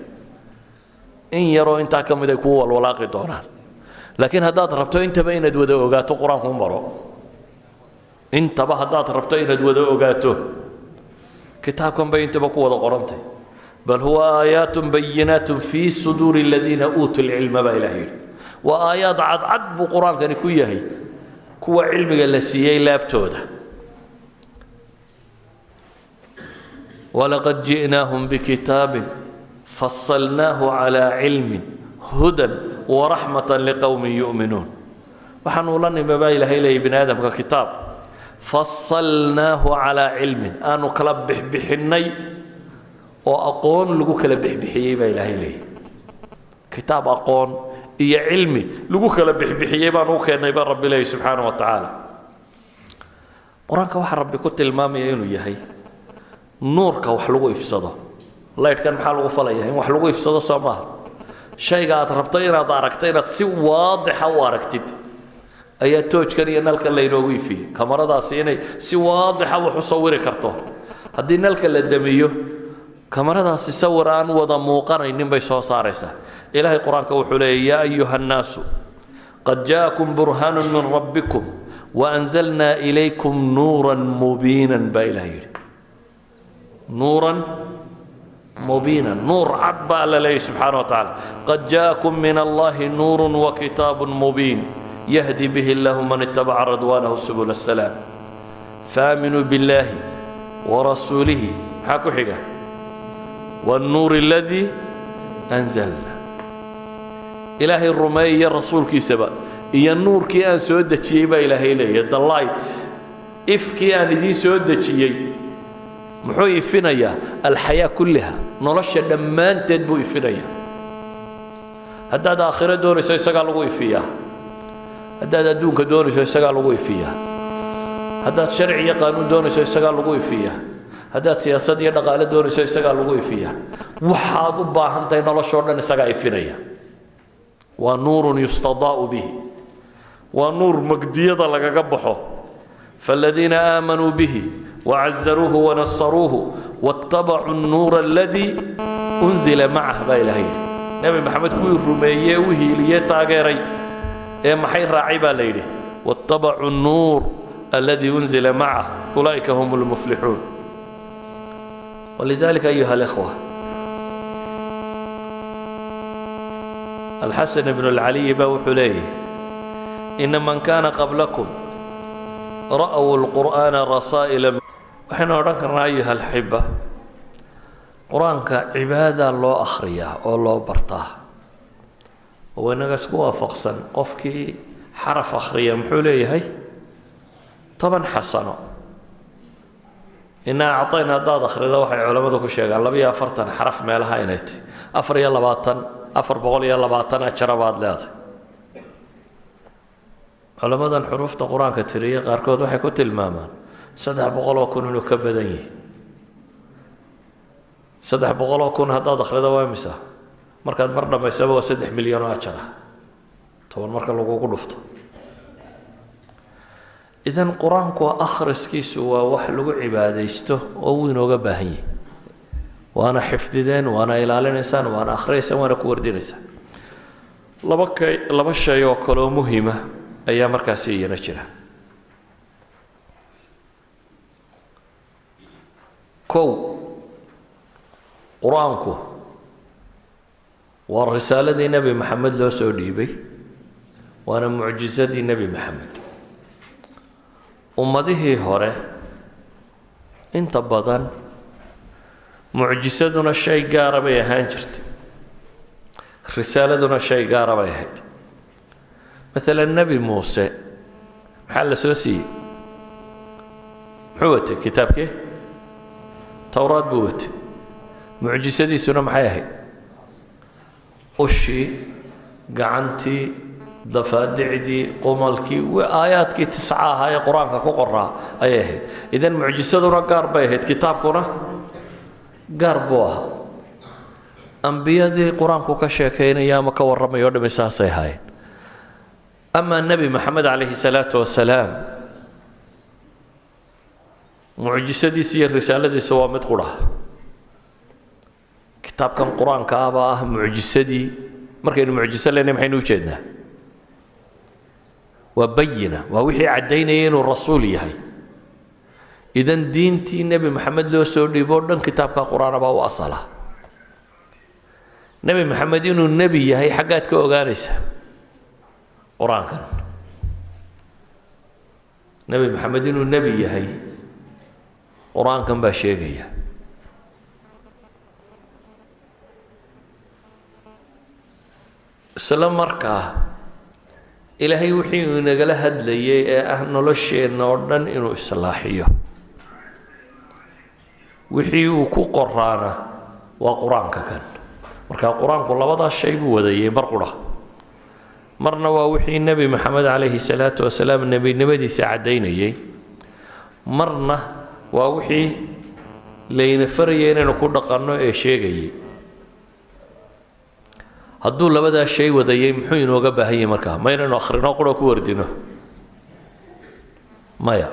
in yaroo intaa ka mid ay kuu walwalaaqi doonaan. Laakiin haddaad rabto intaba inaad wada ogaato, qur-aanku baro. Intaba haddaad rabto inaad wada ogaato, kitaabkan bay intaba ku wada qorantay. Bal huwa aayaatun bayinaatun fii suduuri aladiina uutuu lcilma baa Ilaah yidhi. Waa aayaad cadcad buu qur-aankani ku yahay kuwa cilmiga la siiyey laabtooda. Walaqad ji'naahum bikitaabin fasalnaahu calaa cilmin hudan waraxmatan liqowmin yu'minuun. Waxaanu la nimi baa Ilaahay leeyay bini aadamka kitaab fasalnaahu calaa cilmin, aanu kala bixbixinnay oo aqoon lagu kala bixbixiyey baa Ilaahay leeyay. Kitaab aqoon iyo cilmi lagu kala bixbixiyey baan u keennay baa Rabbi leeyay subxaana wa tacaala. Qur-aanka waxaa Rabbi ku tilmaamaya inuu yahay nuurka wax lagu ifsado. Laydhkan maxaa lagu falaya? In wax lagu ifsado soo maaha? Shayga aad rabto inaad aragto, inaad si waadixa u aragtid ayaa toojkan iyo nalkan laynoogu ifiyey, kamaradaasi inay si waadixa wax u sawiri karto. Haddii nalka la damiyo, kamaradaasi sawir aan wada muuqanaynin bay soo saaraysaa. Ilaahay qur-aanka wuxuu leeyay yaa ayuha annaasu qad jaakum burhaanu min rabbikum waanzalnaa ilaykum nuuran mubiinan baa Ilahay yidhi. Nuuran mubiinan, nuur cad baa Alla leeyahy subxaana wa tacaala. Qad jaakum min Allahi nuurun wa kitaabun mubiin yahdi bihi illahu man ittabaca ridwaanahu subula asalaam faaminuu biاllahi warasuulihi, maxaa ku xiga? Wاnnuur aladii anzalna. Ilaahay rumeeya rasuulkiisaba iyo nuurkii aan soo dejiyey baa Ilaahay leeyahy. The light, ifkii aan idiin soo dejiyey, muxuu ifinayaa? Alxayaa kulliha, nolosha dhammaanteed buu ifinayaa. Haddaad aakhiro doonayso isagaa lagu ifiyaa, haddaad adduunka doonayso isagaa lagu ifiyaa, haddaad sharci iyo qaanuun doonayso isagaa lagu ifiyaa, haddaad siyaasad iyo dhaqaale doonayso isagaa lagu ifiyaa. Waxaad u baahan tahay noloshoo dhan isagaa ifinaya. Waa nuurun yustadaa'u bihi, waa nuur magdiyada lagaga baxo. Faaladiina aamanuu bihi wacazaruuhu wanasaruuhu waattabacuu nnuura aladii unzila macah baa Ilahay yidhi. Nebi Maxamed kuwii rumeeyee u hiiliyee taageeray ee maxay raacay baa la yidhi? Waattabacuu nnuur الذي أنزل معه أولئك هم المفلحون. ولذلك أيها الإخوة، الحسن بن العلي بوحليه إن من كان قبلكم رأوا القرآن رسائل. وحنا odhan أيها الأحبة، qur-aanka cibaada loo akhriyaa oo loo bartaa, oo inaga isku waafaqsan qofkii xaraf akhriya muxuu leeyahay 10 xasano. Inaa acطayna haddaad akhrida waxay culammadu ku sheegaan 42 xaraf meelaha inay tahy, 24, 420 ajara baad leedahay. Culammadan xuruufta qur-aanka tiriya qaarkood waxay ku tilmaamaan 300,000 inuu ka badan yihi. 300,000 haddaad akhrida waa imisa? Markaad mar dhammaysaba waa 3 milyan oo ajar ah, 10 marka lagugu dhufto. Idan qur-aanku akhriskiisu waa wax lagu cibaadaysto oo wuu inooga baahan yahay, waana xifdideen, waana ilaalinaysaan, waana akhriyaysaan, waana ku wardinaysaan. Laba shay oo kaloo muhima ayaa markaasi iyana jira. Kow, qur-aanku waa risaaladii Nebi Maxamed loo soo dhiibay, waana mucjisadii Nebi Maxamed. Ummadihii hore inta badan mucjisaduna shay gaara bay ahaan jirtay, risaaladuna shay gaara bay ahayd. Maalan Nebi Muuse maxaa la soo siiyey? Muxuu watay? Kitaabkee? Towraad buu watay. Mucjisadiisuna maxay ahayd? Ushii, gacantii, dafaadicdii, qumalkii, aayaadkii 9 ahaa ee qur-aanka ku qoraa ayay ahayd. Idan mucjisaduna gaar bay ahayd, kitaabkuna gaar buu ahaa. Ambiyadii qur-aanku ka sheekaynaya ama ka warramaya o dhami saasay ahaayeen. Amaa Nebi Maxamed calayhi salaatu wasalaam, mucjisadiisa iyo risaaladiisa waa mid qura. Kitaabkan qur-aanka ah baa ah mucjisadii. Markaynu mucjiso leenahay maxaynu ujeednaa? Waa bayina, waa wixii caddaynaya inuu rasuul yahay. Idan diintii Nebi Maxamed loo soo dhiibo o dhan kitaabka qur-aana baa u asala. Nebi Maxamed inuu nebi yahay xaggaad ka ogaanaysa? Qur-aankan. Nebi Maxamed inuu nebi yahay qur-aankan baa sheegaya. Isla markaa Ilaahay wixii uu inagala hadlayay ee ah nolosheenna oo dhan inuu islaaxiyo, wixii uu ku qoraana waa qur-aanka kan. Marka qur-aanku labadaas shay buu wadayay mar qura. Marna waa wixii Nebi Maxamed calayhi salaatu wasalaam nebinimadiisa caddaynayay, marna waa wixii layna farayay inaynu ku dhaqanno ee sheegayay. Hadduu labadaa shay wadayay, muxuu inooga baahan yahay markaa? Ma inaynu akhrino qura ku wardino? Maya,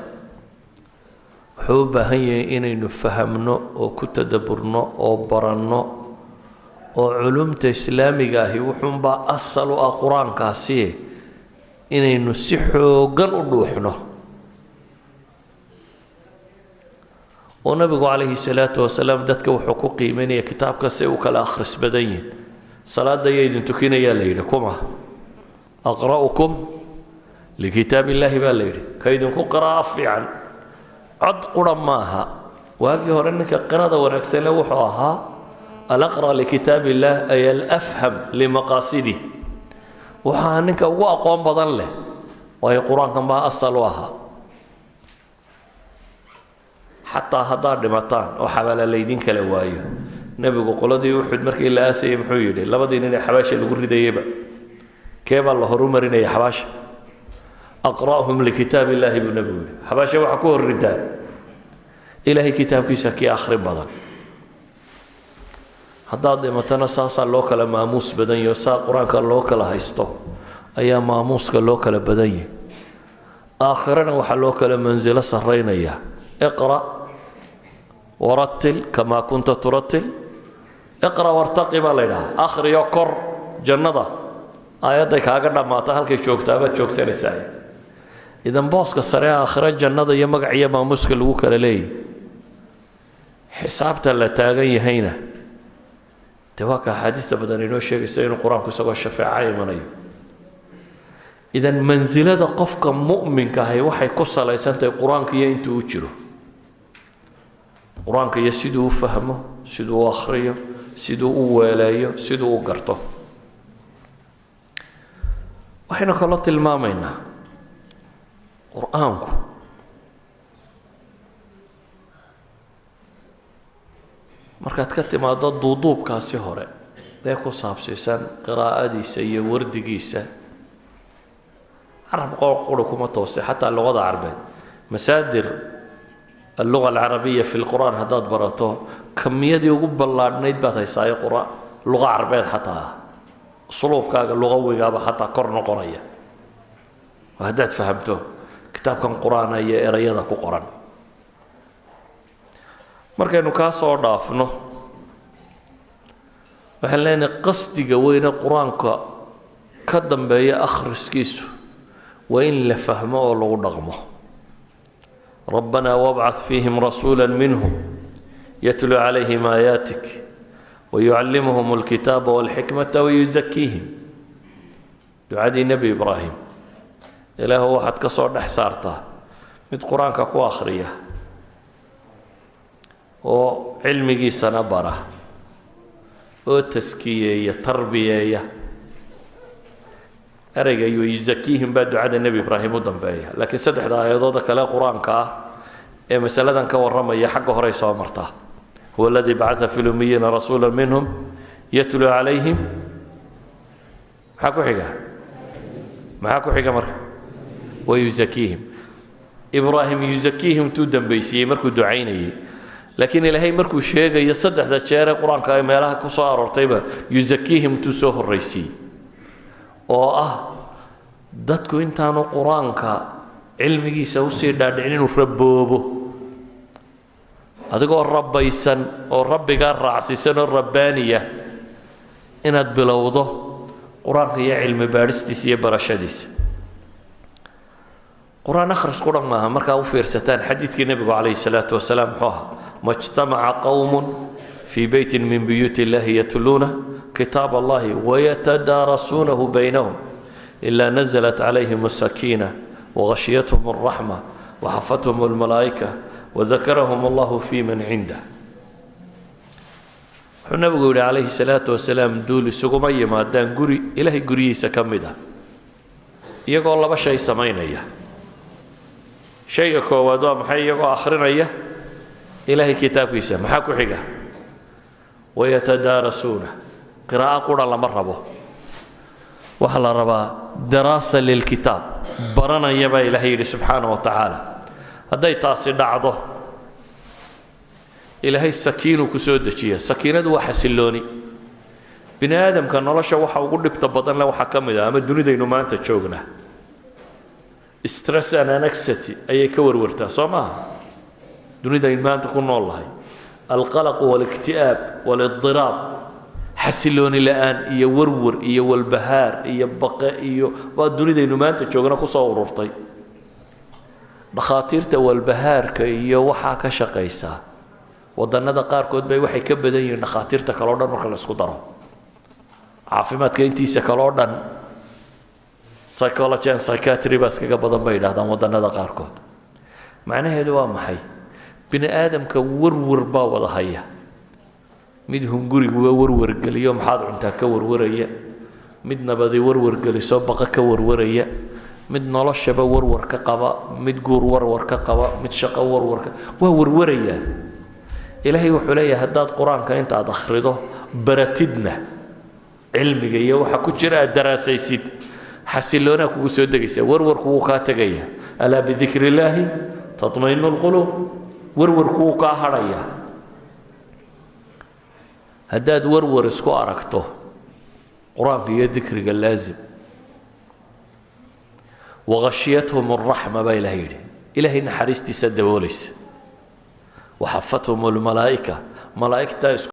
wuxuu u baahan yahay inaynu fahamno oo ku tadaburno oo baranno, oo culumta islaamiga ahi wuxuunbaa asal u ah qur-aankaasi, inaynu si xooggan u dhuuxno. Oo Nabigu calayhi salaatu wasalaam dadka wuxuu ku qiimeynaya kitaabka say u kala akhris badan yihin. Salaadda ayaa idin tukinayaa la yidhi, kuma aqra'ukum likitaab illaahi baa la yidhi, ka idinku qira'a fiican. Cod qura maaha. Waagii hore ninka qirada wanaagsanle wuxuu ahaa alaqra likitaab illaah, ay alafham limaqaasidi, waxaa ninka ugu aqoon badan leh, waayo qur-aankan baa asal u ahaa. Xataa haddaad dhimataan oo xabaala laydin kala waayo, Nebigu qoladii Uxud markii la aasayay muxuu yidhi? Labadii nin ee xabaasha lagu ridayeyba kee baa la horumarinaya xabaasha? Aqra'hum likitaab illaahi buu Nebigu yidhi. Xabaasha waxaa ku hor ridaa Ilaahay kitaabkiisa kii akhri badan. Haddaad dhimatana saasaa loo kala maamuus badan yaho, saa qur-aanka loo kala haysto ayaa maamuuska loo kala badan yahay. Aakhirana waxaa loo kala mansilo sarraynaya iqra' warattil kamaa kunta turattil. Iqra' wartaqi baa la yidhahaa, akhriyo kor jannada, aayadday kaaga dhammaata halkay joogtaabaad joogsanaysaa. Idan booska sare aakhiro jannada iyo magac iyo maamuuska lagu kala leeyahy, xisaabta la taagan yahayna dee waa ka axaadiista badan inoo sheegaysa inuu qur-aanku isagoo shafeeca imanayo. Idan mansilada qofka mu'minka ahi waxay ku salaysantahay qur-aanka iyo intuu u jiro, qur-aanka iyo siduu u fahmo, siduu u akhriyo, siduu u weeleeyo, siduu u garto. Waxaynu kaloo tilmaamaynaa qur-aanku markaad ka timaado duuduubkaasi hore ee ku saabsiisan qiraa'adiisa iyo wardigiisa, carab qori kuma toose, xataa luqada carbeed masaadir alluga alcarabiya fi lqur'aan haddaad barato kamiyadii ugu ballaadhnayd baad haysaayo qura luqa carbeed, xataa ah usluubkaaga luqawigaaba xataa kor noqonaya oo haddaad fahamto kitaabkan qur-aana iyo erayada ku qoran. Markaynu kaa soo dhaafno, waxaan leenahay qasdiga weyne qur-aanka ka dambeeya akhriskiisu waa in la fahmo oo lagu dhaqmo. Rabbanaa wabcath fiihim rasuula minhum yatluu calayhim aayaatik wayucallimuhum alkitaaba walxikmata wayuzakiihim. Ducadii Nebi Ibraahim, Ilaahu waxaad ka soo dhex saartaa mid qur-aanka ku akhriya oo cilmigiisana bara oo taskiyeeya, tarbiyeeya. Ereyga yuzakiihim baa ducada Nebi Ibraahim u dambeeya, laakiin saddexda aayadooda kale qur-aanka ah ee masaladan ka warramaya xagga horey soo martaa. Huwa aladii bacatha fi lumiyiina rasuula minhum yatluu calayhim, maxaa ku xiga? Maxaa ku xiga marka? Wayuzakiihim. Ibraahim yuzakiihim tuu dambaysiiyey markuu ducaynayay, laakiin Ilaahay markuu sheegayo saddexda jeer ee qur-aanka ay meelaha ku soo aroortayba yuzakiihim tuu soo horraysiiyey, oo ah dadku intaanu qur-aanka cilmigiisa usii dhaadhicin inuu raboobo, adigoo rabbaysan oo rabbigaa raacsiisan oo rabbaaniya inaad bilowdo qur-aanka iyo cilmi baadhistiisa iyo barashadiisa. Qur-aan akhris qura maaha. Markaa u fiirsataan xadiidkii nebigu calayhi salaatu wasalaam muxuu ahaa? Ma ijtamaca qowmun fii beytin min buyuuti illahi yatluuna kitaab allahi wayatadaarasuunahu baynahum ilaa naزlat calayhim asakiina wagashyathum alraxma waxafathum almalaa'ika wadakarahum allahu fi man cindah. Wuxuu nabigu yidhi calayhi salaatu wasalaam, duul isuguma yimaadaan guri Ilaahay guryihiisa ka mid ah iyagoo laba shay samaynaya. Shayga koowaad waa maxay? Iyagoo akhrinaya Ilaahay kitaabkiisa. Maxaa ku xiga? Wayatadaarasuuna. Qiraa'o qura lama rabo, waxaa la rabaa daraasa lilkitaab, baranaya baa Ilaahay yidhi subxaana wa tacaala. Hadday taasi dhacdo, Ilaahay sakiinuu ku soo dejiya. Sakiinadu waa xasillooni. Bini aadamka nolosha waxa ugu dhibta badan le waxaa ka mid ah, ama dunidaynu maanta joognaa, stress and anxiety ayay ka warwartaa, soo maaha? Dunidaynu maanta ku nool lahay alqalaq walikti'aab walidiraab, xasilooni la-aan iyo warwar iyo walbahaar iyo baqe iyo waa dunidaynu maanta joogna kusoo ururtay. Dhakhaatiirta walbahaarka iyo waxaa ka shaqaysaa wadannada qaarkood bay waxay ka badan yihiin dhakhaatiirta kaleo dhan marka la isku daro, caafimaadka intiisa kaleo dhan psychology and psychiatry baa iskaga badan bay yidhahdaan wadannada qaarkood. Macnaheedu waa maxay? Bini aadamka warwar baa wada haya. Mid hunguriguba warwar geliyo, maxaad cuntaa ka warwaraya, mid nabadi warwar geliso baqa ka warwaraya, mid noloshaba warwar ka qaba, mid guur warwar ka qaba, mid shaqo warwarka, waa warwarayaa. Ilaahay wuxuu leeyahay, haddaad qur-aanka intaad akhrido baratidna cilmiga iyo waxa ku jira aad daraasaysid, xasiloonaa kugu soo degaysa, warwarku wuu kaa tegaya. Alaa bidikri illaahi tatmainu lquluub. Warwarku wuu kaa hadhaya. Haddaad warwar isku aragto, qur-aanka iyo dikriga laazim. Waqashiyathum araxma baa Ilahay yidhi, Ilaahay naxariistiisa daboolaysa. Waxafathum almalaa'ika, malaa'igtaa isku